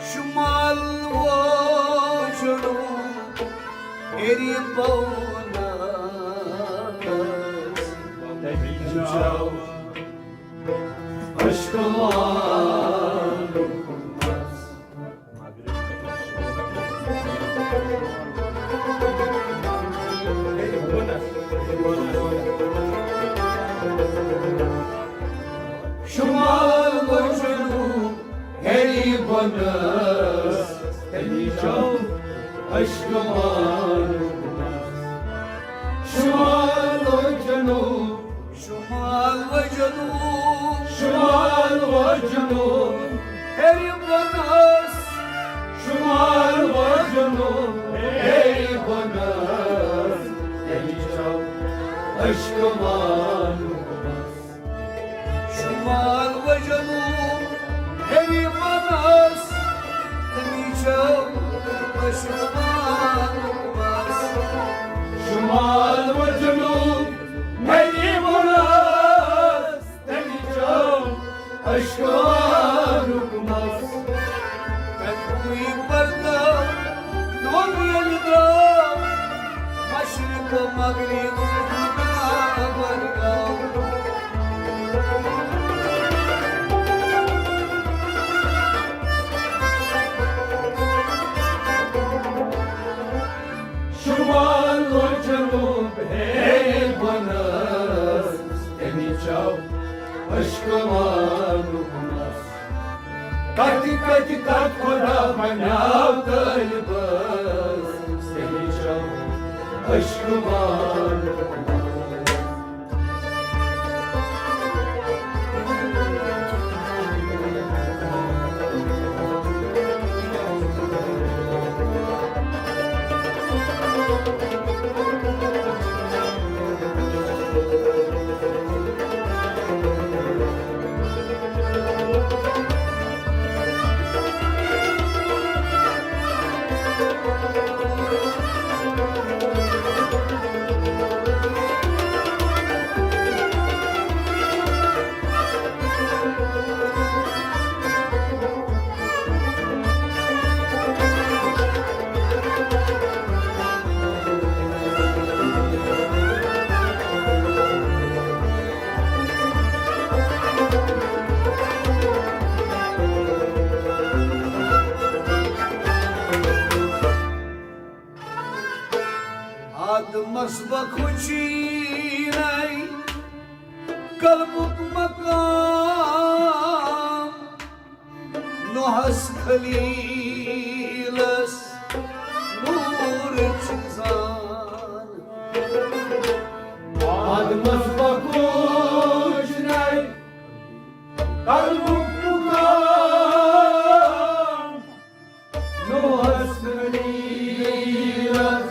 شمال و جنوب ہیٚرِ بۄنَس۔ تَمہِ چو اشکوانُک مس۔ شمال و جنوب ہیٚرِ بۄنَس، تَمہِ چو اشکوانُک مس۔ شمال و جنوب، شمال و جنوب، شمال و جنوب، ہیٚرِ بۄنَس۔ شمال و جنوب، ہیٚرِ بۄنَس، تَمہِ چو اشکوانُک مس۔ شمال و جنوب، ہیٚرِ بۄنَس، تَمہِ چو اشکوانُک مس۔ شمال و جنوب، ہیٚرِ بۄنَس، تَمہِ چو اشکوانُک مس۔ تَمہِ کُے پرداو نوٚر ییٚلہِ درٛاو، مشرق مغرب منور آو۔ شمال و جنوب ہیٚرِ بۄنَس، تَمہِ چو اشکوانُک مس۔ کتہِ کتہِ کتھ خدا بنیاو طٲلبس، تَمہِ چو اشکوانُک مس۔ قدمس بخوشی نَے قلبُک مقام، نوحس خلیلس نوٗرٕچ زان۔ قدمس بخوش نَے قلبُک مقام، نوحس خلیلس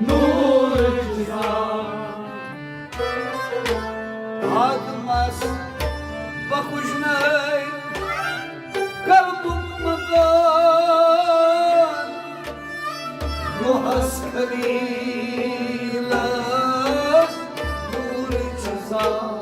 نوٗرٕچ زان۔ آدمس بخوش نَے قلبُک مقام، نوحس خلیلس نوٗرٕچ زان۔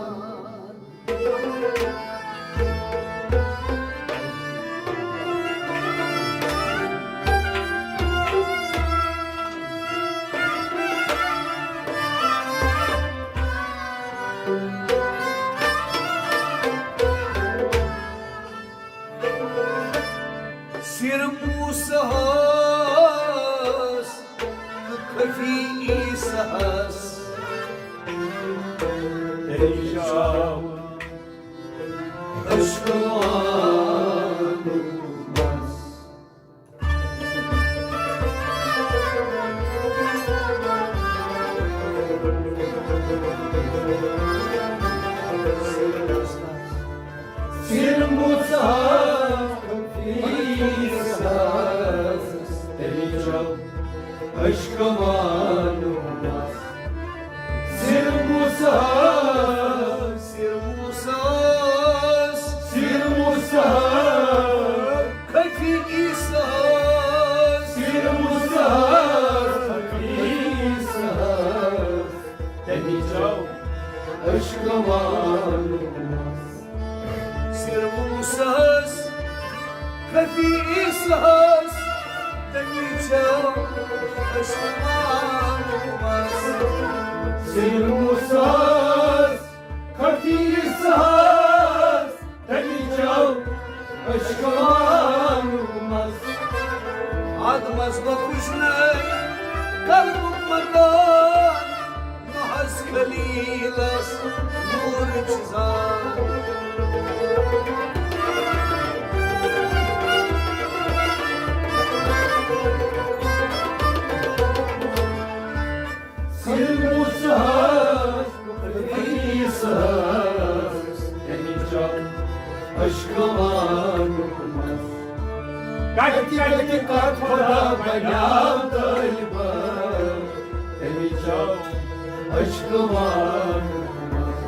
سِر موسیٰ ہس تہٕ خفی عیسیٰ ہس تیٚلہِ چھُ عشق وانُک مس۔ سِر موسیٰ ہس تیٚلہِ چھُ عشق وانُک مس۔ سِر موسیٰ ہس، سِر موسیٰ ہس، سِر موسیٰ ہس، خفی عیسیٰ ہس، سِر موسیٰ ہس، خفی عیسیٰ ہس، تیٚلہِ چھُ عشق وانُک مس۔ سِر موسیٰ ہس، خفی عیسیٰ ہس، تیٚلہِ چھُ عشق وانُک مس۔ سِر موسیٰ ہس، خفی عیسیٰ ہس، تیٚلہِ چھُ عشق وانُک مس۔ آدمس بخوش نَے قلبُک مقام، نوحس خلیلس نوٗرٕچ زان۔ سِر موسیٰ ہس، خفی عیسیٰ ہس، تیٚلہِ چھُ عشق وانُک مس۔ کتہِ کتہِ کتھ خدا بنیاو طٲلبہٕ، تیٚلہِ چھُ عشق وانُک مس۔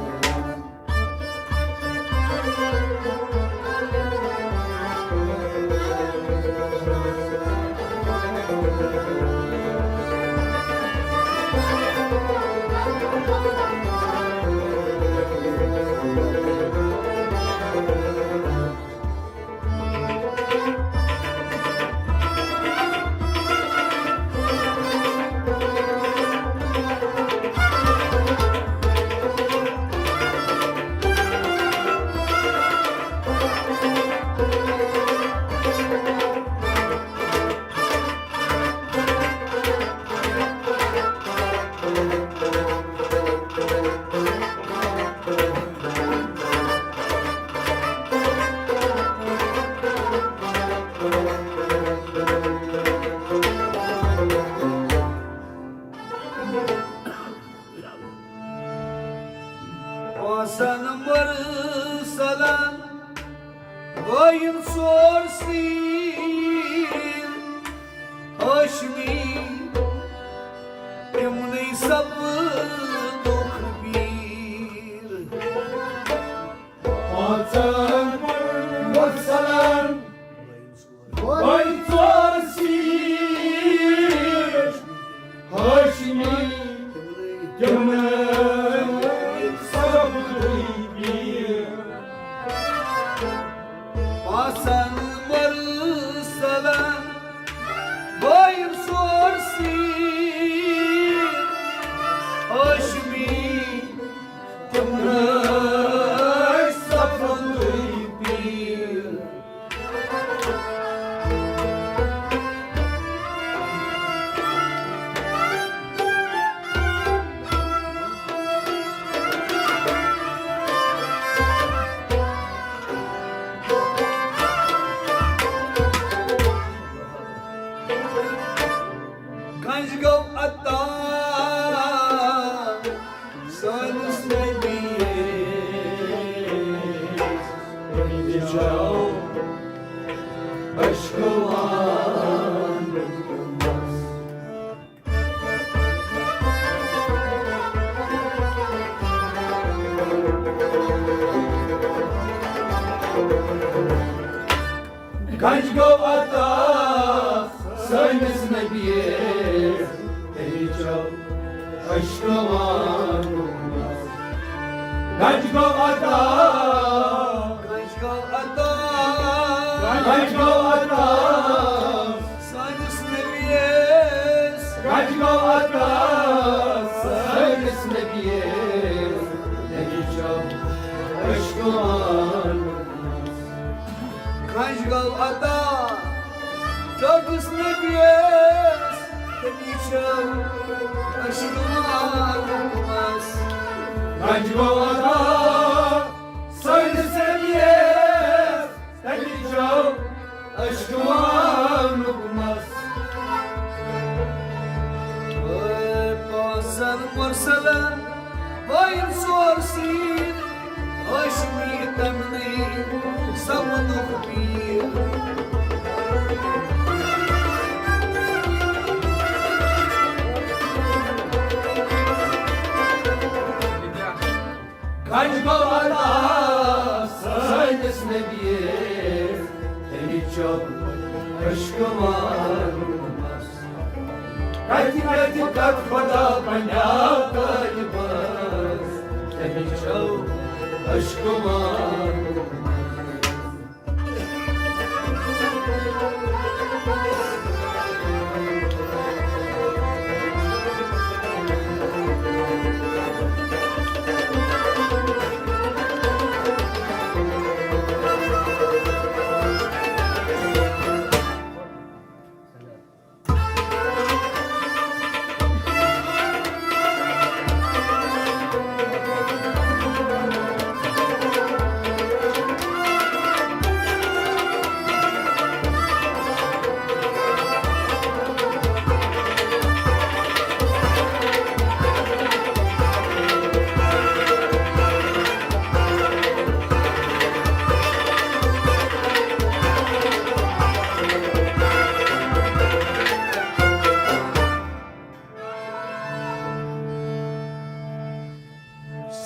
پانٛژن مرسلن وٲیِن ژور سیٖر ہاشمی، تِمنٕے سپدُکھ پیٖر۔ پانٛژن مرسلن وٲے ژور سیٖر ہاشمی، تِمنٕے سپدُے پیٖر۔ پانٛژن مرسلن وٲے ژور سیٖر ہاشمی، تِمنٕے سپدُے پیٖر۔ گنج گوٚو عطا سٲنِس نبیَس، تٔمِس چھُ عشقہٕ وانُک مَس۔ گنج گوٚو عطا، گنج گوٚو عطا، گنج گوٚو عطا سٲنِس نبیَس۔ گنج گوٚو عطا سٲنِس نبیَس، تٔمِس چھُ عشقہٕ وانُک مَس۔ گنج گوٚو عطا ٹٲٹھِس نبیَس، تٔمِس چھُ عشقہٕ وانُک مَس۔ گنج گوٚو عطا سٲنِس نبیَس، تٔمِس چھُ عشقہٕ وانُک مَس۔ اے پانٛژن مرسلن وٲیِن سورسیٖن، ہاشمی تمنٕے سمنُک پیٖر۔ گنج گوٚو عطا سٲنِس نبیَس، تٔمِس چھُ عشقہٕ وانُک مَس۔ کتہِ کتہِ کتھ خدا بنیٛاو طٲلبس، تٔمِس چھُ عشقہٕ وانُک مَس۔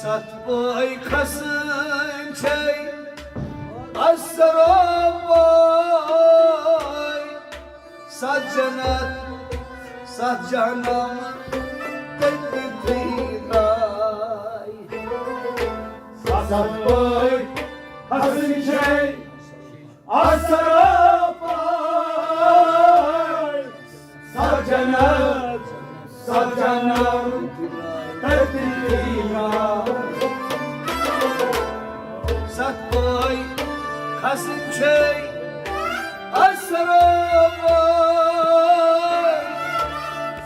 ستھ پٲے کھسٕنۍ چھے اثرو پٲے، ستھ جنت، ستھ جہنم، تٔتھی تھٕے راے۔ ستھ پٲے کھسٕنۍ چھے اثرو پٲے، ستھ جنت، ستھ جہنم، تٔتھی راے۔ ستھ پٲے کھسٕنۍ چھے اثرو پٲے،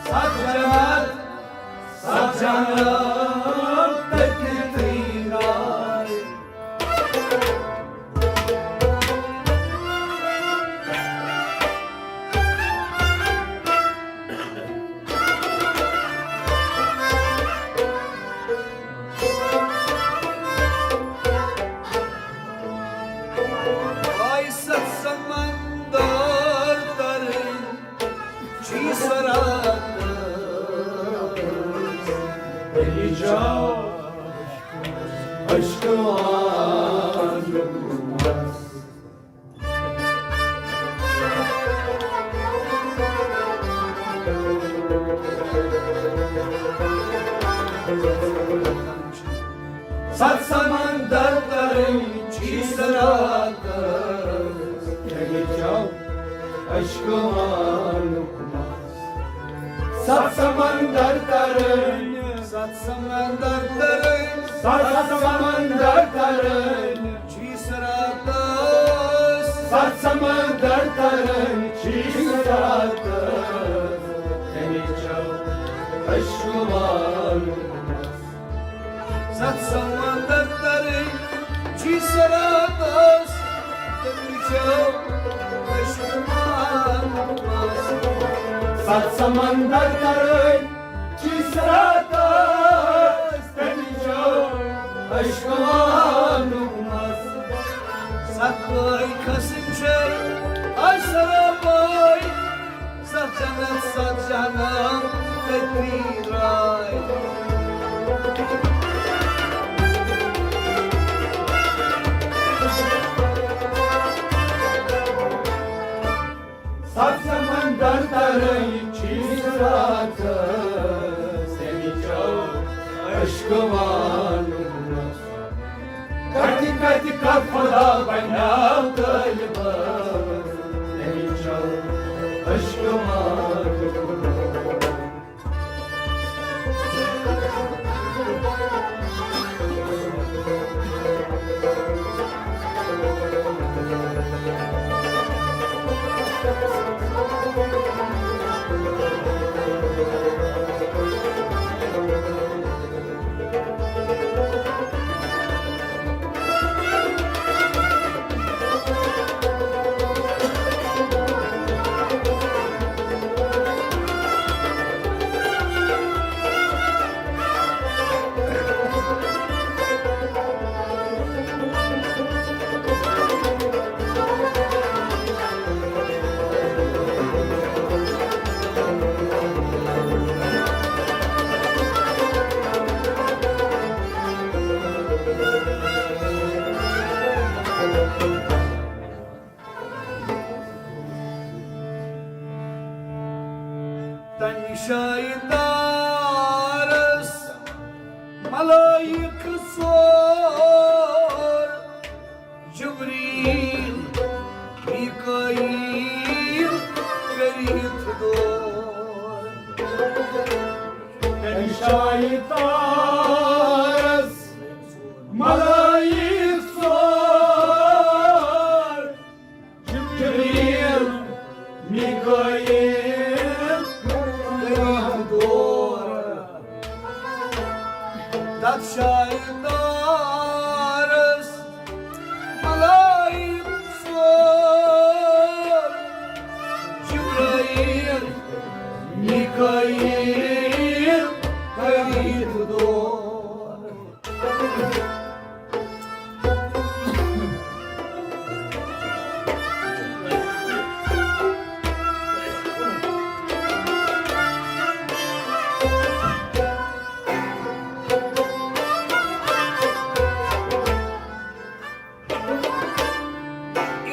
ستھ جنت، ستھ جہنم، تٔتھی راے۔ آے ستھ سمندر ترٕنۍ، چھی صراط۔ تیٚلہِ چھا عشقہٕ وانُک مَس۔ ستھ سمندر ترٕنۍ چھی صراطس، تیٚلہِ چھا عشقہٕ وانُک مَس۔ ستھ سمندر ترٕنۍ، ستھ سمندر ترٕنۍ، ستھ سمندر ترٕنۍ، چھی صراطس۔ ستھ سمندر ترٕنۍ، چھی صراطس، تیٚلہِ چھا عشقہٕ وانُک مَس۔ ستھ سمندر ترٕنۍ، چھی صراطس، تیٚلہِ چھا عشقہٕ وانُک مَس۔ ستھ سمندر ترٕنۍ، چھی صراطس، تیٚلہِ چھا عشقہٕ وانُک مَس۔ ستھ پٲے کھسٕنۍ چھے اثرو پٲے، ستھ جنت، ستھ جہنم، تٔتھی راے۔ ترٲوِتھ چھِ راتس تٔمۍ چو عشقہٕ وانَس۔ کتہِ کتہِ کتھ خدا بنیٛاو غٲلبس، تٔمۍ چو عشقہٕ وانَس۔ تمہِ شاہہِ تارس ملائک ژور، جبریل، میکائیل کٔرِتھ دور۔ تمہِ شاہہِ تارس ملائک ژور، جبریل، میکائیل کٔرِتھ دور۔ تتھ شاہہِ تارس ملائک ژور، جبرائیل، میکائیل کٔرِتھ دور۔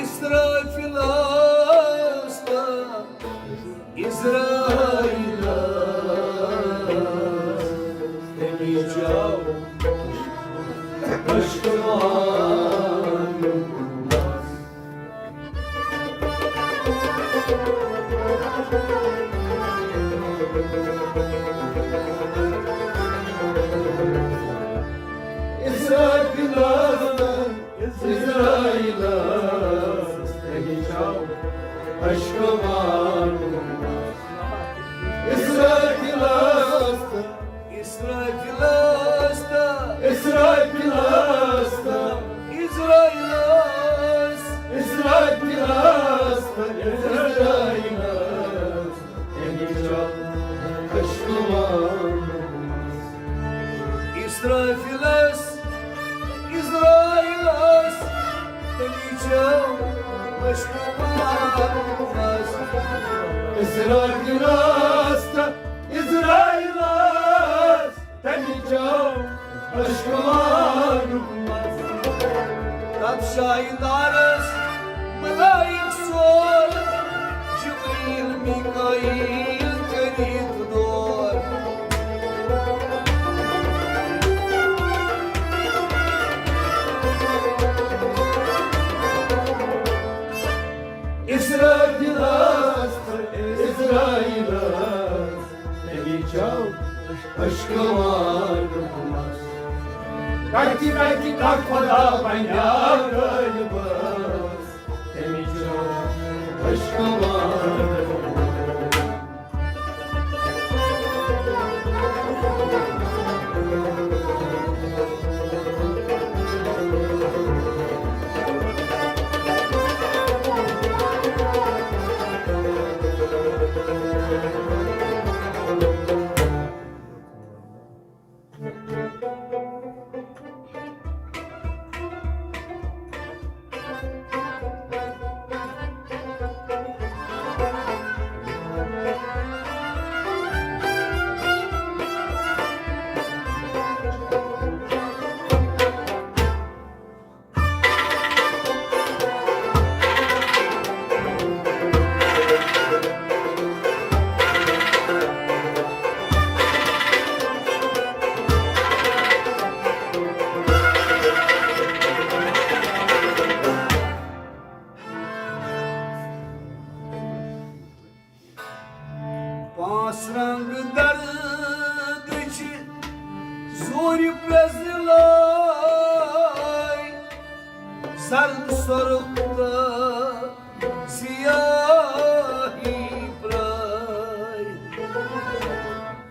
اسرافیل ٲس تہٕ عزرائیل ٲس، تٔمِس چھُ عشقہٕ وانُن۔ اسرافیل ٲس تہٕ عزرائیل ٲس، تٔمِس چھُ عشقہٕ وانُن۔ اسرافیل ٲس تہٕ، اسرافیل ٲس تہٕ، اسرافیل ٲس تہٕ، عزرائیل ٲس، اسرافیل ٲس تہٕ، عزرائیل ٲس، تٔمِس چھُ عشقہٕ وانُن۔ اسرافیل ٲس، عزرائیل ٲس، تٔمِس چھُ عشقہٕ وانُن۔ اسرافیل ٲس تہٕ عزرائیل ٲس، تٔمِس چھُ عشقہٕ وانُن۔ تتھ شاہہِ تارس ملائک ژور، جبریل، میکائیل کٔرِتھ دور۔ اسرافیل ٲس تہٕ عزرائیل ٲس، تٔمِس چھُ عشقہٕ وانُن۔ کتہِ کتہِ کتھ خدا بنیٛاو غٲلبس، تٔمِس چھُ عشقہٕ وانُن۔ ژوٗرِ پرٛزٕ لٲے، زرد سۄرُخ تہٕ سیاہی پرٛٲے۔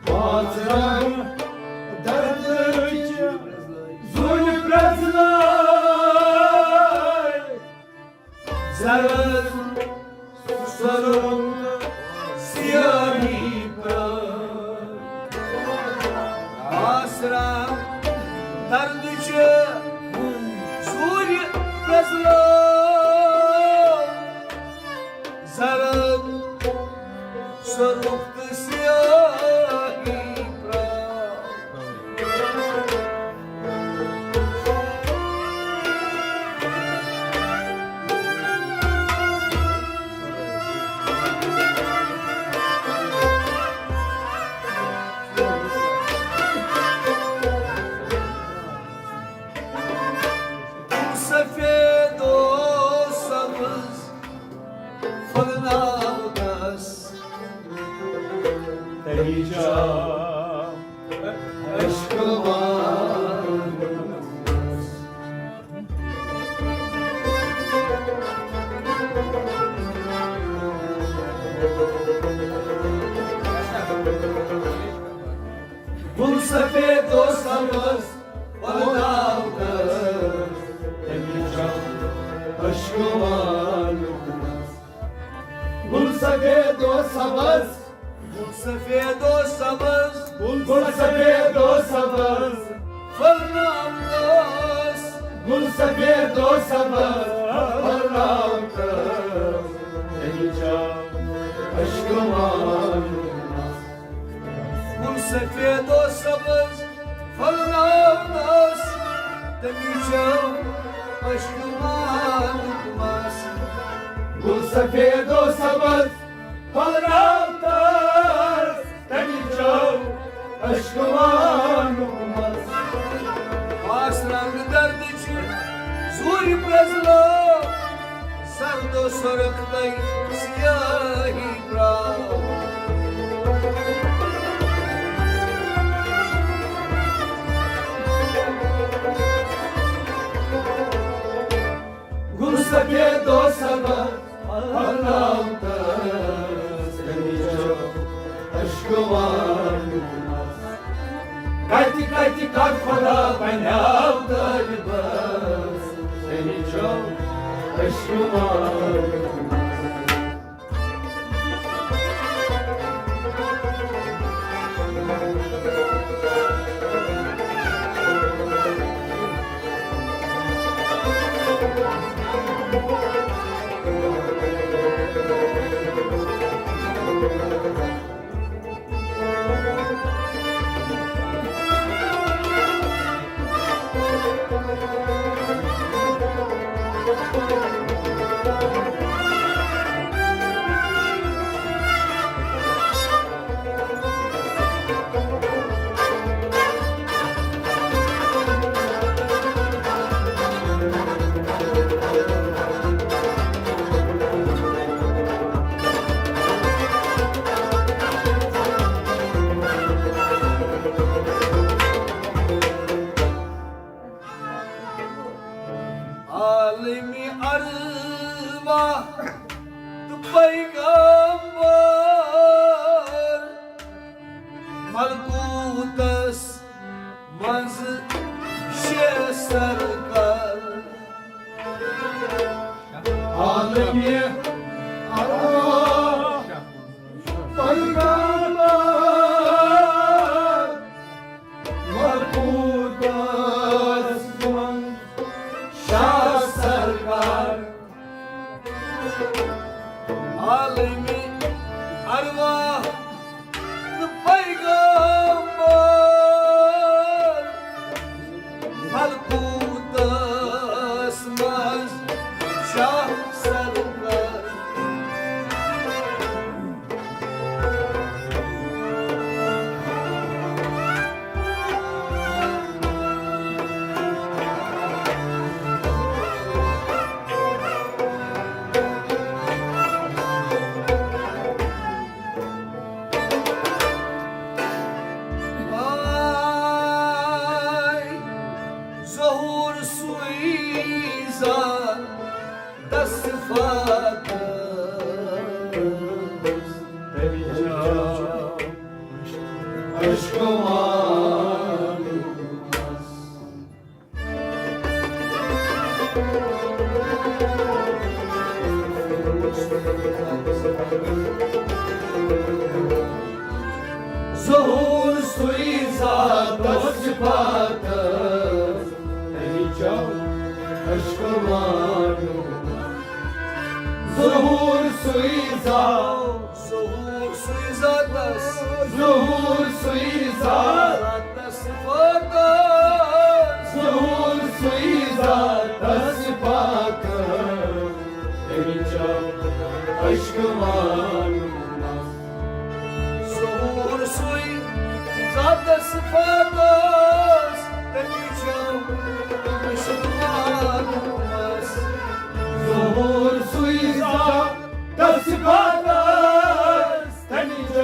پانٛژھ رنٛگ دردٕچ زوٗرِ پرٛزٕ لٲے، زرد سۄرُخ سیاہی پرٛٲے۔ آسرا دردٕچ زوٗرِ پرٛزٕ لٲے، زرد سۄرُخ تہٕ سیاہی پرٛٲے۔ سفید و سبز پھۄلناو تس۔ تٔمِس چھا عشقہٕ وان۔ گُل سفید و سبز پھۄلناو تس۔ تٔمِس چھا عشقہٕ وان۔ گُل سفید و سبز۔ گُل سفید و سبز۔ گُل سفید و سبز۔ پھۄلناو تس۔ گُل سفید و سبز۔ پھۄلناو تس۔ تٔمِس چھا عشقہٕ وان۔ گُل سفید و سبز پھۄلناونس، تٔمِس چھُ عشقہٕ وانُک مس۔ گُل سفید و سبز پھۄلناونس، تٔمِس چھُ عشقہٕ وانُک مس۔ خاص رنٛگ دردٕچ زوٗرِ پرٛزٕ لٲے، زرد و سۄرُخ تہٕ سیاہی پرٛٲے۔ گُل سفید و سبز پھۄلناونس، تٔمِس چھُ عشقہٕ وانُک مس۔ کتہِ کتہِ کتھ خۄدا بنیاو غٲلبس، تٔمِس چھُ عشقہٕ وانُک مس۔ ظہور سُے ذات، ظہور سُے ذاتس، ظہور سُے ذات، ذاتس صفاتس، ظہور سُے ذاتس صفاتس، تٔمِس چھُ عشق وانُک مس۔ ظہور سُے ذاتس صفاتس، تٔمِس چھُ عشق وانُک مس۔ ظہور سُے ذاتس صفاتس، تٔمِس چھُ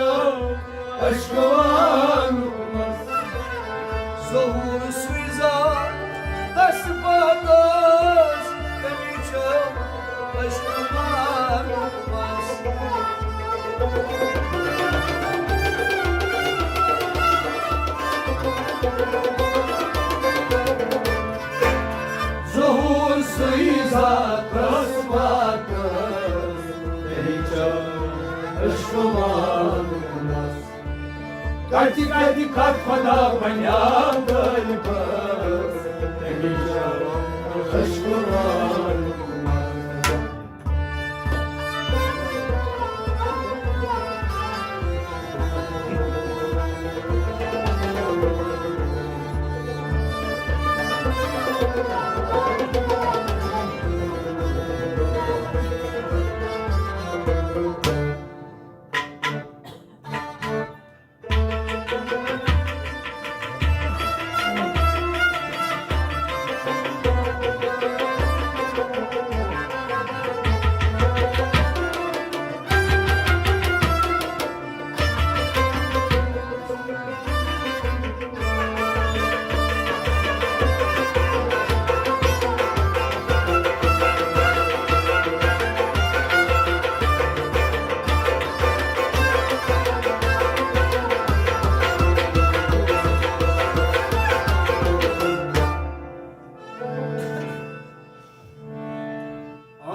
عشق وانُک مس۔ ظہور سُے ذاتس صفاتس، تٔمِس چھُ عشق وانُک مس۔ ظہور سُے ذاتس صفاتس، تٔمِس چھُ عشق وانُک مس۔ کتہِ کتہِ کتھ خدا بنیٛاو غٲلبس، تٔمِس چھُ عشق وانُک مس۔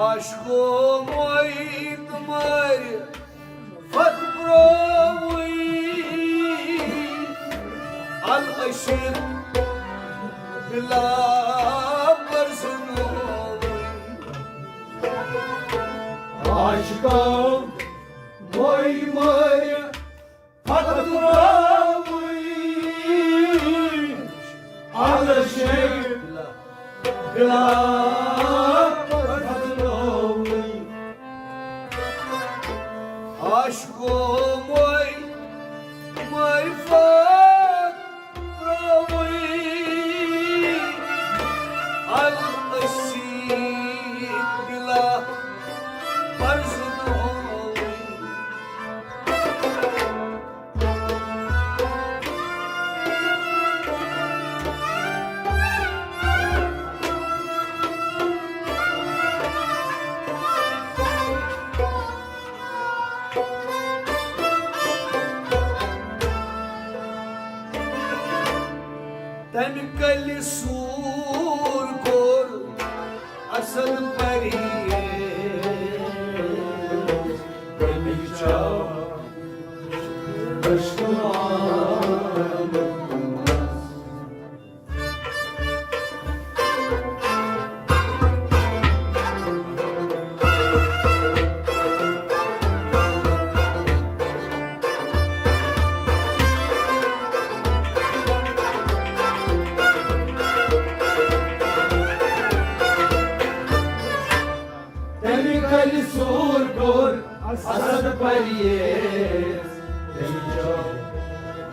عاشقو مۄے تہٕ مٲرۍ فتح پرٛاوٕے، العشق بلا پرزنوٕے۔ عاشقو مۄے مٲرۍ فتح پرٛاوٕے، العشق بلا پرزنوٕے۔ عاشقو مۄے، مۄے فتح پرٛاوٕے، العشق بلا پرزنوٕے۔ تمہِ کلہِ سوٗر کوٚر اسد پرہیز، تٔمِس چھا عشق وانُک مس۔ تمہِ کلہِ سوٗر کوٚر اسد پرہیز، تٔمِس چھُ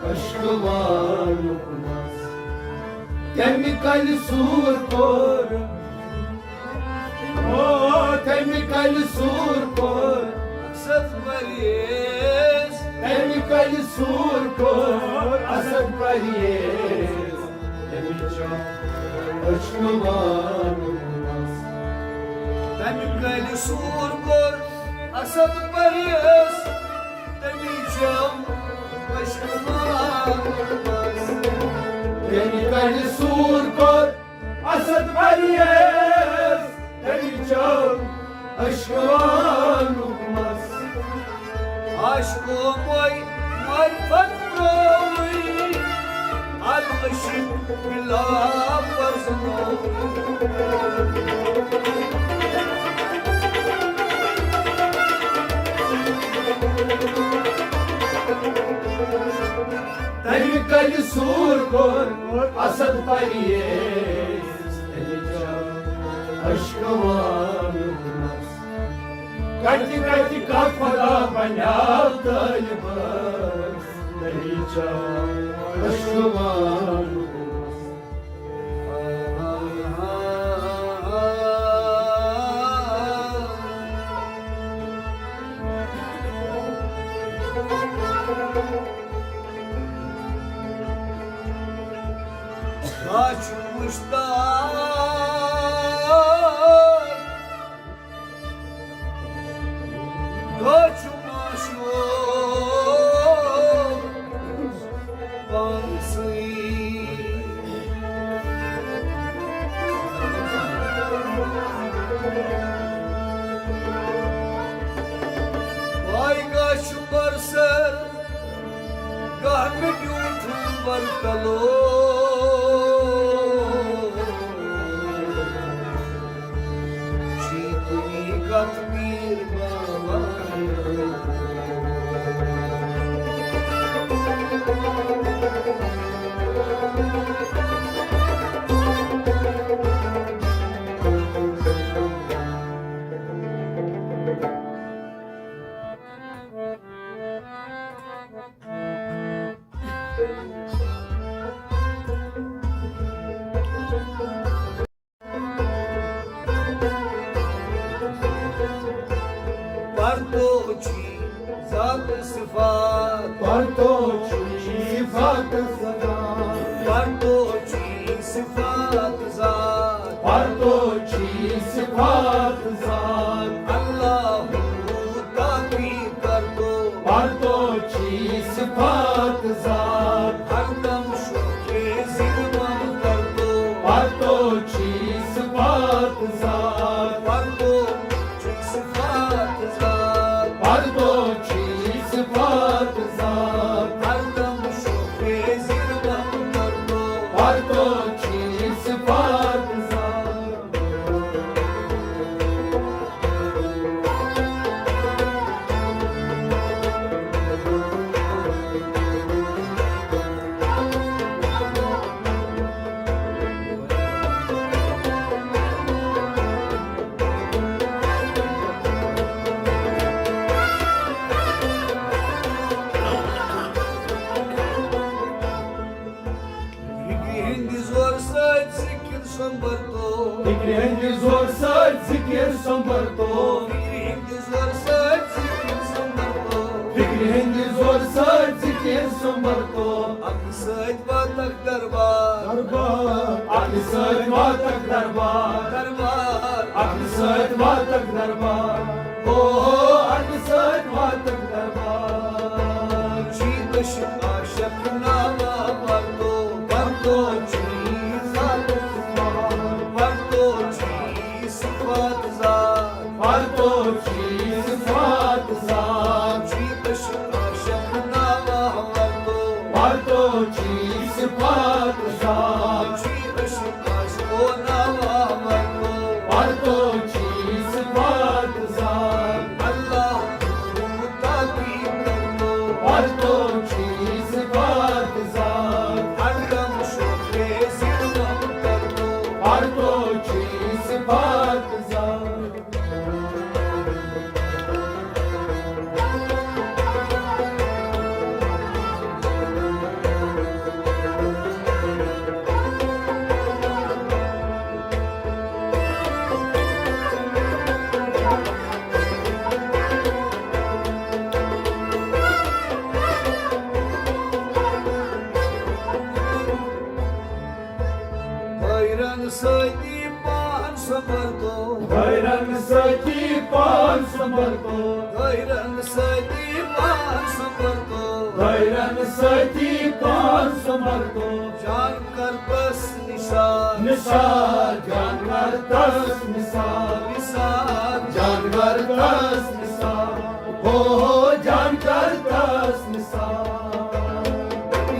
عشق وانُک مس۔ تمہِ کلہِ سوٗر کوٚر، او، تمہِ کلہِ سوٗر کوٚر اسد پرہیز۔ تمہِ کلہِ سوٗر کوٚر اسد پرہیز، تٔمِس چھُ عشق وانُک مس۔ تمہِ کلہِ سوٗر کوٚر اسد پرہیز، تٔمِس چھُ عشق وانُک مس۔ تمہِ کلہِ سوٗر کوٚر اسد پرہیز، تٔمِس چھُ عشق وانُک مس۔ عاشقو مۄے معرفت پرٛاوٕے، العشق بلا پرزنوٕے۔ کلہِ سوٗر کوٚر اسد پریز، تٔمِچ اشکوان۔ کتہِ کتہِ کتھ خدا بنیاو طالبس، تٔمِچ اشکوان۔ کاش مشتاق، کاش معشوق پانسٕے۔ واے گاہ چھُ برسر، گاہ مےٚ ڈیوٗٹھ برکلو۔ چھی کُنی کتھ پیٖر بابا۔ پرتو چھی ذات صفات۔ پرتو چھی صفات ذات۔ پرتو چھی صفات ذات۔ پرتو چھی صفات ذات۔ اللہ تعالی پرتو۔ پرتو چھی صفات ذات۔ ہردم شوخے زیر من پرتو۔ پرتو چھی صفات ذات۔ پرتو چھی صفات ذات۔ پرتو چھی صفات ذات۔ ہردم شوخے زیر من پرتو۔ پرتو چھی صفات ذات۔ فکرِ ہٕنٛدِ زورٕ سۭتۍ ذِکِر سۄمبر تو۔ فکرِ ہٕنٛدِ زورٕ سۭتۍ ذِکِر سۄمبر تو۔ فکرِ ہٕنٛدِ زورٕ سۭتۍ ذِکِر سۄمبر تو۔ فکرِ ہٕنٛدِ زورٕ سۭتۍ ذِکِر سۄمبر تو۔ عقلہِ سۭتۍ واتکھ دربار۔ دربار۔ عقلہِ سۭتۍ واتکھ دربار۔ دربار۔ عقلہِ سۭتۍ واتکھ دربار۔ او ہو، عقلہِ سۭتۍ واتکھ دربار۔ چھی عشق عاشق ناوا پرتو، پرتو چھی ذات ذات، پرتو چھی صفات ذات۔ پرتو چھی صفات ذات۔ چھی عشق عاشق ناوا پرتو۔ پرتو چھی صفات ذات۔ چھی عشق عاشق ناوا پرتو۔ پرتو چھی صفات ذات۔ اللہ تعالی پرتو۔ پرتو چھی صفات ذات۔ ہردم شوخے زیر من پرتو۔ پرتو چھی صفات ذات۔ غیرن سۭتی پان سنبھل تو۔ غیرن سۭتی پان سنبھل تو۔ غیرن سۭتی پان سنبھل تو۔ غیرن سۭتی پان سنبھل تو۔ جان کر تس نثار۔ نثار، جان کر تس نثار۔ نثار، جان کر تس نثار۔ ہو، ہو، جان کر تس نثار۔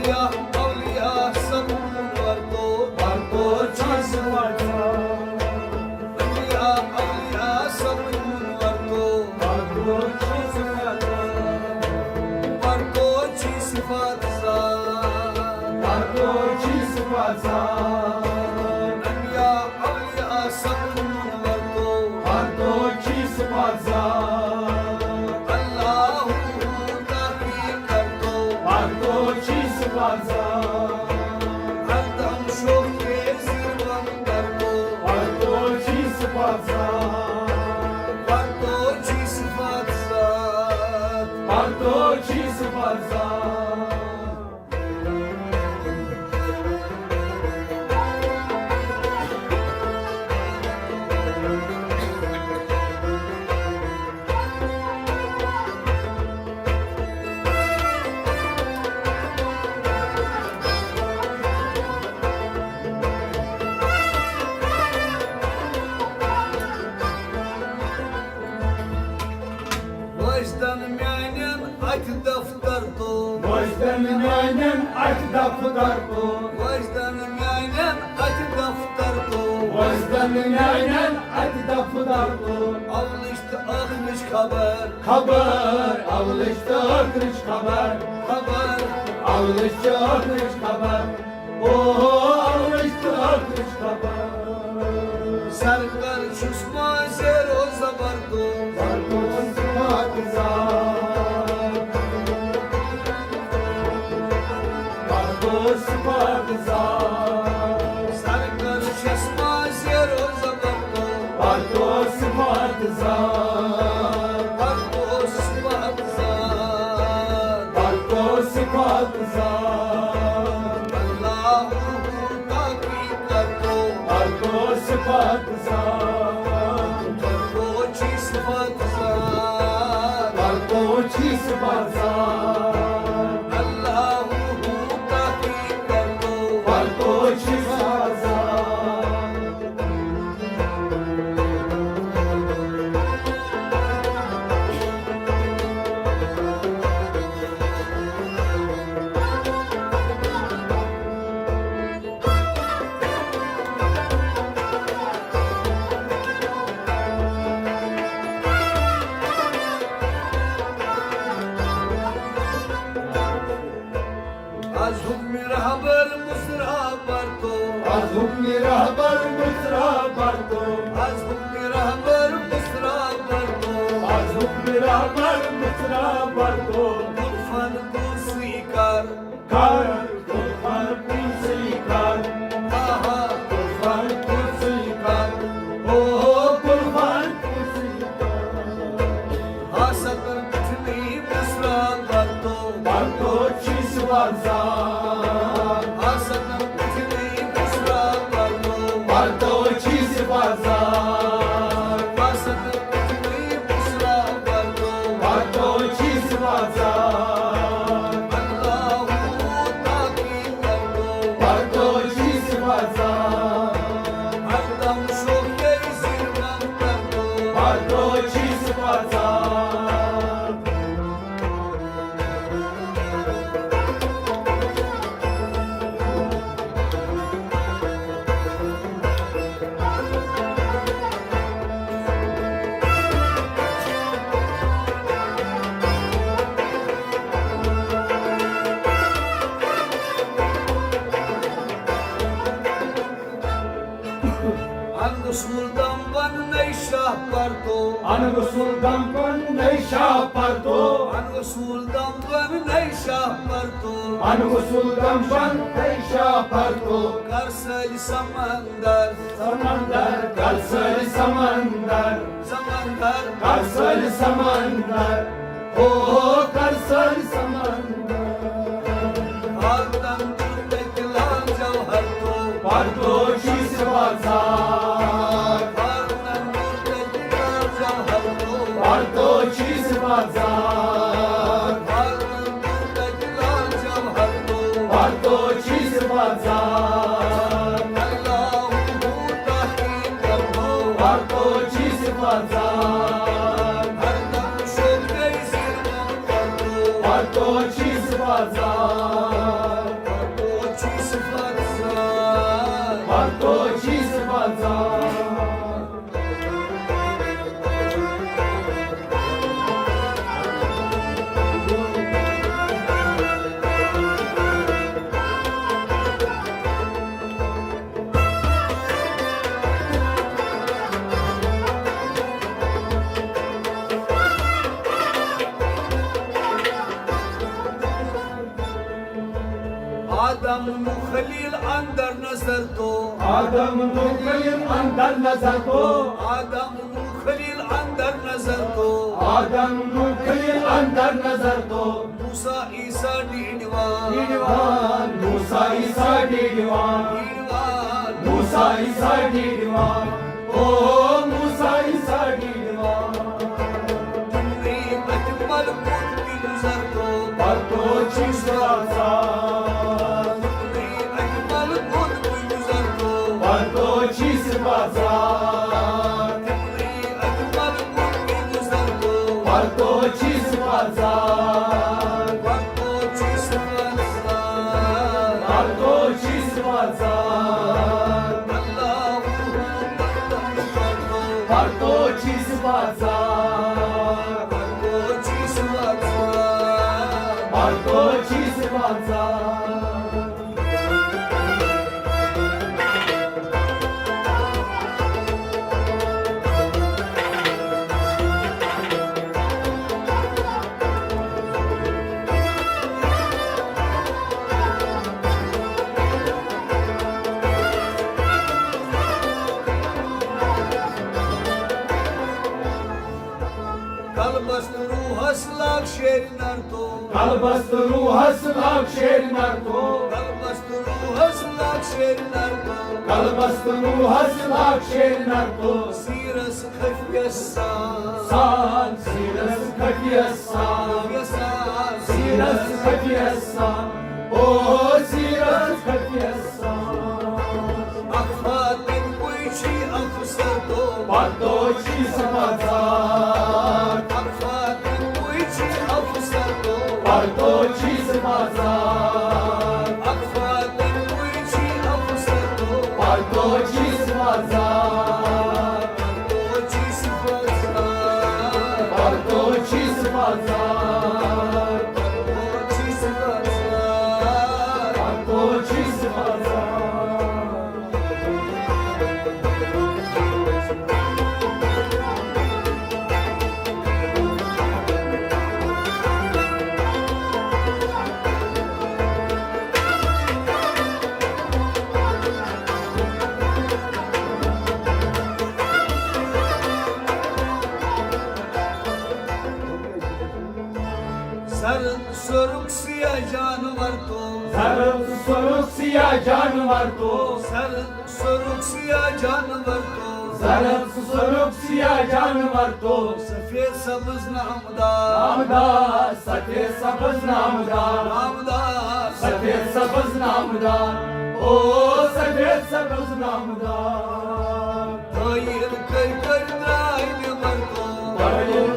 یا اولیاء سب نور ورتو۔ ورتو چیز ورتو۔ یا اولیاء سب نور ورتو۔ ورتو چیز ورتو۔ ورتو چیز ورتو۔ انبیاء اولیاء سب منور تو، ہر تو چیز پازا۔ اللہ تحقیق کر تو، ہر تو چیز پازا۔ ہر دم شوق کے زیرون کر تو، ہر تو چیز پازا۔ ہر تو چیز پازا۔ ہر تو چیز پازا۔ وجدن میانٮ۪ن اتھِ دفتر تو۔ وجدن میانٮ۪ن اتھِ دفتر تو۔ وجدن میانٮ۪ن اتھِ دفتر تو۔ وجدن میانٮ۪ن اتھِ دفتر تو۔ اولٕچ تہٕ ٲخرٕچ خبر۔ خبر، اولٕچ تہٕ ٲخرٕچ خبر۔ خبر، اولٕچ تہٕ ٲخرٕچ خبر۔ او، اولٕچ تہٕ ٲخرٕچ خبر۔ سرکار چھُس ما زیر و زبر تو۔ سرکار چھُس ما زیر و زبر تو۔ سرکار چھُس ما زیر و زبر تو۔ پرتو صفات زان۔ پرتو صفات زان۔ پرتو صفات زان۔ اللہ تحقیق کر تو۔ پرتو صفات زان۔ پرتو چی صفات زان۔ پرتو چی صفات زان۔ اللہ تحقیق کر تو۔ پرتو چی صفات زان۔ از حکم رهبر مصرا بر تو۔ از حکم رهبر مصرا بر تو۔ از حکم رهبر مصرا بر تو۔ از حکم رهبر مصرا بر تو۔ گلفن بوسی کر۔ کر۔ گلفن بوسی کر۔ آها۔ گلفن بوسی کر۔ او گلفن بوسی کر۔ حسد بٹھنی مصرا بر تو۔ بر تو چیز بازار۔ حسد بٹھنی مصرا بر تو۔ بر تو چیز بازار۔ حسد بٹھنی مصرا بر تو۔ بر تو چیز بازار۔ اللہ تحقیق کر تو۔ بر تو چیز بازار۔ ہر دم شوقے زیر بر تو چیز بازار۔ ان اصول دم بن نئی شاہ پر تو۔ ان اصول دم بن نئی شاہ پر تو۔ ان اصول دم بن نئی شاہ پر تو۔ ان اصول دم بن نئی شاہ پر تو۔ کر سٲلۍ سمندر۔ سمندر۔ کر سٲلۍ سمندر۔ سمندر۔ کر سٲلۍ سمندر۔ او کر سٲلۍ سمندر۔ حالتن تُل تَتہِ لال جوہر تو۔ پردو چیز بازار۔ حالتن تُل تَتہِ لال جوہر تو۔ پردو چیز بازار۔ حالتن تُل تَتہِ لال جوہر تو۔ پردو چیز بازار۔ اللہ تحقیق کرو۔ پردو چیز بازار۔ ہر دم شوقے زیر پردو چیز بازار۔ پردو چیز بازار۔ اندر نظر تو۔ آدم نوح خلیل اندر نظر تو۔ آدم نوح خلیل اندر نظر تو۔ آدم نوح خلیل اندر نظر تو۔ موسیٰ عیسیٰ ڈیڈوان۔ ڈیڈوان۔ موسیٰ عیسیٰ ڈیڈوان۔ ڈیڈوان۔ موسیٰ عیسیٰ ڈیڈوان۔ او موسیٰ عیسیٰ ڈیڈوان۔ تمنٕے اَتھِ ملکوت تہِ گُزر تو۔ پرتو چھُس بہٕ ژار۔ تمنٕے اَتھِ ملکوت تہِ گُزر تو۔ پرتو چھُس بہٕ ژار۔ تمنٕے اَتھِ ملکوت تہِ گُزر تو۔ پرتو چھُس بہٕ ژار۔ پرتو چھُس بہٕ ژار۔ پرتو چھُس بہٕ ژار۔ اللہ پرتو چھُس بہٕ ژار۔ پرتو چھُس بہٕ ژار۔ پرتو چھُس بہٕ ژار۔ قلبس تہٕ روحس لاگ شیرِ نر تو۔ قلبس تہٕ روحس لاگ شیرِ نر تو۔ قلبس تہٕ روحس لاگ شیرِ نر تو۔ قلبس تہٕ روحس لاگ شیرِ نر تو۔ سیرس خفیس سان۔ سان، سیرس خفیس سان۔ خفیس سان۔ سیرس خفیس سان۔ او سیرس خفیس سان۔ اخفا تن کوئی چھی افسر تو۔ پرتو چھُس بہٕ ژار۔ اخفا تن کوئی چھی افسر تو۔ پرتو چھُس بہٕ ژار۔ اخفا تن کوئی چھی افسر تو۔ پرتو چھُس بہٕ ژار۔ پرتو چھُس بہٕ ژار۔ پرتو چھُس بہٕ ژار۔ پرتو چھُس بہٕ ژار۔ پرتو چھُس بہٕ ژار۔ زرد سرخ سیاہ جانور تو۔ زرد سرخ سیاہ جانور تو۔ زرد سرخ سیاہ جانور تو۔ زرد سرخ سیاہ جانور تو۔ سفید سبز نامدار۔ نامدار، سفید سبز نامدار۔ نامدار۔ سفید سبز نامدار۔ او سفید سبز نامدار۔ دٲیِر کٔرۍ کٔرۍ درٛاے نٮ۪بر تو۔ دٲیِر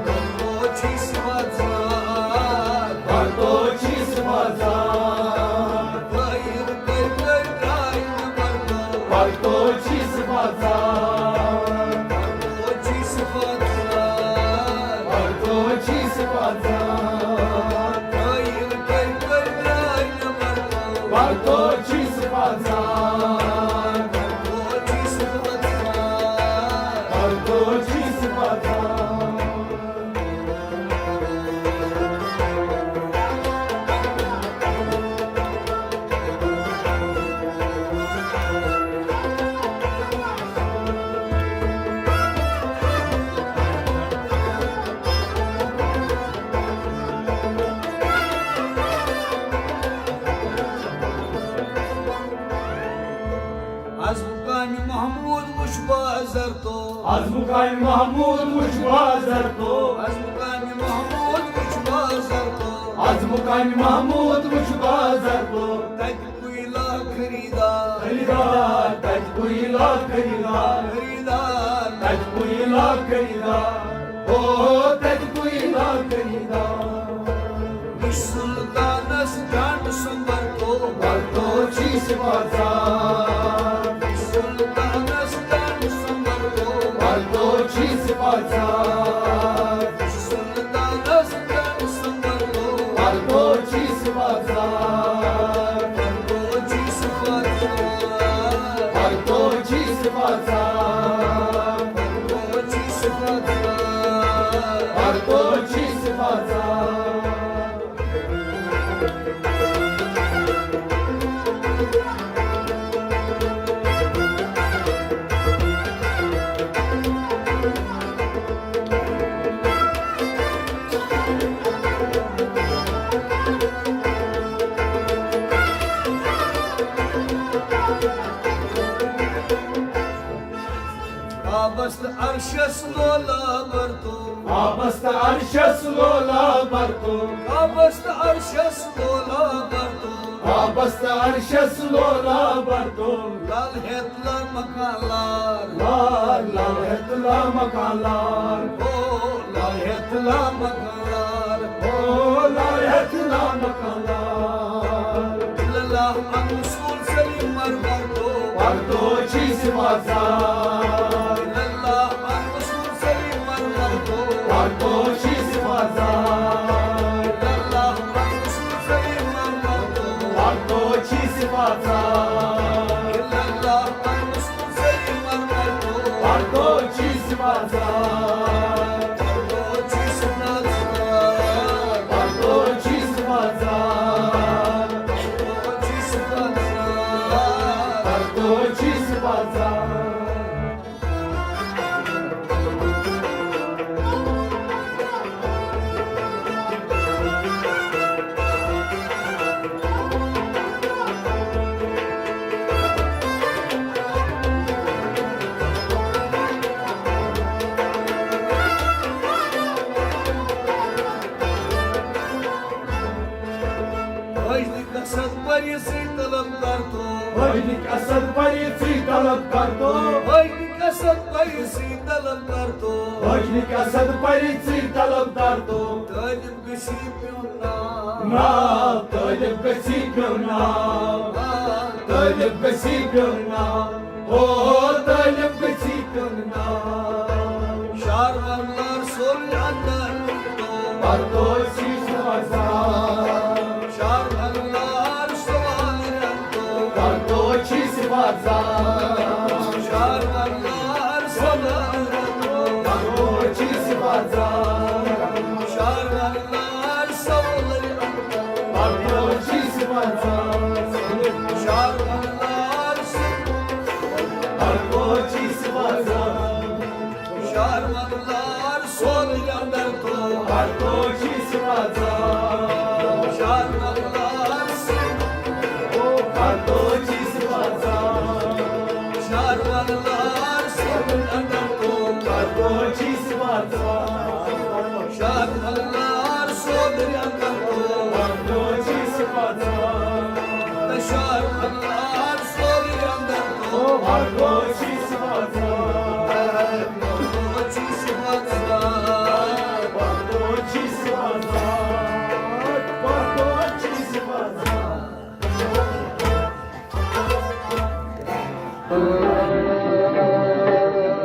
پرتو چھُس بہٕ ژار۔ پرتو چھُس بہٕ ژار۔ دٲیِر کٔرۍ کٔرۍ درٛاے نٮ۪بر تو۔ پرتو چھُس بہٕ ژار۔ پرتو چھُس بہٕ ژار۔ پرتو چھُس بہٕ ژار۔ دٲیِر کٔرۍ کٔرۍ درٛاے نٮ۪بر تو۔ پرتو چھُس بہٕ ژار۔ پرتو چھُس بہٕ ژار۔ پرتو چھُس بہٕ ژار۔ از مقام محمود وچھ بازر تو۔ از مقام محمود وچھ بازر تو۔ از مقام محمود وچھ بازر تو۔ از مقام محمود وچھ بازر تو۔ تتہِ پُیلا خریدار۔ خریدار، تتہِ پُیلا خریدار۔ خریدار۔ تتہِ پُیلا خریدار۔ او تتہِ پُیلا خریدار۔ سلطانس ڈنڈ سُمبر تو۔ پرتو چھُس بہٕ ژار۔ سلطانس ڈنڈ سُمبر تو۔ پرتو چھُس بہٕ ژار۔ سلطانس ڈنڈ سُمبر تو۔ پرتو چھُس بہٕ ژار۔ پرتو چھُس بہٕ ژار۔ پرتو چھُس بہٕ ژار۔ پرتو چھُس بہٕ ژار۔ پرتو چھُس بہٕ ژار۔ کعبس تہٕ عرشس لولابر تو۔ کعبس تہٕ عرشس لولابر تو۔ کعبس تہٕ عرشس لولابر تو۔ کعبس تہٕ عرشس لولابر تو۔ لل ہیت لامکان لار۔ لار، لل ہیت لامکان لار۔ او، لل ہیت لامکان لار۔ او، لل ہیت لامکان لار۔ اللہ ان رسول سلیم مر مر تو۔ پردو چی صفات زار۔ اللہ ان رسول سلیم مر مر تو۔ پردو چی صفات زار۔ اللہ ان رسول سلیم مر مر تو۔ پردو چی صفات زار۔ اللہ ان رسول سلیم مر مر تو۔ پردو چی صفات زار۔ پردو چی صفات زار۔ پردو چی صفات زار۔ پردو چی صفات زار۔ پردو چی صفات زار۔ قصد پریسی طلب کر تو۔ وجدی قصد پریسی طلب کر تو۔ وجدی قصد پریسی طلب کر تو۔ وجدی قصد پریسی طلب کر تو۔ طالب گسی پیون نام۔ نام، طالب گسی پیون نام۔ طالب گسی پیون نام۔ او طالب گسی پیون نام۔ شہر ورلار سول اندر تو۔ پردو چی صفات زار۔ شہر ورلار سول اندر تو۔ پردو چی صفات زار۔ شہر ورلار سول اندر تو۔ پردو چی صفات زار۔ شہر ورلار سول اندر تو۔ پردو چی صفات زار۔ شہر ورلار سول اندر تو۔ پردو چی صفات زار۔ شہر ورلار سول اندر تو۔ پردو چی صفات زار۔ شہر ورلار سول اندر تو۔ پردو چی صفات زار۔ شہر ورلار سول اندر تو۔ پردو چی صفات زار۔ شہر ورلار سول اندر تو۔ پردو چی صفات زار۔ شہر ورلار سول اندر تو۔ پردو چی صفات زار۔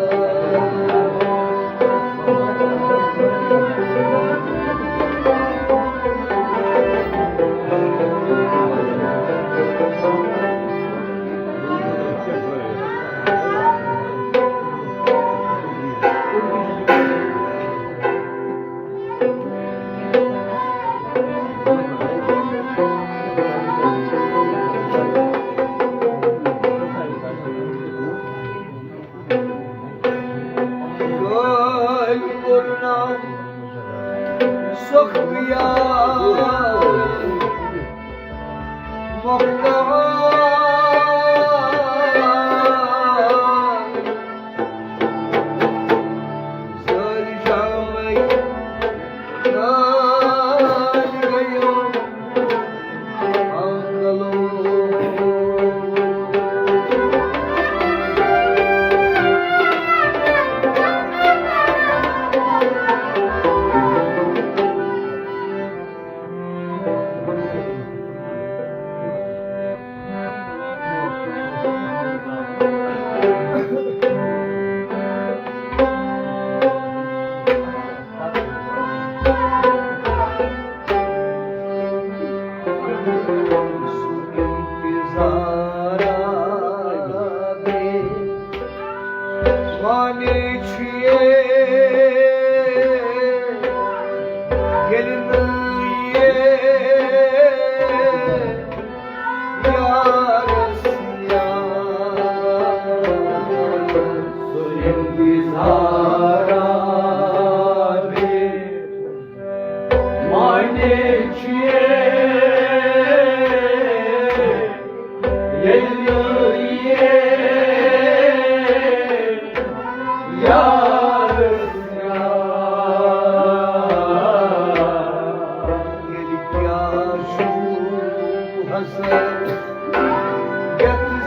یتھ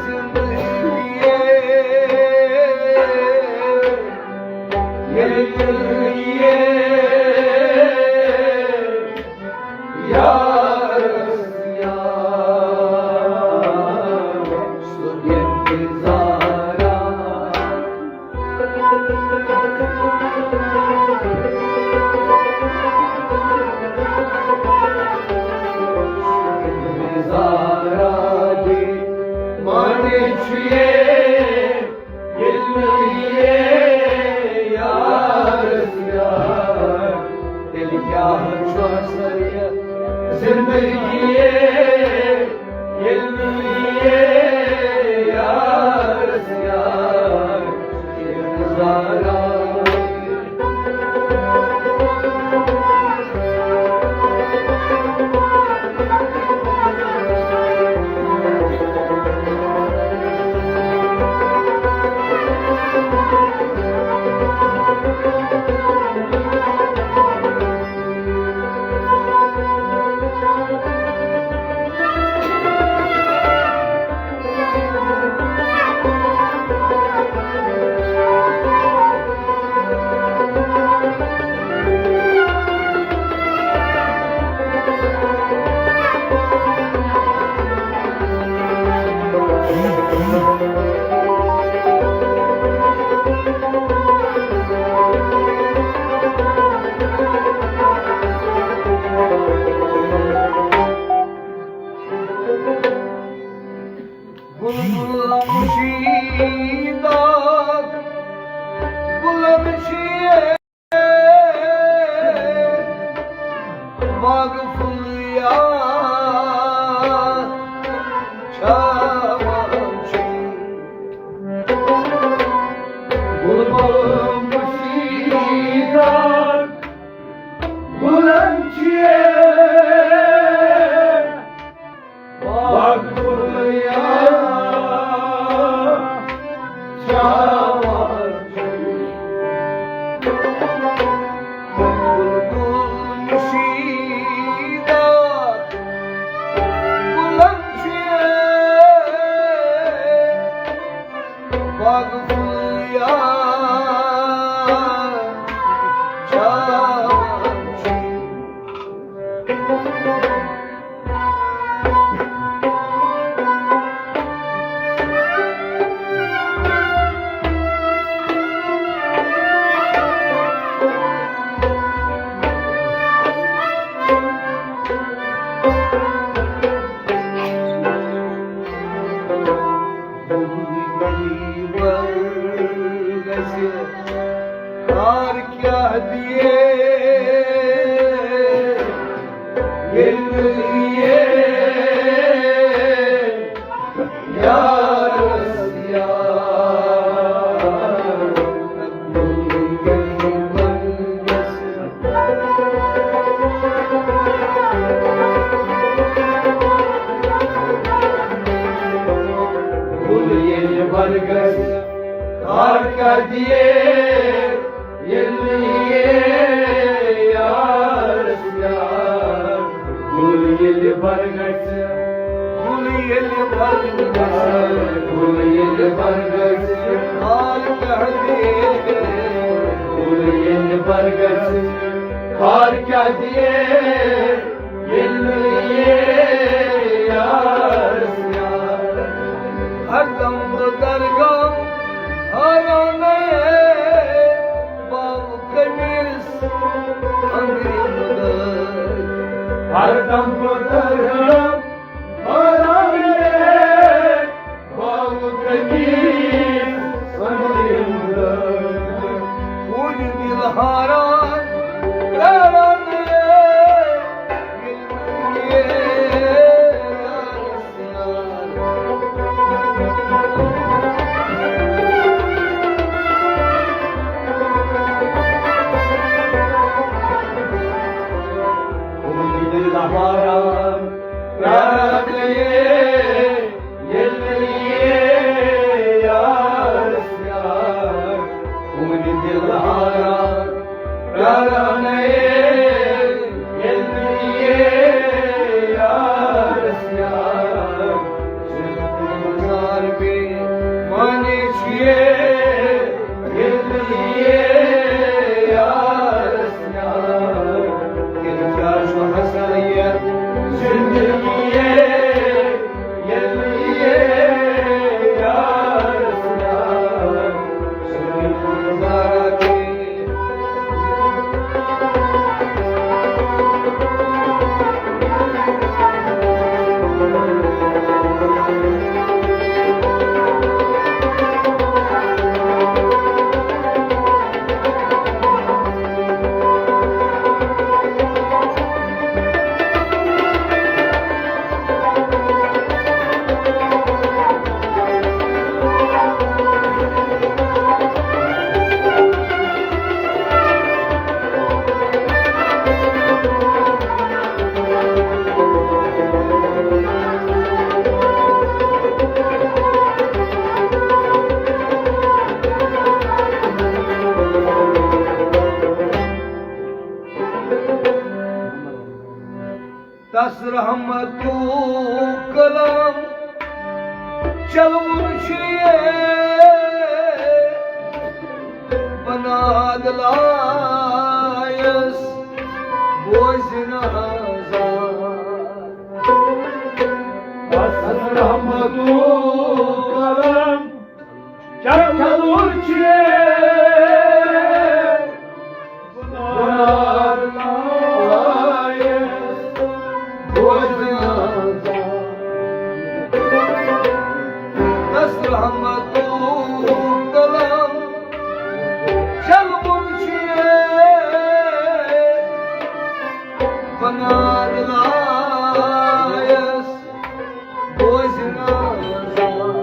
زندگی ییٚلہِ یہِ یارس یار سُہ انتظارا۔ زارا دے مانے چھُ یے، ییٚلہِ نہٕ یے یارس یار، تیٚلہِ کیٛاہ چھُ اثر یتھ زندگی یے؟ ییٚلہِ نہٕ یے یارس یار، ییٚلہِ نہٕ زارا۔ بلبل مشیدہ، بلبل شیر، باغ پھلیاں چھاوان چھُ۔ بلبل مشیدہ، بلند چھُ۔ کار کیٛاہ دِیے ییٚلہِ نہٕ یارس یار۔ گُل ییٚلہِ برگس کار کیٛاہ دِیے، ییٚلہِ نہٕ یے یارس یار۔ گُل ییٚلہِ برگس، گُل ییٚلہِ برگس، گُل ییٚلہِ برگس کار کیٛاہ دِیے، گُل ییٚلہِ برگس کار کیٛاہ دِیے، ییٚلہِ نہٕ یے یارس یار۔ ہردم درگاہ حیران باو قمیص اندر مدد۔ ہردم درگاہ حیران باو قمیص اندر مدد۔ کوٗرِ دِل حیران پیاران رحمتُک کلام چلوُن چھُ یہِ بناد لایس بوزِ نہ زانٛہہ۔ بس رحمتُک کلام چلوُن چھُ یہِ بناد لایس بوزِ نہ زانٛہہ۔ بس رحمتُک کلام چلوُن چھُ یہِ بناد لایس بوزِ نہ زانٛہہ۔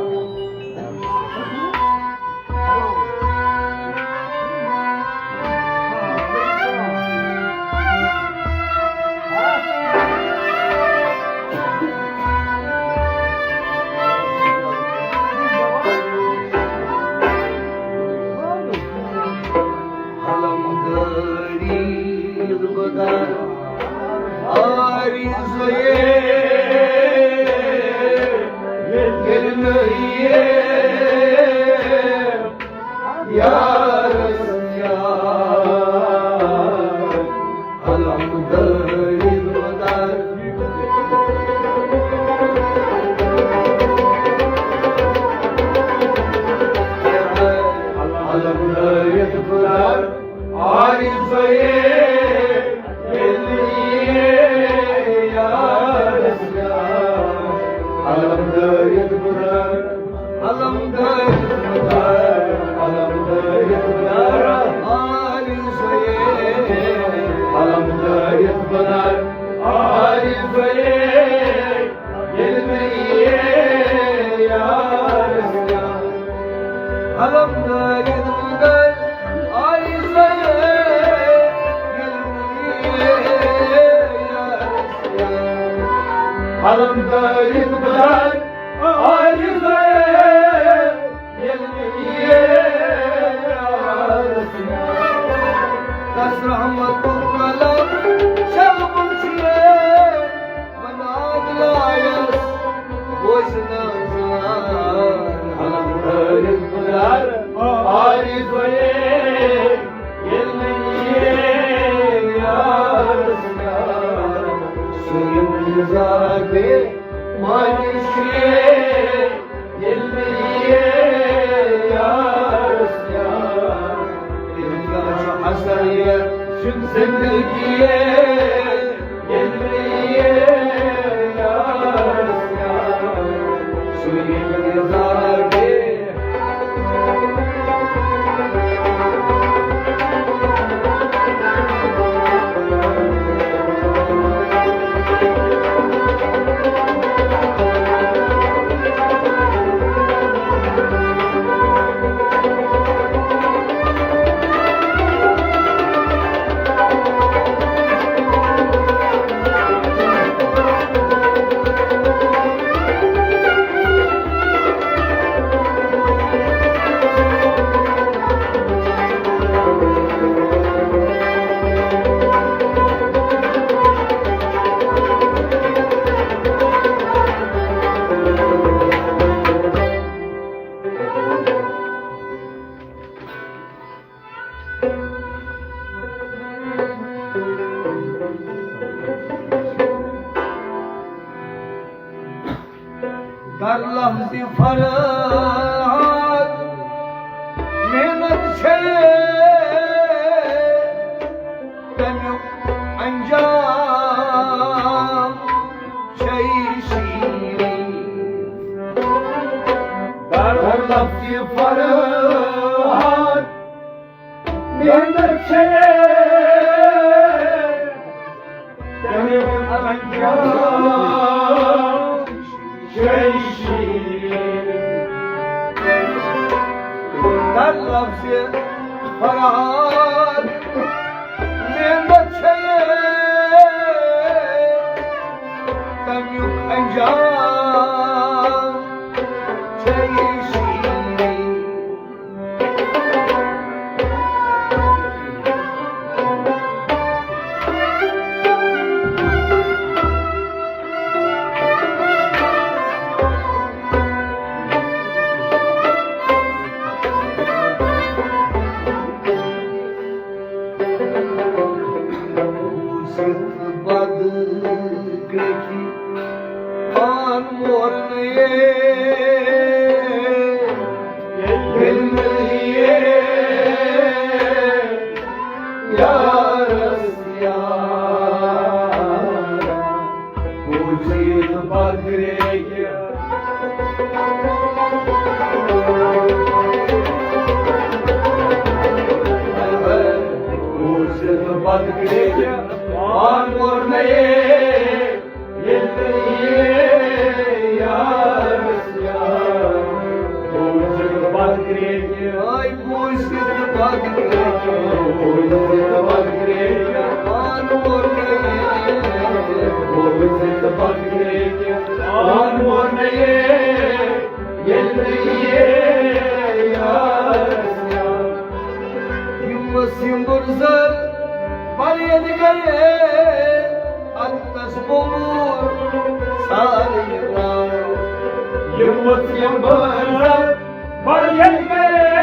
علمداری خدا آرزویے، ییٚلہِ نہٕ یہِ یارس یار، علمداری خدا۔ علمداری خدا آرزویے، ییٚلہِ یارس یار۔ علمدٲری خدا، علمدٲری خدا، علمدٲری خدا آرزویے۔ علمدٲری خدا آرزویے، ییٚلہِ مےٚ یارس یار۔ علمدٲری خدا آرزویے، ییٚلہِ مےٚ یارس یار۔ علمدٲری خدا آرزویے، ییٚلہِ مےٚ یارس یار۔ تس رحمتُک کلام چلوُن چھُ یہِ بناد لایس بوزِ نہ زانٛہہ۔ علمدٲری خدا آرزویے، ییٚلہِ مےٚ یارس یار۔ سُہ انتظار بے معنی چھُ یہِ، ییٚلہِ مےٚ یارس یار۔ تیٚلہِ کیٛاہ چھُ اثر یہِ زندگی، ییٚلہِ مےٚ یارس یار۔ سُہ انتظار بے در لفظِ فرحات محنت چھے، تمیُک انجام چھے شیریں۔ در لفظِ فرحات محنت چھے، تمیُک انجام چھے شیریں۔ در لفظِ فرحات محنت چھے، تمیُک انجام چھے شیریں۔ ییٚلہِ نہٕ یارس یار بوٗزِتھ بکرے کہِ بوٗزِتھ بکرے کہِ پان کوٚر نہٕ ییٚلہِ یہِ یارس یار بوٗزِتھ بکرے کہِ آے بوٗزِتھ بکرے کہِ بوٗزِتھ بکرے کہِ پان کوٚر نہٕ بوٗزِتھ بکرے کہِ پان کوٚر نہٕ ییٚلہِ یہِ یارس یار یِم ٲسۍ یِم بُرزَر پَرِ ییٚتہِ گٔیے اَتَس بوٚمُت سارے درٛاو۔ یِم ٲسۍ یِم بُرزَر پَرِ ییٚتہِ گٔیے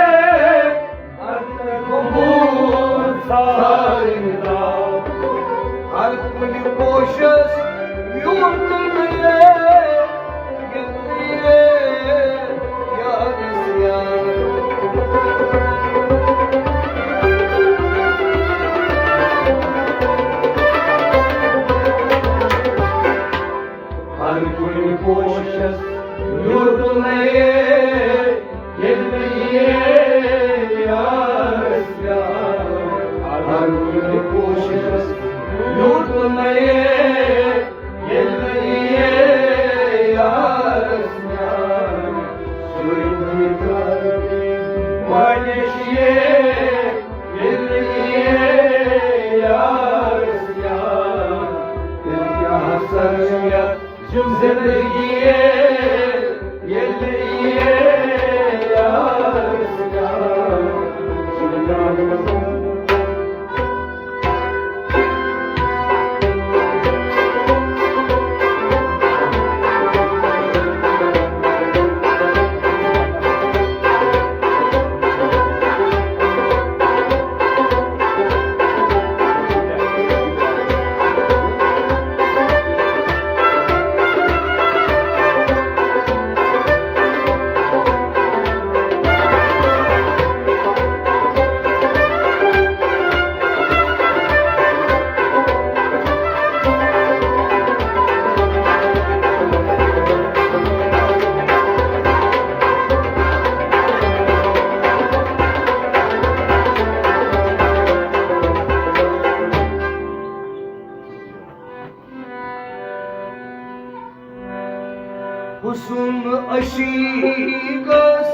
اَتَس بوٚمُت سارے درٛاو۔ ہر کُنہِ پوشَس میوٗٹھ تُلنہٕ یے۔ ہر کُنہِ پوشس میوٗٹھ تُلنَے ییٚلہِ یارس یار۔ ہر کُنہِ پوشس میوٗٹھ تُلنَے ییٚلہِ یارس یار سُے مِتر مٲلِس یے، ییٚلہِ یارس یار، تیٚلہِ کیٛاہ سر یتھ زندگی یے، ییٚلہِ یارس یار، سُے مِتر حسن عشیقس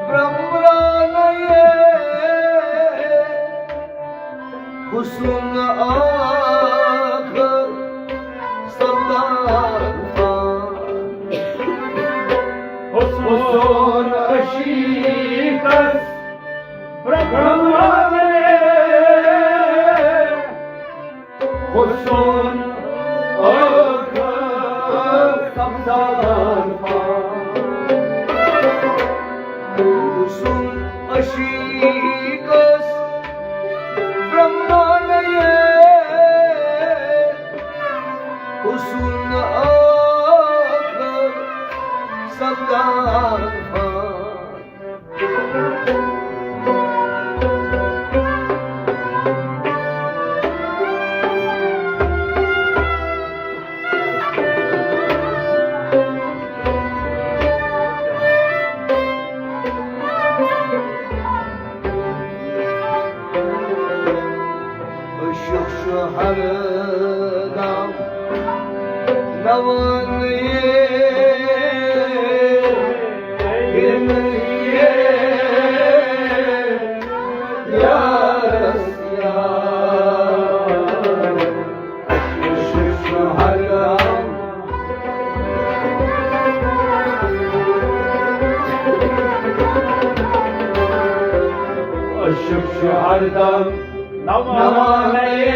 برمرانہ یے، حسن آخر سردار خان۔ حسن عشیقس برمرانہ یے، حسن آخر سبزار خان۔ حسن عشیقس برمرانہ یے، حسن آخر سبزار خان۔ عشق چھُ ہر دم نوان یے، ییٚلہِ یے یارس یار۔ عشق چھُ ہر دم، عشق چھُ ہر دم نوان یے،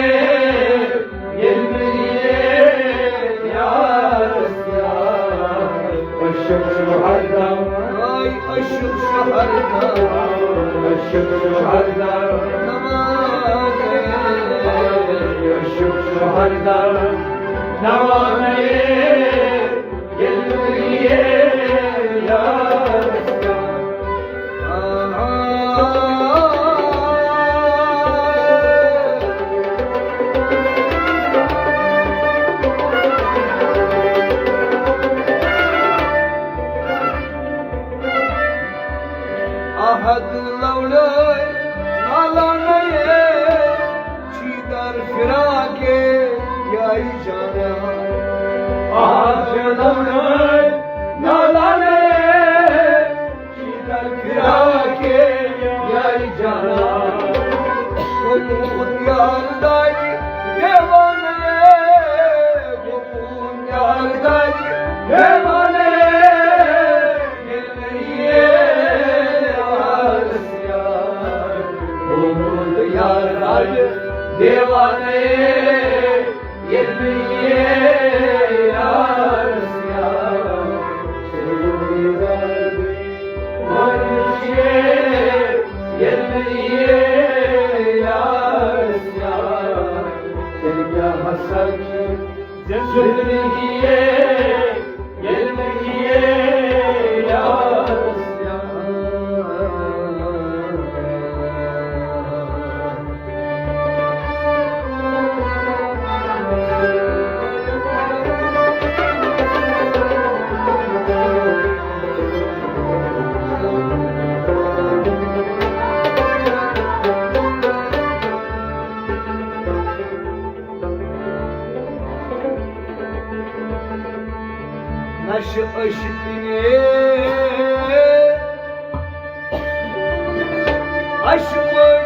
ییٚلہِ یے یارس یار۔ عشق چھُ ہر دم، عشق چھُ ہر دم، عشق چھُ ہر دم نوان یے، عشق چھُ ہر دم نوان یے، ییٚلہِ حد لوڑے نالانیے، چیدر فراقے یاری جانا۔ آج لوڑے نالانیے، چیدر فراقے یاری جانا۔ کمود یار داری دیوانے، کمود یار داری دیوانے۔ یار راج دیوانے، ییٚلہِ یار یار، ییٚلہِ یار یار، تیٚلہِ کیٛاہ ہسا چھُ زندگی، ییٚلہِ یار یار۔ نشہٕ عشقٕنے عشقہٕ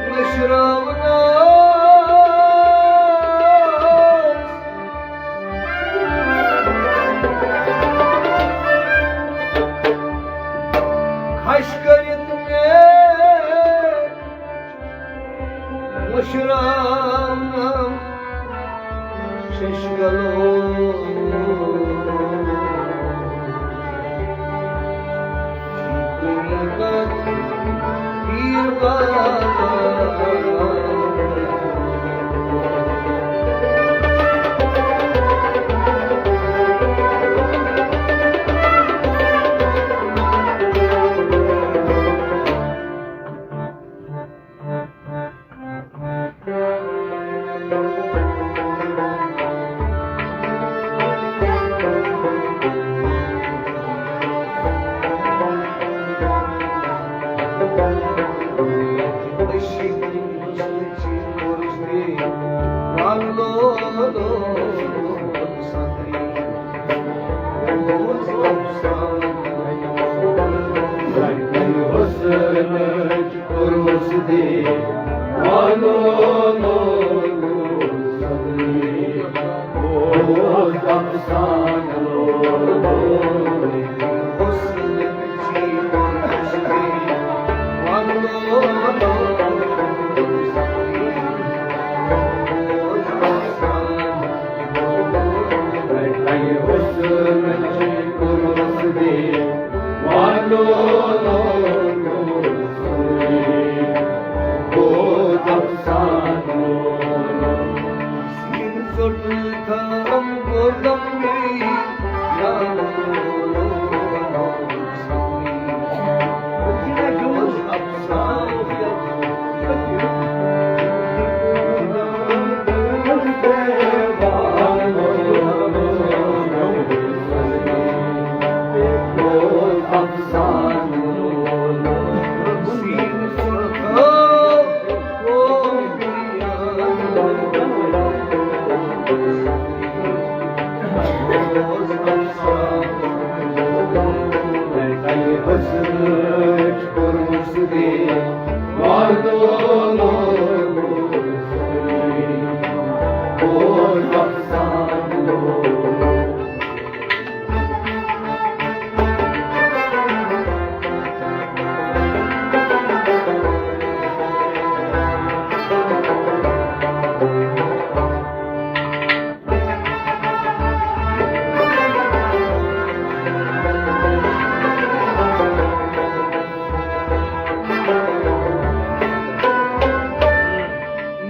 نشراونس، کھش کٔرِتھ مےٚ مشرام ششکلو۔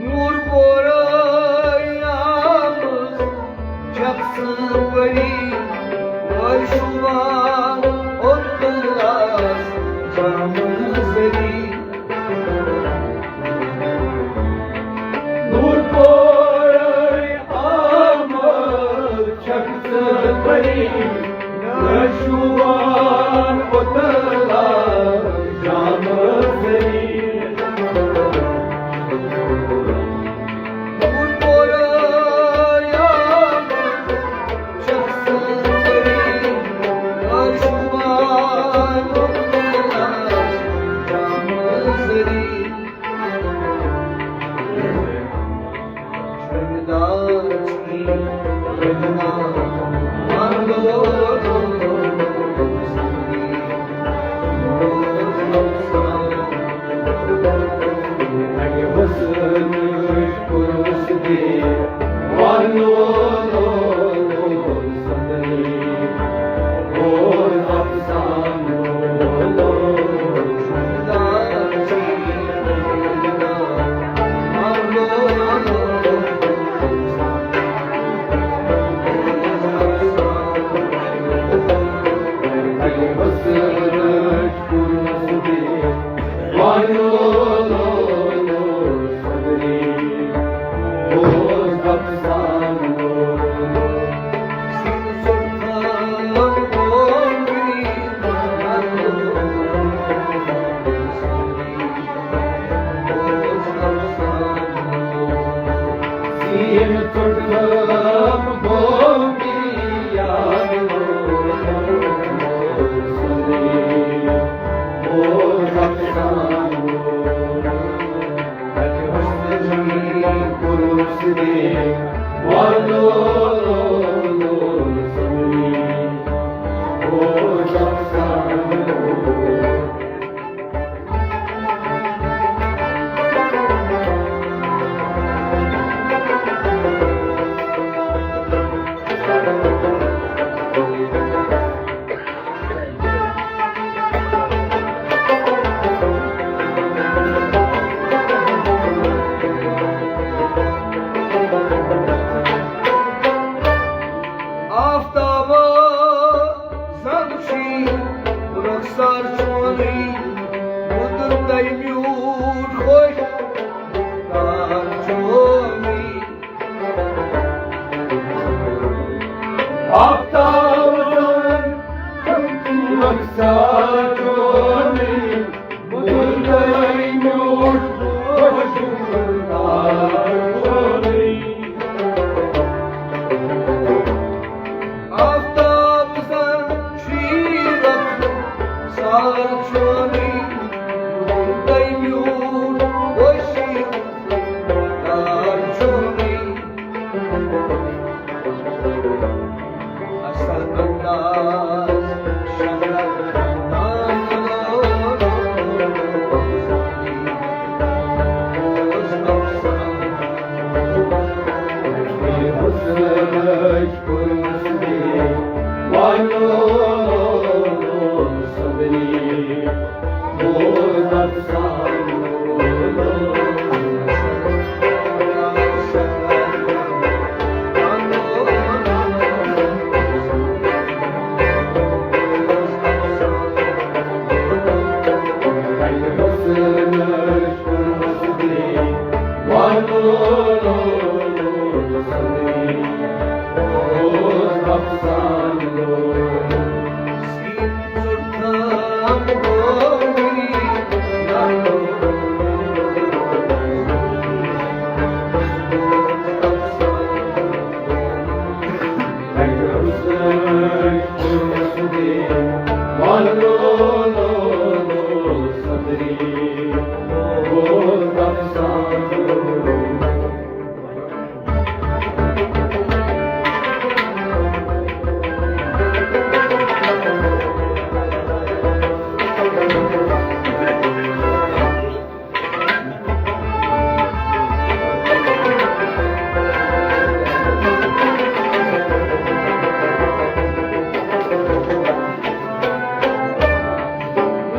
نور پورے آمٕژ چھکھ ژٕ پری، وۄرشوان اوٚت کلاس جامہٕ ذٔری۔ نور پورے آمٕژ چھکھ ژٕ پری، وۄرشوان اوٚت کلاس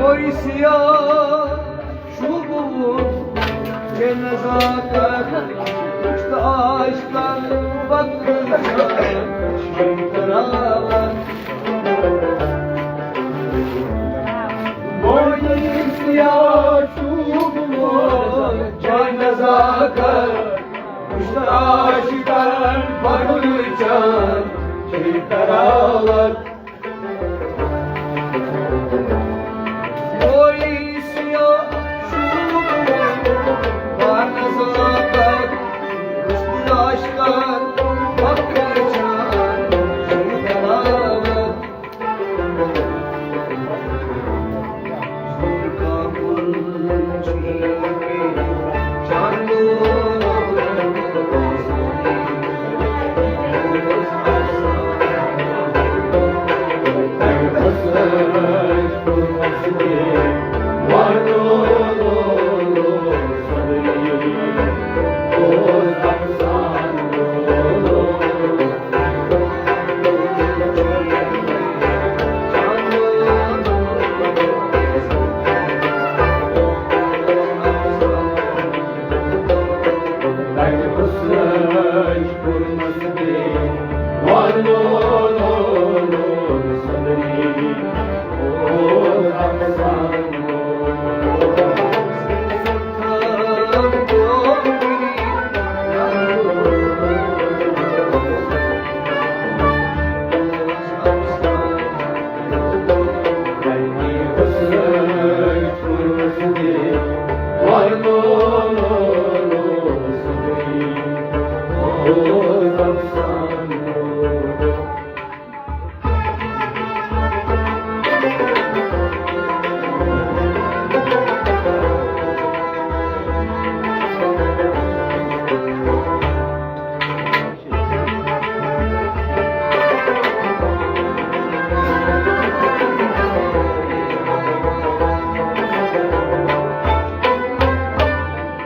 ویسیا شوبہٕ وُن بے نزاکت، وُچھ تہٕ عاشقن پتہٕ وُچھان شیطان۔ ویسیا شوبہٕ وُن بے نزاکت، وُچھ تہٕ عاشقن پتہٕ وُچھان شیطان۔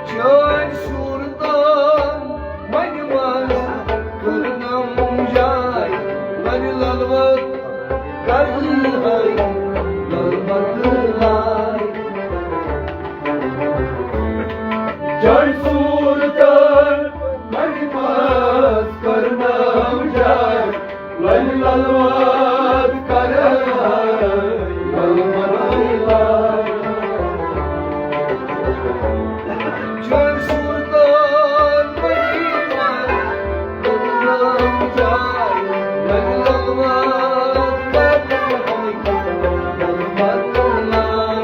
چٲنۍ صوٗرتن منہِ منٛز کٔرنم جاے، لرِ للوت کرنہٕ ہاے، للوت لائے۔ چٲنۍ صوٗرتن منہِ منٛز کٔرنم جاے، للوت کرنہٕ ہاے، للوت لائے۔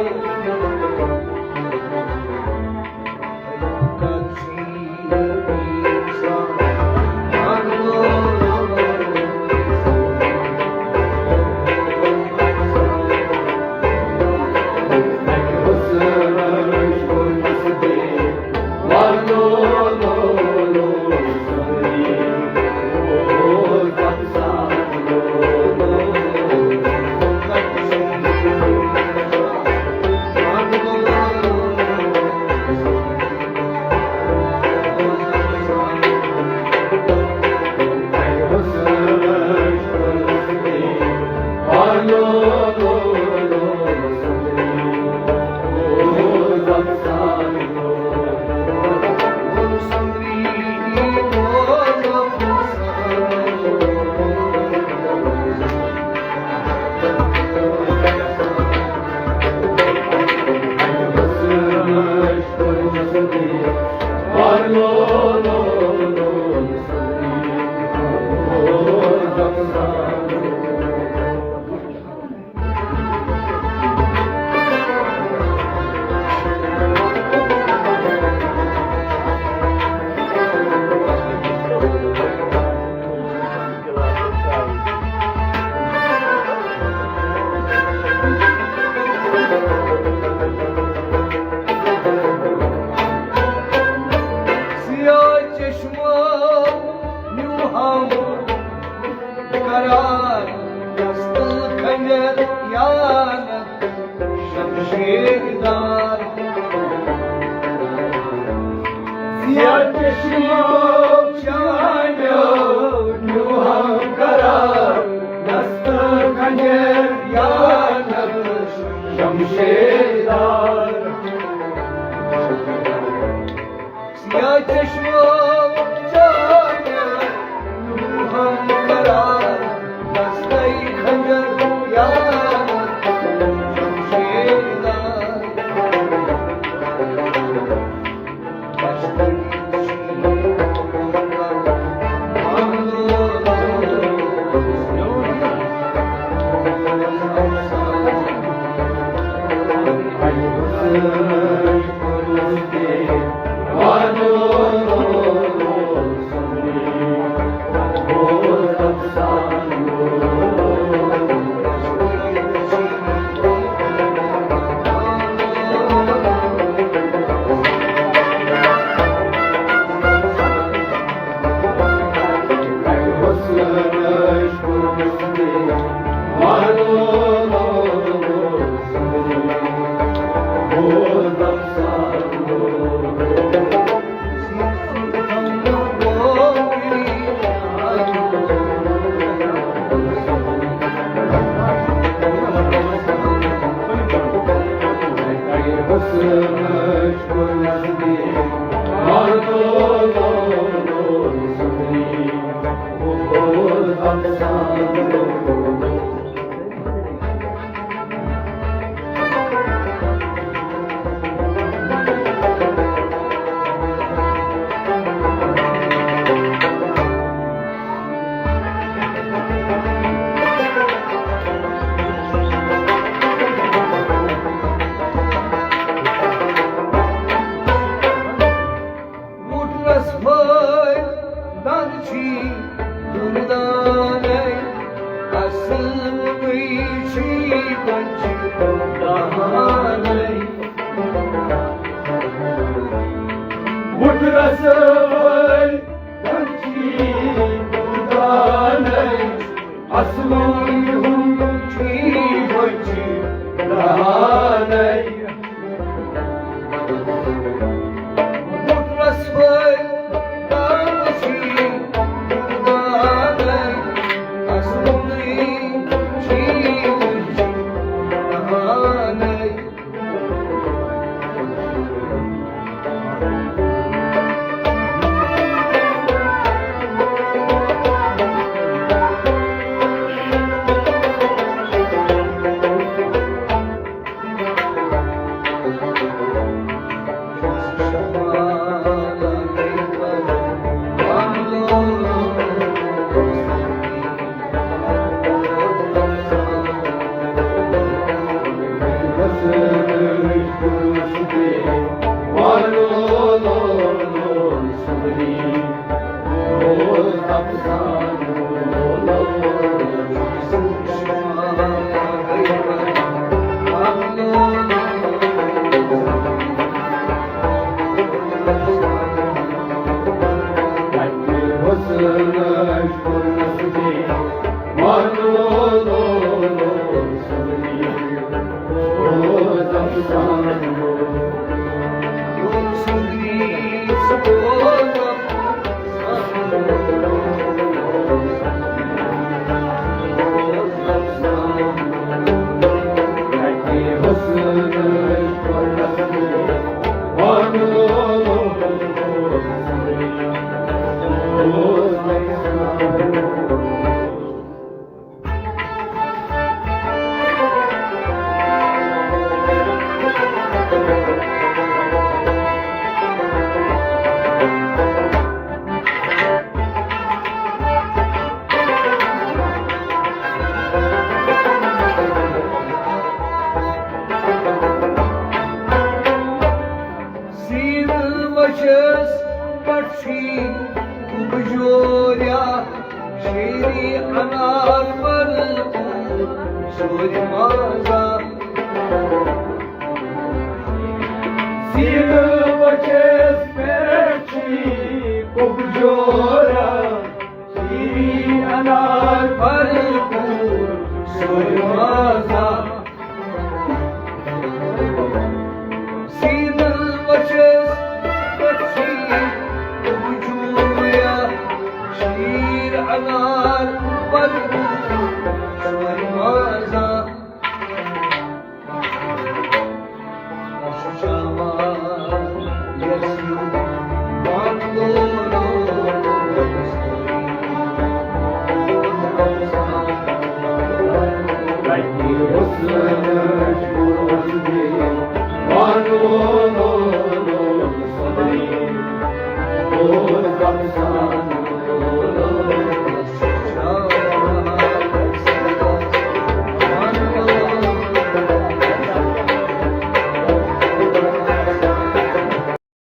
یانت شمشیر دار۔ سیاہ چشمو چانیو نیوہم قرار، دست خنجر یانت شمشیر دار۔ سیاہ چشمو چانیو نیوہم قرار، دست خنجر یانت شمشیر دار۔ وُٹرس وٲلۍ دَنٛد چھی دُردانَے، اصلٕے چھی بچہِ دہانَے۔ وُٹرس وٲلۍ دَنٛد چھی دُردانَے، اصلٕے ہُم چھی بچہِ دہانَے۔ سیٖنہٕ وَچھَس پٮ۪ٹھ چھی کُبجوریا، شیری انار پر سورِ مازا۔ سیٖنہٕ وَچھَس پٮ۪ٹھ چھی کُبجوریا، شیری انار پر